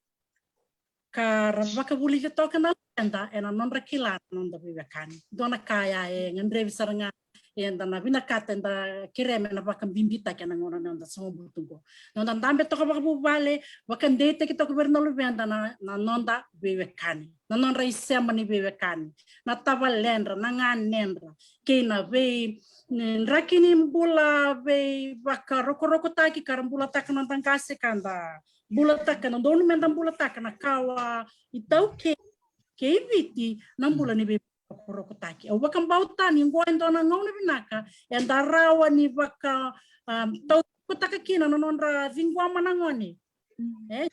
ka ra vakavulici toka na luveda ena nodra kila na noda veiwekani. Dua na ka ya e gadrevi sara ga eda na vinakata, eda kerea me na vakabibitaki ena gauna na noda soqobutu qo. Noda dabe toka vakavuvale, vakadeitaki toka vei ira na luveda na, na noda veiwekani, na nodra isema ni veiwekani, na tavaledra, na ganedra, kei na vei, ni draki ni bula veivakarokorokotaki ka ra bulataka na noda qase ka da bulataka, na dodonu me da bulataka na kawa iTaukei kei Viti na bula ni veirokorokotaki. Au vakabauta ni qo e dua na gauna vinaka eda rawa ni vaka, um, taucokotaka kina na nodra ciqoma na gone. E,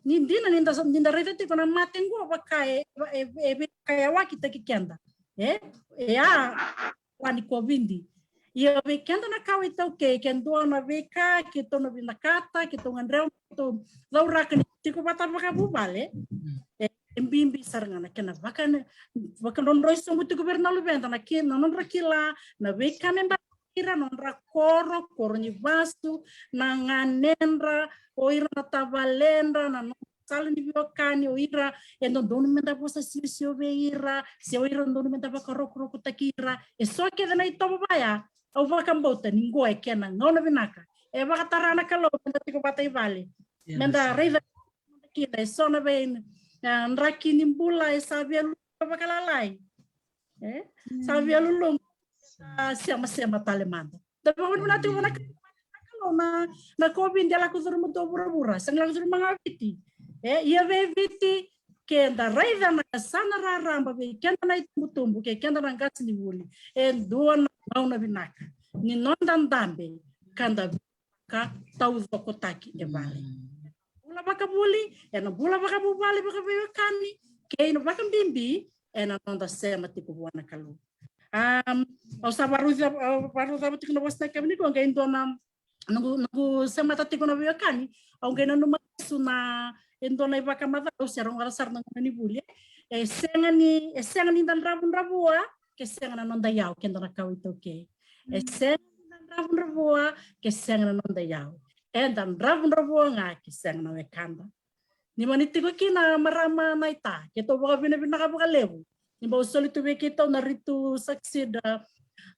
ni dina ni da, ni da raica tiko na mate qo vaka e, e, e veikayawakitaki keda. E, e a, wa ni kovidi. Ia vei keda na kawa iTaukei, ke dua na veika keitou na vinakata, keitou gadreva, keitou cauraka ni tiko vata vakavuvale. E, e bibi sara ga na kena vaka, vakadrodroi sobu tiko vei ira na luveda na ki, na nodra kila na veika me baleti ira, nodra koro, koro ni vasu, na ganedra, o ira na tavaledra, na nodra sala ni veiwekani, o ira e dodonu me da vosa siosio vei ira, se o ira dodonu me da vakarokorokotaki ira. E so kece na itovo vaya, au vakabauta ni qo e kena gauna vinaka. E vakatara na Kalou me da tiko vata i vale, me da raica kina e so na vei, e, draki ni bula e sa via luluqa vakalalai. E? Sa via luluqa, sa semasema tale mada. Da vakavinavinaka tiko vua na Kalou na, na kovidi e lako curuma tu o vuravura, sega ni lako curuma ga o Viti. E, ia vei Viti, ke da raica na yasana raraba vei keda na itubutubu kei keda na qasenivuli, e dua na gauna vinaka ni noda dabe ka da ka taucokotaki e vale. Bula vakavuli, ena bula vakavuvale, vakaveiwekani, kei na vakabibi ena noda sema tiko vua na Kalou. Um, au sa varuca, au varucava tiko na vosa na kevini ko qai dua na noqu, noqu semata tiko na veiwekani, au qai nanuma lesu na e dua na ivakamacala au se rogoca sara na gauna ni vuli. E sega ni, e sega ni da dravudravua ke sega na noda iyau, keda na kawa iTaukei. E sega ni da dravudravua ke sega na noda iyau. Eda dravudravua ga ke sega na wekada. Ni mani tiko kina marama na ita, keitou vakavinavinaka vakalevu ni bau soli tu vei keitou na Ritu Succeed,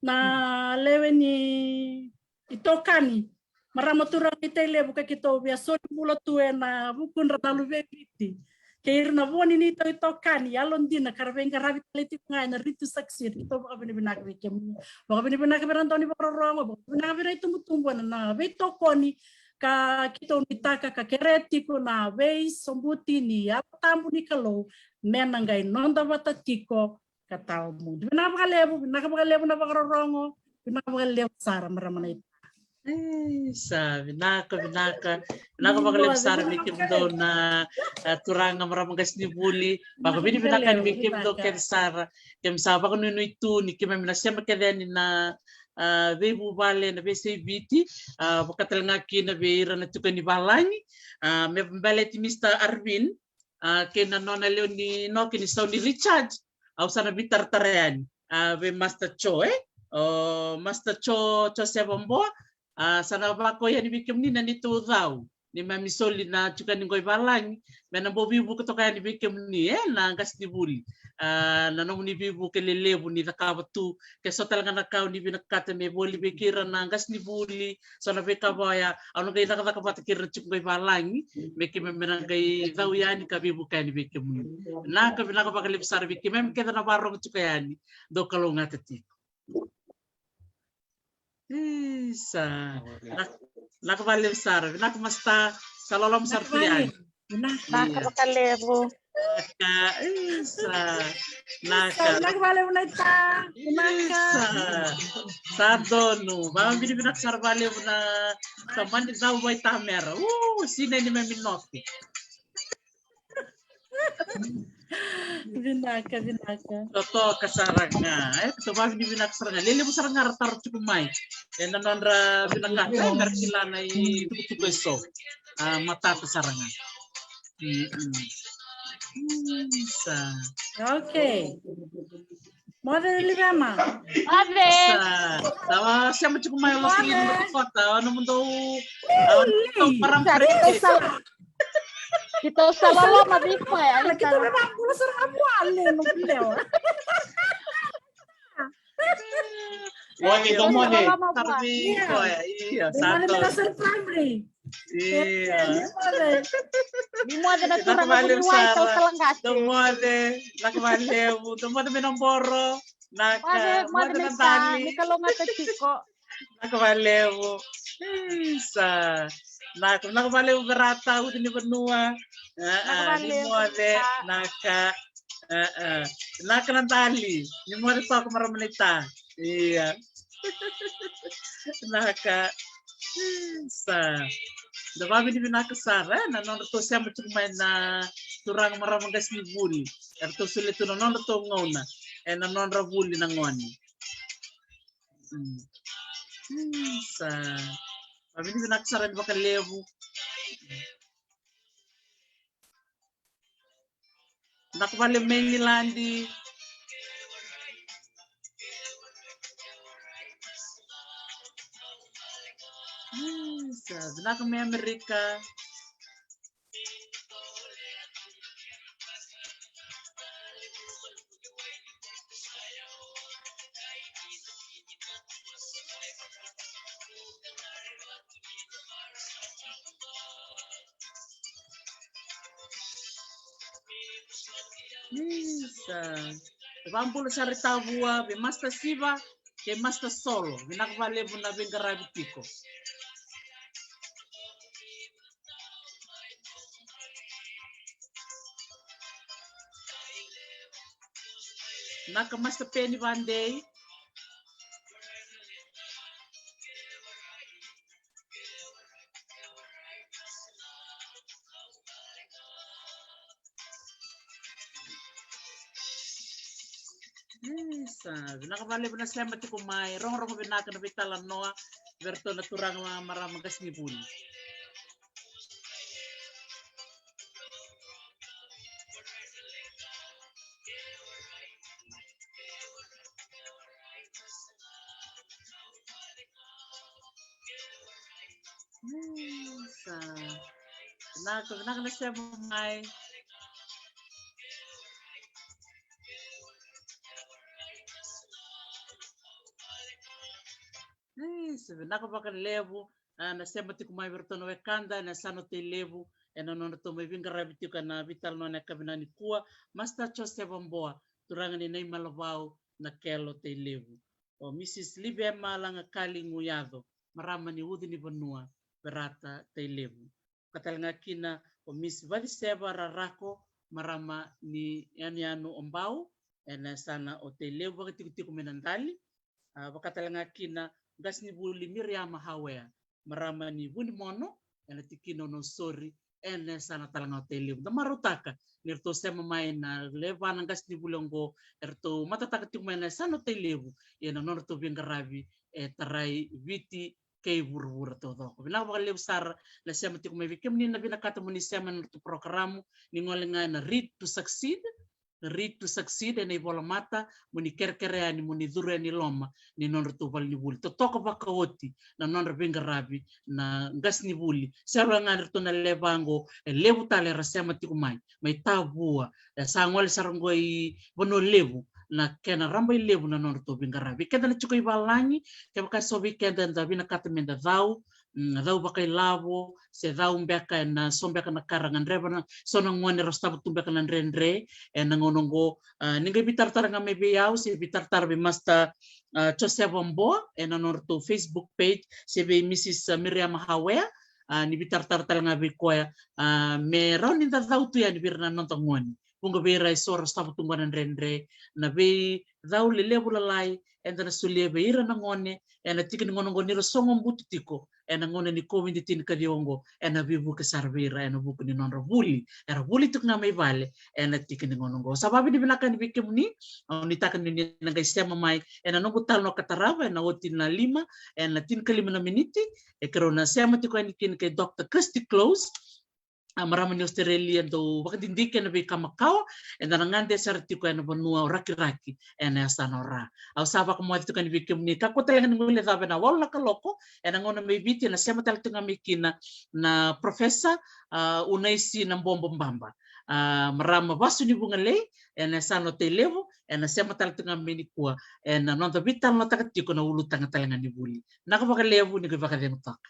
na lewe ni itokani, marama turaga i Tailevu ka keitou via soli bula tu ena vukudra na luve i Viti. Kei ira na vo ni neitou itokani yalodina ka ra veiqaravi tale tiko ga ena Ritu Succeed, keitou vakavinavinaka vei kemuni. Vakavinavinaka vei ira na dau ni vakarorogo, vakavinavinaka vei ira na itubutubu ena na veitokoni ka keitou nuitaka ka kerea tiko na veisobuti ni Yalo Tabu ni Kalou me na qai noda vata tiko ka tawa mudu. Vinaka vakalevu, vinaka vakalevu na vakarorogo, vinaka vakalevu sara marama na ita. Ei, sa vinaka, vinaka, vinaka vakalevu sara vei kemudou na, a, turaga marama qasenivuli. Vakavinavinaka yani vei kemudou kece sara. Keimami sa vakanuinui tu ni keimami na sema kece yani na, a, veivuvale, na veiyasai Viti, a, vakatalega kina vei ira na tukuni valagi, a, me baleti Mister Arvin, a, kei na nona lewe ni noke ni sau ni Richard, au sa na veitaratara yani, a, vei Master Cho, e? O Master Cho, Joseph Boa, a, sa na vakau yani vei kemuni na neitou cau. Ni mami soli na tukuni qo i valagi, me na bau veivuke toka yani vei kemuni, e, na qasenivuli. A, na nomuni veivuke lelevu ni cakava tu, ke so tale ga na ka o ni vinakata me voli vei kei ira na qasenivuli, so na veika vaya, au na qai cakacaka vata kei ira na tiko qo i valagi, me keimami na qai cau yani ka veivuke yani vei kemuni. Vinaka, vinaka vakalevu sara vei keimami kece na varogo tiko yani. Dou kalougata tiko. Isa. Vinaka, vinaka vakalevu sara. Vinaka Master, sa loloma sara tu yani. Vinaka vakalevu. Vinaka, isa. Vinaka. Vinaka vakalevu na ita. Vinaka. Isa. Sa donu. Vakavinavinaka sara vakalevu na tamani cau vaitamera. U, sinai ni mami noke. Vinaka, vinaka. Totoka sara ga. E, tou vakavinavinaka sara ga. Lelevu sara ga ra taro tiko mai. Ena nodra vinakata, e, mera kila na itukutuku eso. A, matata sara ga. Mm, mm. Isa. Okay. Moce Livema. Moce. Isa. Sa sema tiko mai o Losilini Kota, o nomudou, o nomudou marama. Keitou sa loloma vei koya. Keitou me vakabula sara ga vua, le, no lewa. Moce, dou moce. Sara vei koya, io, sa dou. Io. Ni moce na turaga ni wai, Sara. Dou moce, vinaka vakalevu, dou moce mai Naboro. Vinaka, moce na Dali. Ni kalougata tiko. Vinaka vakalevu. Isa. Vinaka, vinaka vakalevu Verata, Ucu ni Vanua. Vinaka vakalevu. Ni moce, vinaka. Vinaka na Dali. Ni moce toka marama naita. Ia. Vinaka. Isa. Da vakavinavinaka sara, e, na nodratou sema tiko mai na turaga marama qasenivuli. Eratou solia tu na nodratou gauna ena nodra vuli na gone. Mm. Mm, sa. Vakavinavinaka sara ni vakalevu. Vinaka vakalevu mai Igiladi. Mm, sa. Vinaka mai Amerika. Isa. Vakabula sara i Tavua vei Master Siva kei Master Solo. Vinaka vakalevu na veiqaravi tiko. Vinaka Master Peni Vadei. Isa, vinaka vakalevu na sema tiko mai, rogorogo vinaka na veitalanoa vei iratou na turaga ma-, marama qasenivuli. Isa. Vinaka, vinaka na sema mai. Isa, vinaka vakalevu, a, na sema tiko mai vei iratou na wekada ena yasana o Tailevu, ena nodratou mai veiqaravi tiko ena veitalanoa ena yakavi nikua. Master Josefa Boa, turaga ni Naimalavau, Nakelo, Tailevu. O Mrs Livema Lagakali Guyaco, marama ni Ucu ni Vanua, Verata, Tailevu. Vaka talega kina o Miss Vaciseva Rarako, marama ni yanuyanu o Bau, ena yasana o Tailevu, vakatikotiko mai Nadali. A, vaka talega kina qasenivuli Miriama Hawea, marama ni Vunimono, ena tikina o Nausori, ena yasana talega o Tailevu. Da marautaka ni ratou sema mai na levu na qasenivuli oqo, eratou matataka tiko mai na yasana o Tailevu, ia na nodratou veiqaravi e tarai Viti kei vuravura taucoko. Vinaka vakalevu sara na sema tiko mai vei kemuni, na vinakata mo ni sema ena nodratou porokaramu, ni gole ga ena Read to Succeed, Read to Succeed ena ivolamata, mo ni kerekere yani, mo ni curu yani i loma ni nodratou valenivuli. Totoka vakaoti na nodra veiqaravi na qasenivuli. Sega ga ni ratou na levu oqo, e levu tale era sema tiko mai, mai Tavua, e sa gole sara oqo i Vanua Levu, na kena rabailevu na nodratou veiqaravi. Keda na tiko i valagi, kevaka e so vei keda eda vinakata meda cau, mm, cau vakailavo, se cau beka ena so beka na ka ra gadreva na so na gone era sotava tu beka na dredre ena gauna oqo, a, ni qai veitaratara ga mai vei au, se veitaratara vei Master, a, Josefa Boa ena nodratou Facebook page, se vei Mrs Miriama Hawea, a, ni veitaratara tale ga vei koya, a, me rawa ni da cau tu yani vei ira na noda gone. Vuqa vei ira e so ra sotava tu qo na dredre, na veicau lelevu lalai eda na solia vei ira na gone ena tiki ni gauna oqo ni ra sogobutu tiko ena gauna ni COVID tinikaciwa oqo, ena veivuke sara vei ira ena vuku ni nodra vuli era vuli tiko ga mai vale ena tiki ni gauna oqo. Sa vakavinavinaka yani vei kemuni, au nuitaka ni ni na qai sema mai ena noqu talanoa ka tarava ena oti na lima, ena tinikalima na miniti, e keirau na sema tiko yani kina kei Doctor Christy Close, a, marama ni Australia, dau vakadidike ena veika makawa, eda na gade sara tiko ena vanua o Rakiraki ena yasana o Ra. Au sa vakamoce tiko yani vei kemuni, kakua tale ga ni guilecava ena walu na kaloko ena gauna mai Viti, ena sema tale tiko ga mai kina na Professor, a, Unaisi Nabobo Baba. a, marama Vasu ni Vugalei, ena yasana o Tailevu, ena sema tale tu ga mai nikua, ena noda veitalanoataka tiko na ulutaga tale ga ni vuli. Naka vakalevu ni ko i vakacegu toka.